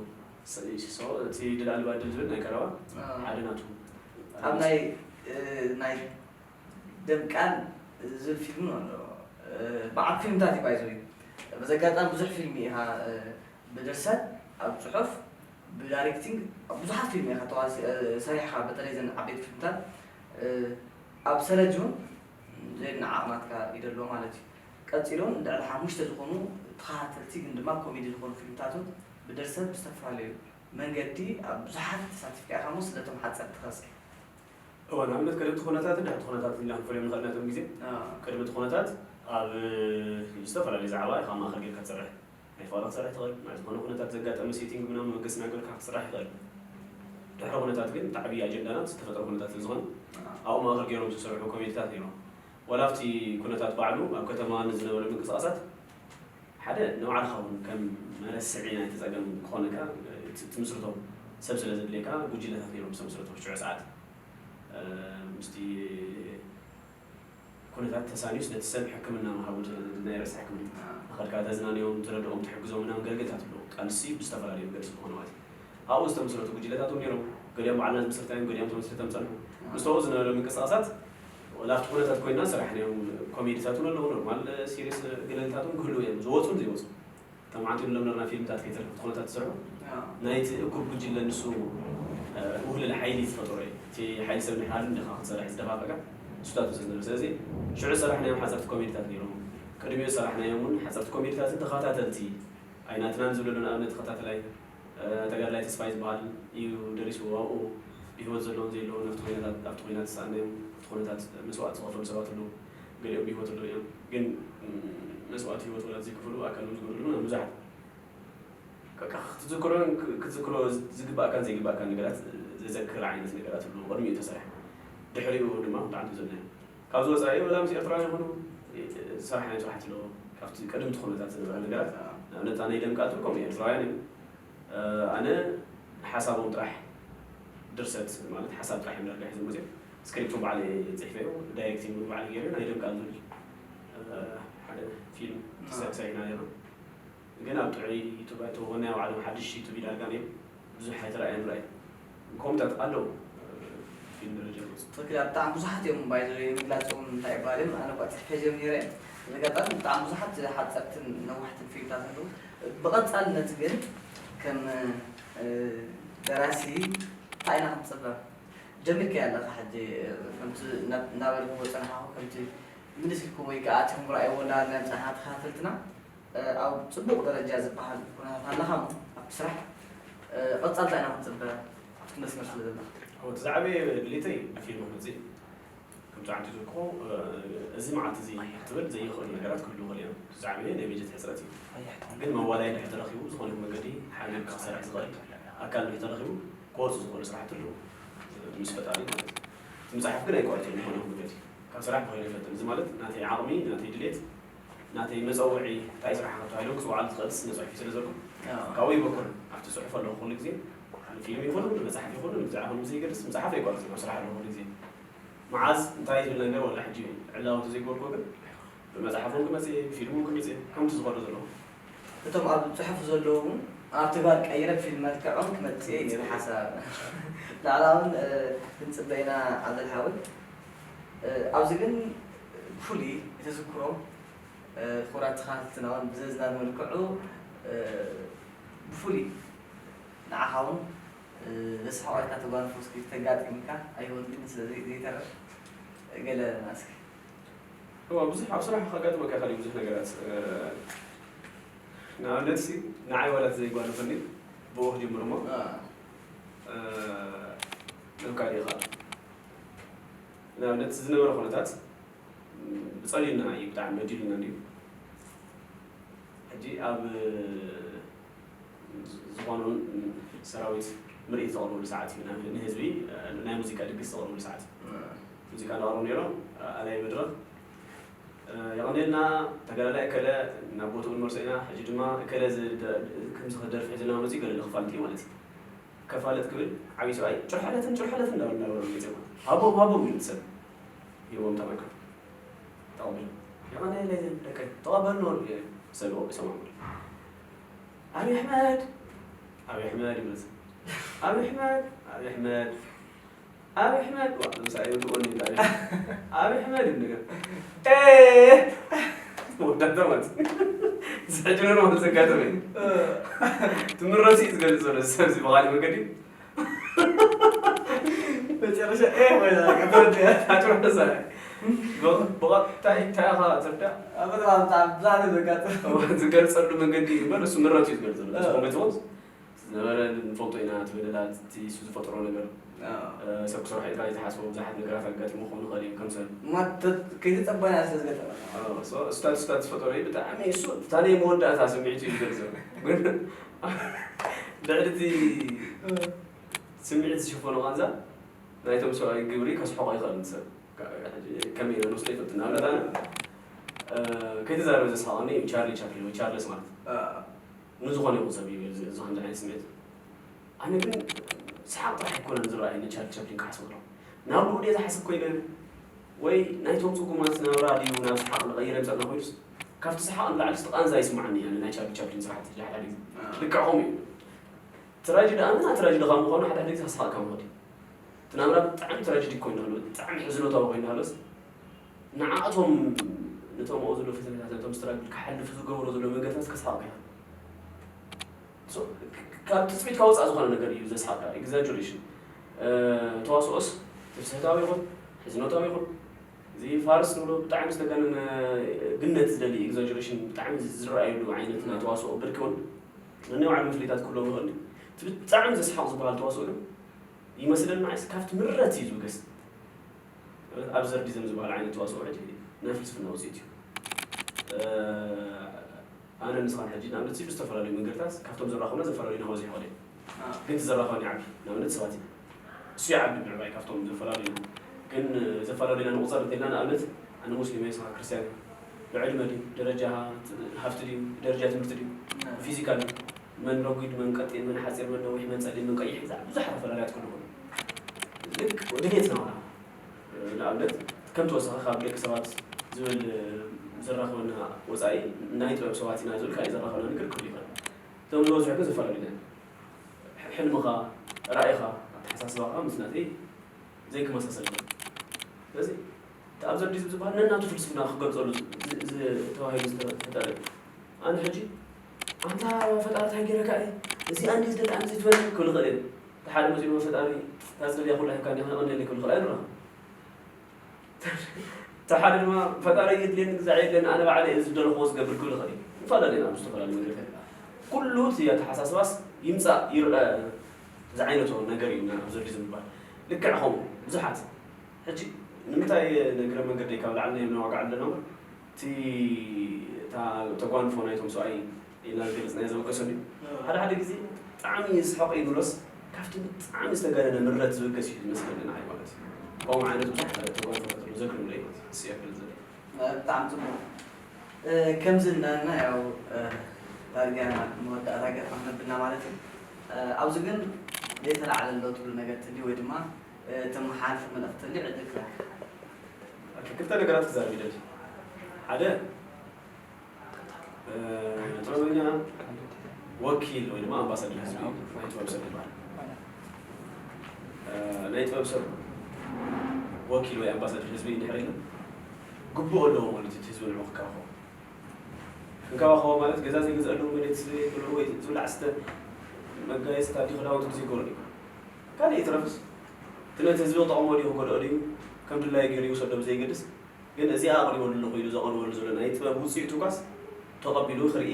እቲ ድል ኣልባ ድል ዝብል ናይ ቀረባ ሓደ ናቱ ኣብ ናይ ናይ ደምቃን ዝብል ፊልም ኣሎ። በዓል ፊልምታት እዩ ባይዘ እዩ። በዚ ኣጋጣሚ ብዙሕ ፊልም ኢኻ ብድርሰት ኣብ ፅሑፍ ብዳይሬክቲንግ ብዙሓት ፊልም ኢኻ ተዋሲ ሰሪሕኻ በተለይ ዘን ዓበይቲ ፊልምታት ኣብ ሰለጅ እውን ዘይናዓቕ ናትካ እዩ ደሎ ማለት እዩ። ቀፂሉ እውን ልዕሊ ሓሙሽተ ዝኾኑ ተኸታተልቲ ግን ድማ ኮሜዲ ዝኾኑ ፊልምታት እውን ብድርሰት ብዝተፈላለዩ መንገዲ ኣብ ብዙሓት ተሳቲፍካ ኢኻ እሞ ስለቶም ሓፀርቲ ከስኪ እወ ንኣብነት ቀደምቲ ኩነታትን ድሕርቲ ኩነታትን ኢልና ክንፈልዮም ንኽእል ነቶም ግዜ ቀደምቲ ኩነታት ኣብ ዝተፈላለዩ ዛዕባ ኢኻ ማእኸል ጌርካ ትሰርሕ ናይ ፋውላ ክትሰርሕ ትኽእል ናይ ዝኾነ ኩነታት ዘጋጠመ ሴቲንግ ምናምን መገስና ጌርካ ክትስራሕ ይኽእል ድሕሪ ኩነታት ግን እቲ ዓብዪ ኣጀንዳና ዝተፈጠረ ኩነታት ስለዝኾነ ኣብኡ ማእኸል ገይሮም ዝሰርሑ ኮሜዲታት ነይሮም ዋላ ኣብቲ ኩነታት ባዕሉ ኣብ ከተማ ንዝነበረ ምንቅስቃሳት ሓደ ንባዕልኻ እውን ከም መረስዒ ናይቲ ጸገም ክኾነካ ትምስርቶ ሰብ ስለ ዘድልየካ ጉጅለታት ነይሮም ዝተመስረቱ ሽዑ ሰዓት ምስቲ ኩነታት ተሳንዩስ ነቲ ሰብ ሕክምና ምሃቡ ናይ ርእሲ ሕክምና ንኸድካ ተዝናንዮም ትረድኦም ትሕግዞም ምናምን ገልገልታት ኣለዉ ቃልሲ ብዝተፈላለዩ መገዲ ዝኾነ ማለት እዩ ኣብኡ ዝተመስረቱ ጉጅለታት እውን ነይሮም ገሊኦም ባዕልና ዝመስርታዮም ገሊኦም ተመስሪቶም ጸንሑ ምስ ተብኡ ዝነበረ ምንቅስቃሳት ወላ ኣብቲ ኩነታት ኮይና ዝሰራሕናዮም ኮሜዲታት እውን ኣለዉ ኖርማል ሲሪየስ ገለልታት እውን ክህልዉ እዮም ዝወፁን ዘይወፁ ተማዓት ንብሎም ነርና ፊልምታት ከይተረፈ ትኾነታት ዝሰርሑ ናይቲ እኩብ ጉጅለ ንሱ ውህልል ሓይሊ ዝፈጠሮ እዩ እቲ ሓይሊ ሰብ ንሓዱ እንዲኻ ክትሰርሕ ዝደፋፈካ እሱታት ዝነበረ ስለዚ ሽዑ ዝሰራሕናዮም ሓፀርቲ ኮሜዲታት ነይሮም ቅድሚኡ ዝሰራሕናዮም እውን ሓፀርቲ ኮሜዲታትን ተኸታተልቲ ኣይናትናን ዝብለሉ ንኣብነት ተኸታተላይ ተጋዳላይ ተስፋይ ዝበሃል እዩ ደሪስዎ ኣብኡ ብህይወት ዘለውን ዘይለውን ኣብቲ ኩነታት ኣብቲ ኩናት ዝሰኣናዮም ኣብቲ ኩነታት መስዋእቲ ዝኸፈሉ ሰባት ኣለዉ ገሊኦም ብህይወት ኣለዉ እዮም ግን መስዋእቲ ህይወት ወላ ዘይከፈሉ ኣካሎም ዝጎደሉ ምናምን ብዙሓት በቃ ክትዝክሮን ክትዝክሮ ዝግባእካን ዘይግባእካን ነገራት ዘዘክር ዓይነት ነገራት ኣለዉ ቅድሚኡ ተሰርሐ ድሕሪኡ ድማ ብጣዕሚ ዘለ ካብዚ ወፃኢ ወላ ምስ ኤርትራውያን ይኹኑ ዝሰራሕናዮ ስራሕቲ ኣለዎ ካብቲ ቀደምቲ ኩነታት ዝነበረ ነገራት ንኣብነት ኣነ ይደምቃቱ ከምኡ ኤርትራውያን እዮም ኣነ ሓሳቦም ጥራሕ ድርሰት ማለት ሓሳብ ጥራሕ እዮም ዳርጋ ሒዞም መፅኦም ስክሪፕቶም ባዕለ ፅሒፈዮ ዳይሬክቲንግ ባዕለ ገይረ ናይ ደምቃ ዝብል ሓደ ፊልም ሰሪሕና ነርና ግን ኣብ ጥዑይ ዩቱብ ኣይተወናዮ ባዕሎም ሓድሽ ዩቱብ ይዳርጋ ነይሩ ብዙሕ ኣይተረኣየን ራእዩ ኮምታት ኣለዉ ፊልም ደረጃ ዝወፁ ትክክል ብጣዕሚ ብዙሓት እዮም ባይዘ ምግላፆም እንታይ ይባል እዮም ኣነ ኳ ፅሕፈ ጀሚረ ኣጋጣሚ ብጣዕሚ ብዙሓት ሓፀርትን ነዋሕትን ፊልምታት ኣለዉ ብቐፃልነት ግን ከም ደራሲ እንታይ ኢና ክንፅበ ጀሚርካዮ ኣለኻ ሕጂ ከምቲ እናበልክዎ ፀናሕኹ ከምቲ ምልስ ኢልኩም ወይ ከዓ ኣቲኹም ርኣይዎ እንዳበልና ንፀናሓ ተኸታተልትና ኣብ ፅቡቕ ደረጃ ዝበሃል ኩነታት ኣለኻ እሞ ኣብቲ ስራሕ ቀፃልታ ኢና ክንፅበ ኣብቲ መስመር ስለ ዘለኻ እቲ ዝዓበየ ድሌተይ ብፊልም ክመፅእ ከምቲ ዓንቱ ዝብልክዎ እዚ መዓልቲ እዚ ክትብል ዘይኽእሉ ነገራት ክህሉ ይኽእል እዮም ዝዓበየ ናይ በጀት ሕፅረት እዩ ግን መዋላይ ድሕር ተረኺቡ ዝኾነ መገዲ ሓቢርካ ክሰርሕ ዝኽእል ኣካል ድሕር ተረኺቡ ክወፁ ዝኽእሉ ስራሕቲ ኣለዉ ምስ ፈጣሪ ማለት እዩ እቲ መፅሓፍ ግን ኣይቋርፅን ዝኾነ መገዲ ካብ ስራሕ ብኸይደ ይፈትን እዚ ማለት ናተይ ዓቕሚ ናተይ ድሌት ናተይ መፀውዒ እንታይ ስራሕ ካብ ተባሂሎም ክፅውዓሉ ዝኽእል ስነ ፅሑፍ ስለ ዘሎ ካብኡ ይበኩር ኣብቲ ፅሑፍ ኣለኹ ኩሉ ግዜ ንፊልም ይኹን ንመፅሓፍ ይኹን ብዛዕባ ዘይገድስ መፅሓፍ ኣይቋርፅን ኣብ ስራሕ ኣለኹ ኩሉ ግዜ መዓዝ እንታይ ዝብል ነገር ወላ ሕጂ ዕላዊ ተዘይገበርኩ ግን ብመፅሓፍ እውን ክመፅእ እየ ብፊልም እውን ክመፅእ እየ ከምቲ ዝኸዶ ዘለኹ እቶም ኣብ ፅሑፍ ዘለዉ እውን ኣብ ተግባር ቀይረ ብፊልም መልክዖም ክመፅእ እየ ነይሩ ሓሳብ ንዕላ እውን ክንፅበ ኢና ዓብደልሓወይ ኣብዚ ግን ብፍሉይ ተዝክሮ ክቡራት ተኸታተልትና እውን ብዘዝናን መልክዑ ብፍሉይ ንዓኻ እውን ዘስሕቕ ኢልካ ተጓንፎ እስኪ ተጋጢምካ ኣይወልድን፣ ስለዚ ዘይተርፍ ገለ በለና እስኪ። እዋ ብዙሕ ኣብ ስራሕ ከጋጥመካ ይኽእል እዩ ብዙሕ ነገራት። ንኣብነት ሲ ንዓይ ዋላ ዘይጓንፈኒ ብኡ ክጅምር እሞ ናብ ካልእ ይኽእል። ንኣብነት ዝነበረ ኩነታት ብፀልዩና እዩ፣ ብጣዕሚ በዲሉና እንድዩ። ሕጂ ኣብ ዝኾኑ ሰራዊት ምርኢት ዘቕርብሉ ሰዓት እዩ፣ ንህዝቢ ናይ ሙዚቃ ድግስ ዘቕርብሉ ሰዓት ሙዚቃ እናቕረቡ ነይሮም። ኣላይ መድረኽ የቐንየልና ተጋዳላይ እከለ ናብ ቦትኡ ንመርሶ ኢና። ሕጂ ድማ እከለ ከምዚ ክደርፊ ሕዚ እናመፁ ገለ ክፋልጥ እዩ ማለት እዩ። ከፋልጥ ክብል ዓብዪ ሰብኣይ ጭርሓለትን ጭርሓለትን እንዳበሉ እንዳበሉ መፅኦም ሃቦም ሃቦም ይብል ሰብ ሂቦም ተመልከቱ። ተቐበል የቐንየለይ ደቀይ ተቐበል ኖር ሰብ ወቂሶም ኣምር ኣብይ ኣሕመድ ኣብይ ኣሕመድ ይብለስ ኣብይ ኣሕመድ ኣብይ ኣሕመድ ኣብይ ኣሕመድ ዋ ምሳይ ይብልዎ እንዲ ኣብይ ኣሕመድ ይብልዎ ወዳታ ማለት ዝሕጅነ ነው ዘጋጠመ ትምረሲ ዝገልጽ ዘሎ ሰብ ዚ በቓሊ መገዲ መጨረሻ ኤ ወይ ከተወዲያ ኣጭረሳ ብቐጥታ ኢኻ ትርዳእ ኣብ በጣም ብጣዕሚ ብጣዕሚ ዘጋጥም ዝገልጸሉ መንገዲ እምበር እሱ ምረት እዩ ዝገልጸሉ ዝኾነ ትወስ ዝነበረ ንፈልጦ ኢና እቲ በደላት እቲ እሱ ዝፈጥሮ ነገር ሰብ ክሰርሖ ኢልካ ዘይትሓስቦ ብዙሓት ነገራት ኣጋጢሞ ክኾኑ ይኽእል እዩ ከም ሰብ ከይተፀበና ስለ ዝገጠመ ስታት ስታት ዝፈጠሮ እዩ ብጣዕሚ እሱ ታነይ መወዳእታ ስምዒቱ እዩ ዝገልጽ ግን ልዕሊ እቲ ስምዒት ዝሽፈኖ ቃንዛ ናይቶም ሰብኣይ ግብሪ ከስሕቆ ይኽእል ሰብ ከመይ ኢለ ንወስዶ ይፈልጥ ንኣብነት ኣነ ከይተዛረበ ዘስሓቐኒ እዩ ቻርሊ ቻፕሊን ወይ ቻርለስ ማለት ንዝኾነ ይኹን ሰብ እዩ እዚ ከምዚ ዓይነት ስምዒት ኣነ ግን ሰሓቕ ጥራሕ ኣይኮነን ዝረኣየኒ ቻርሊ ቻፕሊን ክሓስብ ከለኹ ናብ ልኡ ድየ ዝሓስብ ኮይነ ወይ ናይቶም ፅጉማት ናብራ ድዩ ናብ ሰሓቕ ዝቐይር የምፀና ኮይኑስ ካብቲ ሰሓቕ ንላዕሊ ቃንዛ ይስማዓኒ እየ ናይ ቻርሊ ቻፕሊን ስራሕቲ ሓደ ሓደ ግዜ ልክዕ ከምኡ እዩ ትራጀዲ ኣመና ትራጀዲ ካብ ምዃኑ ሓደ ሓደ ግዜ ከስሓቕካ ምኽእል እዩ እቲ ናብራ ብጣዕሚ ትራጀዲ ኮይኑ ኣሎ ብጣዕሚ ሕዝኖታዊ ኮይኑ ኣሎስ ንዓቶም ነቶም ኣብኡ ዘለዉ ፈተነታት ነቶም ስትራግል ክሓልፉ ዝገብሮ ዘሎ መንገድታት ከስሓቕካ ይኽእል ካብ ትፅቢት ካውፃእ ዝኾነ ነገር እዩ ዘስሓቕካ ኤግዛጀሬሽን ተዋስኦስ ትፍስሕታዊ ይኹን ሕዝኖታዊ ይኹን እዚ ፋርስ ንብሎ ብጣዕሚ ዝተጋነነ ግነት ዝደሊ ኤግዛጀሬሽን ብጣዕሚ ዝረኣየሉ ዓይነት ናይ ተዋስኦ ብርኪ እውን ነናይ ባዕሉ መፍለይታት ክህልዎም ይኽእል እቲ ብጣዕሚ ዘስሓቕ ዝበሃል ተዋስኦ ግን ይመስለኒ ንዓይስ ካብቲ ምረት እዩ ዝብገስ ኣብዘርዲዝም ዝበሃል ዓይነት ተዋስኦ ሕጂ ናይ ፍልስፍና ውፅኢት እዩ ኣነ ንስኻን ሕጂ ንኣብነት ብዝተፈላለዩ መንገድታት ካብቶም ዘራኽቡና ዘፈላለዩና ክበዝሑ ይኽእል እዮም ግን ትዘራኸበኒ ይዓቢ ንኣብነት ሰባት ኢና እሱ ይዓቢ ምዕባይ ካብቶም ዘፈላለዩና ግን ዘፈላለዩና ንቑፀር እንተልና ንኣብነት ኣነ ሙስሊም እየ ንስኻ ክርስትያን እየ ብዕድመ ድዩ ደረጃ ሃፍቲ ድዩ ብደረጃ ትምህርቲ ድዩ ብፊዚካል መን ረጒድ መን ቀጢን መን ሓፂር መን ነዊሕ መን ፀሊም መን ቀይሕ ብዙሓት ኣፈላለያት ክህሉ ይኽእሉ ልክ ድሌትና ዋላ ንኣብነት ከም ተወሳኺ ካብ ደቂ ሰባት ዝብል ዘራኽበና ወፃኢ ናይ ጥበብ ሰባት ኢና ዝብል ካልእ ዘራኽበና ነገር ክህሉ ይኽእል እቶም ዝበዝሑ ግን ዘፈላለዩና እዮም ሕልምኻ ራእይኻ ኣተሓሳስባኻ ምስ ናተይ ዘይክመሳሰል ይኽእል ስለዚ እቲ ኣብዘርዲዝም ዝበሃል ነናቱ ፍልስፍና ክገልፀሉ ተባሂሉ ዝተፈጠረ ኣነ ሕጂ ኣንታ ፈጣሪ እንታይ ገይረካ እዩ እዚኣ እንዲ ዝደልያ ምስ ትበል ክብል ይኽእል እየ እቲ ሓደ መፂኡ ፈጣሪ እታ ዝደልያ ኩላ ሂብካ እንዲ ክነቐንየለይ ክብል ይኽእል ኣይንረኸብ እቲ ሓደ ድማ ፈጣሪ የድልየኒ ግዛዕ የድልየኒ ኣነ ባዕለ እየ ዝደለኽዎ ዝገብር ክብል ይኽእል እዩ ንፈላለ ኢና ኣብ ዝተፈላለዩ መድረካት ኩሉ እቲ ኣተሓሳስባስ ይምፃእ ይርአ ዝዓይነቶ ነገር እዩ ኣብዚ ዝባል ልክዕ ከምኡ ብዙሓት ሕጂ ንምንታይ ንግረ መንገደይ ካብ ላዕሊ ናይ ምንዋጋዕ ኣለና እቲ እታ ተጓንፎ ናይቶም ሰብኣይ ኢልና ዝገለፅናዮ ዘበገሰሉ እዩ ሓደ ሓደ ግዜ ብጣዕሚ ስሕቕ ይብሎስ ካብቲ ብጣዕሚ ዝተጋነነ ምረት ዝበገስ እዩ ዝመስለኒ ንዓይ ማለት እዩ ከምኡ ዓይነት ብዙሕ ተጓንፎ ፈጥሩ ዘግርምለ እዩ ማለት እዩ ስያ ክልዘለ ብጣዕሚ ፅቡቅ ከምዚ እናልና ያው ዳርጋ መወዳእታ ገፅና ክነብልና ማለት እዩ ኣብዚ ግን ዘይተላዕለ ኣሎ ትብሉ ነገር ትልዩ ወይ ድማ ተመሓላልፊ መልእኽቲ ትልዩ ዕድል ክህበካ ክልተ ነገራት ክዛረብ ይደሊ ሓደ ጥበበኛ ወኪል ወይ ድማ ኣምባሳደር ህዝቢ ናይ ጥበብ ሰብ ይበሃል ናይ ጥበብ ሰብ ወኪል ወይ ኣምባሳደር ህዝቢ እንድሕር ኢልና ግቡእ ኣለዎ ማለት እቲ ህዝቢ ንዑ ክከባኸቦ ክንከባኸቦ ማለት ገዛ ዘይገዝአሉ መሬት ዘይብሉ ወይ ዝብላዕ ስተ መጋየፅታት ክዳውንቲ ዘይገብሩ ካልእ ይትረፍስ እቲ ነቲ ህዝቢ ክጠቕሞ ድዩ ክጎድኦ ድዩ ከም ድላዩ ገይሩ ይውሰዶ ብዘይገድስ፣ ግን እዚኣ ኣቕሪበሉ ኣለኹ ኢሉ ዘቕርበሉ ዘሎ ናይ ጥበብ ውፅኢቱ ኳስ ተቐቢሉ ክርኢ፣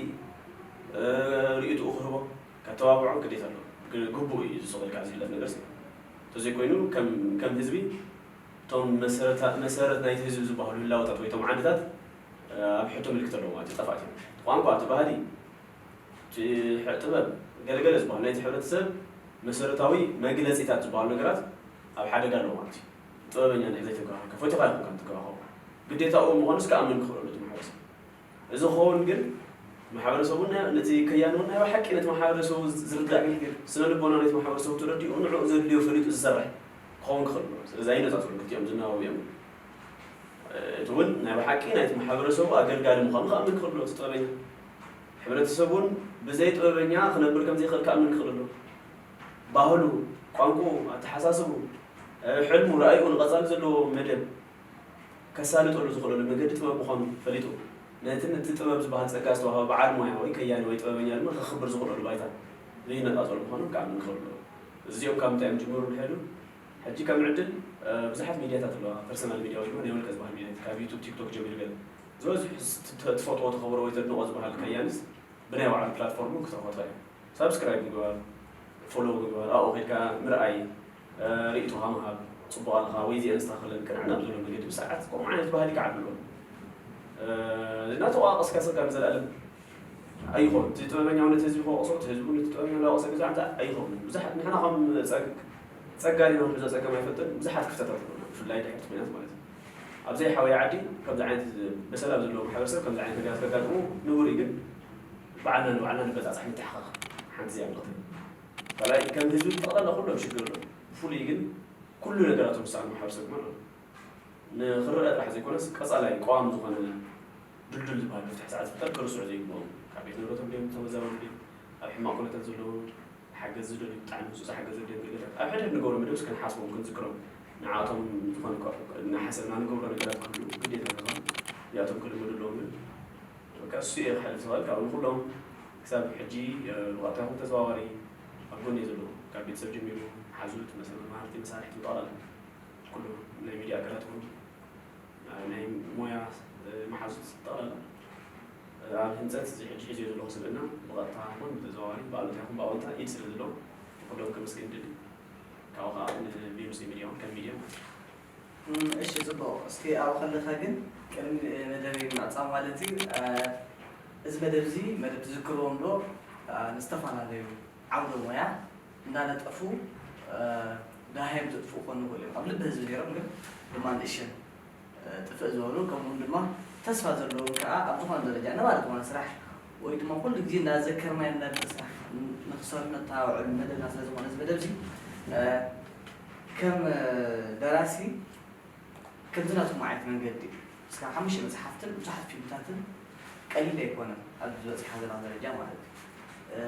እ፣ ርእይትኡ ክህቦ ከተባብዖ ግዴታ ኣለዎ። ግ-፣ ግቡእ እዩ፣ እዚ ስቕ ኢልካ ዝሕለፍ ነገር ስለ እንተዘይኮይኑ ከም፣ ከም ህዝቢ እቶም መሰረታ-፣ መሰረት ናይቲ ህዝቢ ዝበሃሉ ህላወታት ወይ እቶም ዓንድታት፣ እ፣ ኣብ ሕቶ ምልክት ኣለዎ ማለት እዩ፣ ጠፋእት እዮም። እቲ ቋንቋ፣ እቲ ባህሊ፣ እቲ ሕ-፣ ጥበብ፣ ገለገለ ዝበሃሉ ናይቲ ሕብረተሰብ መሰረታዊ መግለፂታት ዝበሃሉ ነገራት ኣብ ሓደጋ ኣለዎ ማለት እዩ። ጥበበኛ እንድሕር ዘይተንከባኸብካ፣ ፈቲኻ ኣይኮንካን ትንከባኸቦ። ግዴታኡ ምዃኑስ ክኣምን ክኽእል ኣለዎ እቲ ማሕበረሰብ። እዚ ክኸውን ግን ማሕበረሰቡ ን-፣ ነቲ ከያኒ እውን ናይ ብሓቂ ነቲ ማሕበረሰቡ ዝርዳእ ኣገልግል፣ ስነ ልቦና ናይቲ ማሕበረሰቡ ተረዲኡ ንዕኡ ዘድልዮ ፈሊጡ ዝሰርሕ ክኸውን ክኽእል ኣለዎ። ስለዚ ኣይነፃፀሉን፣ ክልቲኦም ዝናበቡ እዮም። እቲ እውን ናይ ብሓቂ ናይቲ ማሕበረሰቡ ኣገልጋሊ ምዃኑ ክኣምን ክኽእል ኣለዎ እቲ ጥበበኛ። ሕብረተሰብ እውን ብዘይ ጥበበኛ ክነብር ከም ዘይኽእል ክኣምን ክኽእል ኣለዎ። ባህሉ፣ ቋንቋኡ፣ ኣተሓሳስብኡ፣ ሕልሙ፣ ራእይኡ፣ ንቐፃሊ ዘለዎ መደብ ከሳልጠሉ ዝኽእለሉ መገዲ ጥበብ ምዃኑ ፈሊጡ፣ ነቲ፣ ነቲ ጥበብ ዝበሃል ጸጋ ዝተዋህበ በዓል ሞያ ወይ ከያኒ ወይ ጥበበኛ ድማ ከኽብር ዝኽእለሉ ባይታ ዘይነጻጸሉ ምዃኑ ክኣምን ክኽእል ኣለዎ። እዚኦም ካብ ምንታይ እዮም ዝጅምሩ እንድሕር ኢሉ፣ ሕጂ ከም ዕድል፣ እ፣ ብዙሓት ሚድያታት ኣለዋ። ፐርሰናል ሚድያ ወይ ድማ ናይ ውልቀ ዝበሃል ሚድያታት፣ ካብ ዩቱብ፣ ቲክቶክ ጀሚሩ ገለ ዝበዝሑ ስ-፣ ት-፣ ት-፣ ትፈትዎ፣ ተኸብሮ ወይ ተድንቖ ዝበሃል ከያኒስ ብናይ ባዕሉ ፕላትፎርም እውን ክትረኽቦ ትኽእል ኢኻ። ሳብስክራይብ ምግባር፣ ፎሎው ምግባር፣ ኣብኡ ኬድካ ምርኣይ፣ እ፣ ርእይቶኻ ምሃብ፣ ጽቡቕ ኣለኻ ወይ እዚአን ኣስተኻኽለን ቅንዕና ብዘሎ መገዲ ብስርዓት ከምኡ ዓይነት ባህሊ ክዓቢ ኣለዎ። እ፣ እናተወቃቐስካ ሰብ ካብ ዘላለም ኣይኾን። እቲ ጥበበኛ እውን ነቲ ህዝቢ ክወቕሶ፣ እቲ ህዝቢ እውን ነቲ ጥበበኛ እናወቐሰ ግዛዕ እንታይ ኣይኸውን። ብዙሓት ንሕና ከም ጸግ-፣ ጸጋ ዲና ክንሕዞ ጸገም ኣይፈልጥን፣ ብዙሓት ክፍተታት ኣለዉና፣ ብፍላይ ድሕርቲ ኲናት ማለት እዩ። ኣብ ዘይሓወየ ዓዲ ከምዚ ዓይነት በሰላ ዘለዎ ማሕበረሰብ ከምዚ ዓይነት ነገራት ከጋጥሙ ንቡር እዩ፣ ግን ባዕልና ንባዕልና ንበጻጻሕ፣ ንተሓኻኽ። ሓንቲ እዚኣ ምልክት። ካልኣይ ከም ህዝቢ ብጠቕላላ ኩሎም ሽግር ኣለዎም። ብፍሉይ ግን ኩሉ ነገራቶም ዝሰኣኑ ማሕበረሰብ ድማ ኣለዉ። ንኽረአ ጥራሕ ዘይኮነስ ቀጻላይ ቀዋሚ ዝኾነ ድልዱል ዝበሃል መፍትሒ ስርዓት ዝፍጠር ክርስዑ ዘይግብኦም፣ ካብ ቤት ንብረቶም ድዮም፣ ተመዛበሉ ድዮም፣ ኣብ ሕማቕ ኩነታት ዘለዉ፣ ሓገዝ ዝደልዩ፣ ብጣዕሚ ህጹጽ ሓገዝ ዘድልዮም ገለታት ኣብ ሕድሕድ ንገብሮ መደብስ ክንሓስቦም ክንዝክሮም ንዓቶም ዝኾነ እኳ እናሓሰብና ንገብሮ ነገራት ክህሉ ግዴታ እንተኾነ እዚኣቶም ክልመዱ ኣለዎም። ግን በቃ እሱ እየ ክሕልፍ ዝኽእል። ካብኡ ንኹሎም ክሳብ ሕጂ፣ እ፣ ብቐጥታ ይኹን ተዘዋዋሪ ኣብ ጎኒ ዘለዉ፣ ካብ ቤተሰብ ጀሚሩ፣ መሓዙት፣ መሰ-፣ መማህርቲ፣ መሳርሕቲ፣ ብጠቕላላ ኩሉ ናይ ሚድያ ኣካላት ይኹኑ፣ እ፣ ናይ ሞያ፣ እ፣ መሓዙት ብጠቕላላ፣ እ፣ ኣብ ህንፀት እዚ ሕጂ ሒዝዮ ዘለኹ ስብእና ብቐጥታ ይኹን ብተዘዋዋሪ፣ ብኣሉታ ይኹን ብኣወንታ ኢድ ስለ ዘለዎ፣ ንኹሎም ከመስግን ይደሊ። ካብኡ ከዓ ንቢቢሲ ሚድያ እውን ከም ሚድያ ማለት እዩ። እም፣ እሺ፣ ጽቡቕ። እስኪ ኣብኡ ከለኻ ግን ቅድሚ መደበይ ምዕጻው ማለት እዩ፣ እ፣ እዚ መደብ እዚ መደብ ትዝክርዎም ዶ፣ እ፣ ንዝተፈላለዩ ዓውደ ሞያ እንዳነጠፉ፣ እ፣ ደሃዮም ዘጥፍኡ ክኾኑ ይኽእሉ እዮም። ኣብ ልቢ ህዝቢ ነይሮም ግን ድማ ንእሽን፣ እ፣ ጥፍእ ዝበሉ፣ ከምኡውን ድማ ተስፋ ዘለዎም ከኣ ኣብ ዝኾነ ደረጃ ነባሪ ዝኾነ ስራሕ ወይ ድማ ኩሉ ግዜ እንዳዘከርናዮ ንነብር ስራሕ ንኽሰርሑ ነተባብዐሉ መደብና ስለ ዝኾነ እዚ መደብ እዚ፣ እ፣ ከም፣ እ፣ ደራሲ ከምዚ ናትኩም ዓይነት መንገዲ እስካብ ሓሙሽተ መጽሓፍትን ብዙሓት ፊልምታትን ቀሊል ኣይኮነን ኣብዚ በጺሕካ ዘለኻ ደረጃ ማለት እዩ። እ፣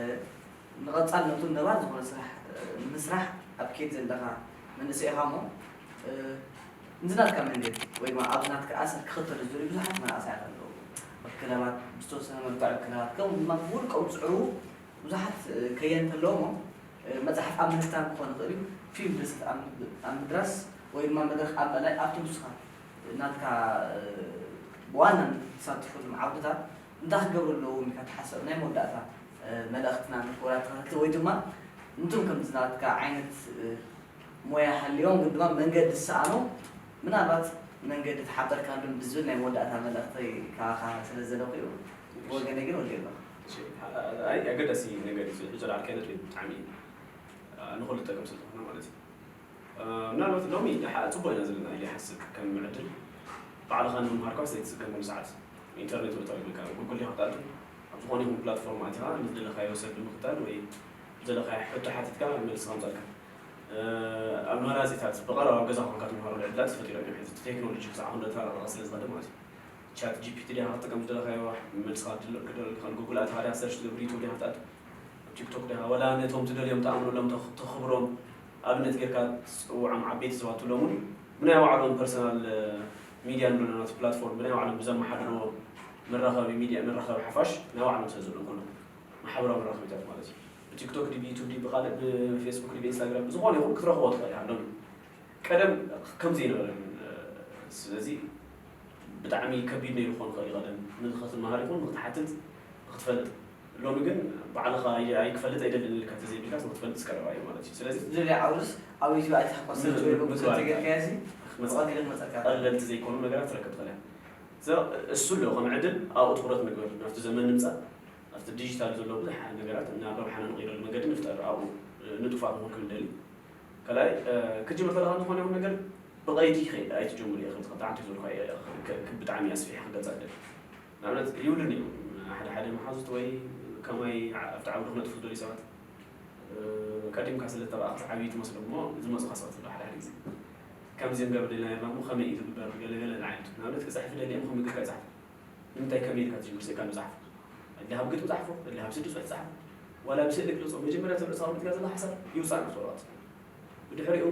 ንቐጻልነቱ ነባር ዝኾነ ስራሕ፣ እ፣ ንምስራሕ ኣብ ከይዲ ዘለኻ መንእሰይ ኢኻ እሞ፣ እ፣ እዚ ናትካ መንገዲ ወይ ድማ ኣብዚ ናትካ ኣሰር ክኽተሉ ዝደልዩ ብዙሓት መናእሰያት ኣለዉ። ኣብ ክለባት፣ ብዝተወሰነ መልክዕ ኣብ ክለባት፣ ከምኡ ድማ ብውልቆም ዝጽዕሩ ብዙሓት፣ እ፣ ከየንቲ ኣለዉ እሞ፣ እ፣ መጽሓፍ ኣብ ምህታም ክኾን ይኽእል እዩ፣ ፊልም ድርሰት ኣብ፣ ኣብ ምድራስ ወይ ድማ መድረኽ ኣብ ምእላይ ኣብቲ ንስኻ ናትካ፣ እ፣ ብዋናነት ትሳተፈሎም ዓውድታት እንታይ ክገብሩ ኣለዎም ኢልካ ትሓስብ? ናይ መወዳእታ፣ እ፣ መልእኽትና ንክቡራት ተኸታተልቲ ወይ ድማ እንቱም ከምዚ ናትካ ዓይነት፣ እ፣ ሞያ ሃልዮም ግን ድማ መንገዲ ዝሰኣኑ ምናልባት መንገዲ ተሓበርካሉን ብዝብል ናይ መወዳእታ መልእኽተይ ካባኻ ስለ ዝደለኹ እዩ። ብወገነይ ግን ወዲኤ ኣለኹ። እሺ፣ ኣይ፣ ኣገዳሲ ነገር እዩ። እዚ ሕጂ ዝለዓልካዮ ነጥቢ ብጣዕሚ፣ እ፣ ንኹሉ ዝጠቅም ስለ ዝኾነ ማለት እዩ። እ፣ ምናልባት ሎሚ ደሓ-፣ ጽቡቕ ኢና ዘለና ኢለ ይሓስብ። ከም ዕድል ባዕልኻ ንምምሃር እኳ ዘይትጽገመሉ ሰዓት ኢንተርኔት ወታዊ ኢልካ ጉግል ዲኻ ክትኣቱ ኣብ ዝኾነ ይኹን ፕላትፎርም ኣቲኻ ንዝደለኻዮ ሰብ ንምኽታል ወይ ዝደለኻዮ ሕቶ ሓቲትካ መልሲ ከምጻልካ። እ፣ ኣብ መራጺታት ብቐረባ ኣብ ገዛ ኮንካ ትምሃረሉ ዕድላት ተፈጢሮም እዮም። ሕዚ እቲ ቴክኖሎጂ ክሳዕ ክንዶ ተራቐቐ ስለ ዝኸደ ማለት እዩ። ቻት ጂ ፒ ቲ ዲኻ ክትጥቀም ዝደለኻዮ መልስኻ ክደል-፣ ክደልየልካ ይኽእል። ጉግል ኣቲኻ ዲኻ ሰርች ትገብር፣ ዩቱብ ዲኻ ክትኣቱ፣ ኣብ ቲክቶክ ዲኻ፣ ወላ ነቶም ትደልዮም ትኣምነሎም፣ ተኽ-፣ ተኽብሮም፣ ኣብነት ጌርካ ትጽውዖም ዓበይቲ ሰባት ትብሎም እውን ብናይ ባዕሎም ፐርሰናል፣ እ፣ ሚድያ ንብሎ ናቱ ፕላትፎርም ብናይ ባዕሎም ብዘመሓድርዎ መራኸቢ ሚድያ፣ መራኸቢ ሓፋሽ ናይ ባዕሎም ስለ ዘለዎም ኩሎም ማሕበራዊ መራኸቢታት ማለት እዩ። ብቲክቶክ ድዩ ብዩቱብ ድዩ ብካልእ ብፌስቡክ ድዩ ብኢንስታግራም ብዝኾነ ይኹን ክትረኽቦ ትኽእል ኢኻ። ሎሚ ቀደም ከምዚ ኣይነበረን። ስለዚ ብጣዕሚ ከቢድ ነይሩ ክኾን ይኽእል እዩ ቀደም ንክትመሃር ይኹን ንክትሓትት ንክትፈልጥ። ሎሚ ግን ባዕልኻ ኣይ- ኣይክፈልጥ ኣይደልን ኢልካ ተዘይብልካስ ንክትፈልጥ ዝቀረባ እዩ ማለት እዩ። ስለዚ ዝደልያ ዓውድስ ኣብ ዩቲዩብ ኣይትሓኳስ ም- ሰርች ወይ ም- ጉግል ምግባር ሰርች ጌርካዮ ሲ ክመጽእ ብቐሊሉ ክመጸካ ቀለልቲ ዘይኮኑ ነገራት ትረክብ ትኽእል እያ። So እሱ ኣሎ ከም ዕድል ኣብኡ ትኹረት ንግበር ናብቲ ዘመን ንምጻእ ኣብቲ ዲጂታል ዘሎ ብዙሕ ነገራት ናብ ረብሓና ንቕይረሉ መገዲ ንፍጠር ኣብኡ ንጡፋት ንኹን ክንደሊ ካልኣይ ክጅምር ከለኻ ዝኾነ ይኹን ነገር ብቐይዲ ይኸይድ ኣይትጀምር እየ ከምዚ ተዓንቱ ይዘልኳ ብጣዕሚ ኣስፊሕ ክገልፃ ደል ንኣብነት ይብሉን እዩ ሓደ ሓደ መሓዙት ወይ ከማይ ኣብቲ ዓውዲ ክነጥፉ ደልዩ ሰባት ቀዲምካ ስለ ተረኣኽስ ዓብዪ ትመስሎም እሞ ዝመፁኻ ሰባት ኣለዉ ሓደ ሓደ ግዜ ከምዚ ንገብር ደልና ነርና እሞ ከመይ እዩ ዝግበር ገለገለ ዓይነት ንኣብነት ክፅሕፍ ደሊ እሞ ከመይ ጌርካ ይፅሓፍ ንምንታይ ከመይ ኢልካ ትጅምር ስእልካ ምፅሓፍ ኣድሊ ሃብ ግጥሚ ፃሕፎ ኣድሊ ሃብ ስዲ ፅሑፍ ፃሕፎ ዋላ ብስእሊ ግለፆ መጀመርያ ተብርእስኻ ምትካ ዘሎ ሓሳብ ይውፃእ ንክትወረቐት ብድሕሪኡ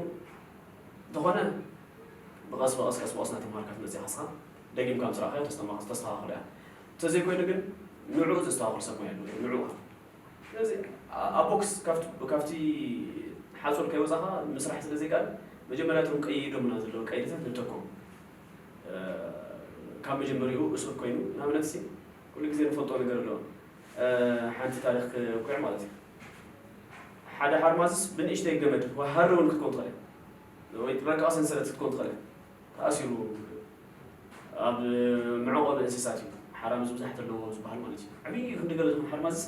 እንተኾነ ብቐስ ብቐስ ቀስ ብቐስ ናተማሃርካ ትመፅእ ኢኻ ስኻ ደጊምካ ምስ ረኣኻዮ ተስተማኸ- ተስተኻኽሎ እያ እንተዘይኮይኑ ግን ንዕኡ ዘስተኻኽል ሰብ ሞያ ኣለዎ ንዕኡ ስለዚ ኣብ ቦክስ ካብቲ ሓፁር ከይወፃኻ ምስራሕ ስለ ዘይከኣል መጀመርያ እቶም ቀይዶምና ዘለዉ ቀይድታት ንተኮም ካብ መጀመሪኡ እሱር ኮይኑ ንኣብነት ሲ ኩሉ ግዜ ንፈልጦ ነገር ኣሎ ሓንቲ ታሪክ ክውቅዕ ማለት እዩ ሓደ ሓርማዝስ ብንእሽተይ ገመድ ሃሪ እውን ክትኮን ትኽእል ወይ ረቃ ሰንሰለት ክትኮን ትኽእል ተኣሲሩ ኣብ መዕቆቢ እንስሳት እዩ ሓራምዝ ብዙሓት ኣለዎ ዝበሃል ማለት እዩ ዓብዪ ክንዲ ገለ ዝኾነ ሓርማዝስ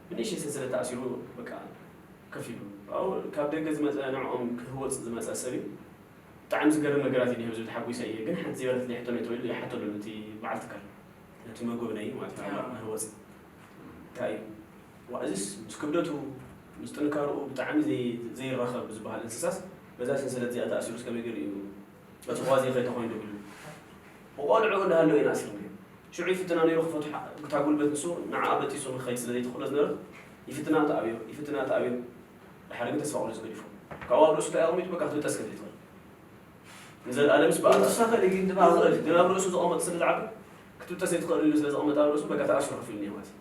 ብንእሽተይ ሰንሰለት ተኣሲሩ በቃ ከፊሉ ካብ ደገ ዝመፀ ንዕኦም ክህወፅ ዝመፀ ሰብ እዩ ብጣዕሚ ዝገርም ነገራት እዩ ዝብል ተሓጒሰ እየ ግን ሓንቲ ዘይበለትለይ ሕቶ ነይ ተባሂሉ ይሓተሉ ነቲ በዓል ትካል ነቲ መጎብነይ ማለት እዩ መህወፂ እንታይ እዩ እዚስ ምስ ክብደቱ ምስ ጥንካርኡ ብጣዕሚ ዘይራኸብ ዝበሃል እንስሳስ በዛ ሰንሰለት እዚኣ ተኣሲሩ እስከመይ ገይሩ እዩ በቲ ጓዜ ከይተኾይኑ ኢሉ ብቆልዑ እንዳሃለወ ኢና ኣሲርናዮ ሽዑ ይፍትና ነይሩ ክፈቱ እታ ጉልበት ንሱ ንዓኣ በጢሱ ንክኸይድ ስለ ዘይትኽእሎ ዝነበረት ይፍትና ተኣብዮ ይፍትና ተኣብዮ ድሓር ግን ተስፋ ቁሪፁ ገዲፎ ካብኡ ኣብ ርእሱ እንታይ ኣቐሚጡ በቃ ክትብጠስ ከም ዘይትኽእል ንዘለኣለምስ ብኣታ ትሳኸል ግን ድማ ይኽእል ግን ኣብ ርእሱ ዘቐመጠ ስለ ዝዓቢ ክትብጠስ ዘይትኽእል ኢሉ ስለ ዘቐመጠ ኣብ ርእሱ በቃ ተኣሲሩ ከፊሉ እኒኦ ማለት እዩ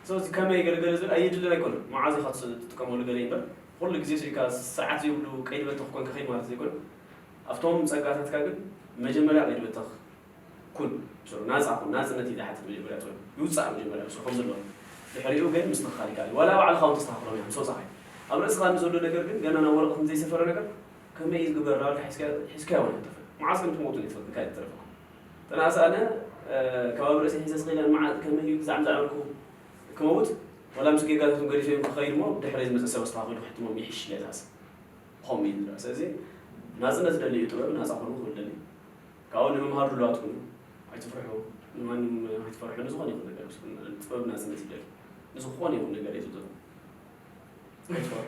ስለዚ ከመይ ገለገለ ዝብል ኣየድልን ኣይኮነን መዓዝ ኢኻ ትጥቀመሉ ገለ እምበር ኩሉ ግዜ ስኢካ ስርዓት ዘይብሉ ቀይዲ በተኽ ኮንካ ከይድ ማለት ዘይኮነ ኣብቶም ጸጋታትካ ግን መጀመርያ ቀይዲ በተኽ ኩን ናፃ ኩን ናፅነት እዩ ዝሓትት መጀመርያ ጥበብ ይውፃእ መጀመርያ ርእሱ ከም ዘለዎ ድሕሪኡ ግን ምስትኽኻል ይከኣል ዋላ ባዕልኻ እውን ተስተኻኽሎም እዮም ምስ ወፃኻ ኣብ ርእስኻ ንዘሎ ነገር ግን ገና ናብ ወረቐት ንዘይሰፈረ ነገር ከመይ እዩ ዝግበር ናበልካ ሒዝካዮ ኣይትጠፍእ መዓስ ከም ትመውቱ ዘይትፈልጥ ካልእ ትረፍኻ ተናእስ ኣነ ከባቢ ርእሲ ሒዘ ስኸይለ መዓት ከመይ እዩ ብዛዕባ ዝዓበልኩ ክመውት ዋላ ምስ ጌጋታቱን ገዲፈ እዮም ክኸይድ እሞ ድሕረይ ዝመፅእ ሰብ ኣስተኻኺሉ ክሕትሞም ይሕሽ ኢለ ዝሓስብ ብኸምኡ እዩ ዝረኣ ስለዚ ናፅነት ዝደሊ እዩ ጥበብ ናፃ ኮኑ ክብል ደሊ ካብኡ ንምምሃር ድሉዋት ኩኑ ኣይትፍርሑ ንማንም ኣይትፈርሑ ንዝኾነ ይኹን ነገር ጥበብ ናፅነት ይደሊ ንዝኾነ ይኹን ነገር እዩ ዝብሎ ኣይትፈርሑ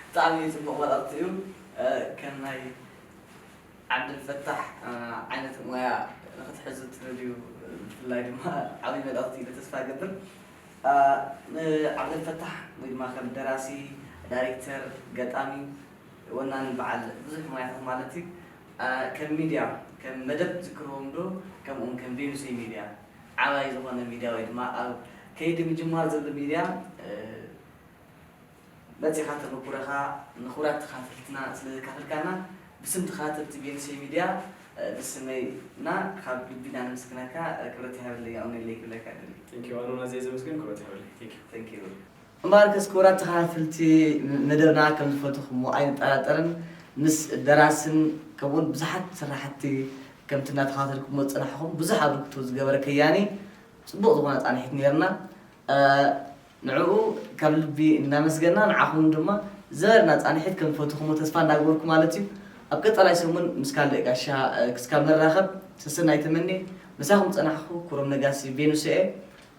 ብጣዕሚ ፅቡቅ መልእክቲ እዩ ከም ናይ ዓብደልፈታሕ ዓይነት ሞያ ንክትሕዙ ትደልዩ ብፍላይ ድማ ዓብይ መልእክቲ ኢለ ተስፋ እገብር ንዓብደልፈታሕ ወይ ድማ ከም ደራሲ ዳይሬክተር ገጣሚ ወናኒ በዓል ብዙሕ ሞያታት ማለት እዩ ከም ሚድያ ከም መደብ ዝክርዎም ዶ ከምኡውን ከም ቬኑሰይ ሚድያ ዓባይ ዝኾነ ሚድያ ወይ ድማ ኣብ ከይዲ ምጅማር ዘሎ ሚድያ መፂኻ ተመኩረኻ ንክቡራት ተኻተልትና ስለ ዘካፈልካና ብስም ተኻተልቲ ቬኑሰይ ሚድያ ብስመይ እና ካብ ልቢ ኢና ነመስግነካ ክብረት ይሃበለይ ኣውነለይ ክብለካ ደሊ Thank you ኣኖና ዘየ ዘመስግን ክብረት ይሃበለይ Thank you Thank you እምበኣርከስ ክቡራት ተኸታተልቲ መደብና ከም ዝፈትኹሞ ኣይንጠራጠርን ምስ ደራስን ከምኡውን ብዙሓት ስራሕቲ ከምቲ እናተኸታተልኩሞ ዝፀናሕኹም ብዙሕ ኣብርክቶ ዝገበረ ከያኒ ፅቡቕ ዝኾነ ፃንሒት ነይርና ንዕኡ ካብ ልቢ እናመስገና ንዓኹም ድማ ዝበርና ፃንሒት ከም ዝፈትኹሞ ተስፋ እናገበርኩ ማለት እዩ ኣብ ቀፃላይ ሰሙን ምስ ካልእ ጋሻ ክስካብ ንራኸብ ሰሰናይ ተመኒ ምሳኹም ፀናሕኩ ኩሮም ነጋሲ ቬኑስ እየ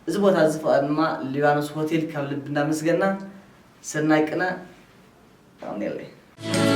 እዚ ቦታ እዚ ፈቐድ ድማ ሊባኖስ ሆቴል ካብ ልቢ እናመስገና ሰናይ ቅነ ኣሜን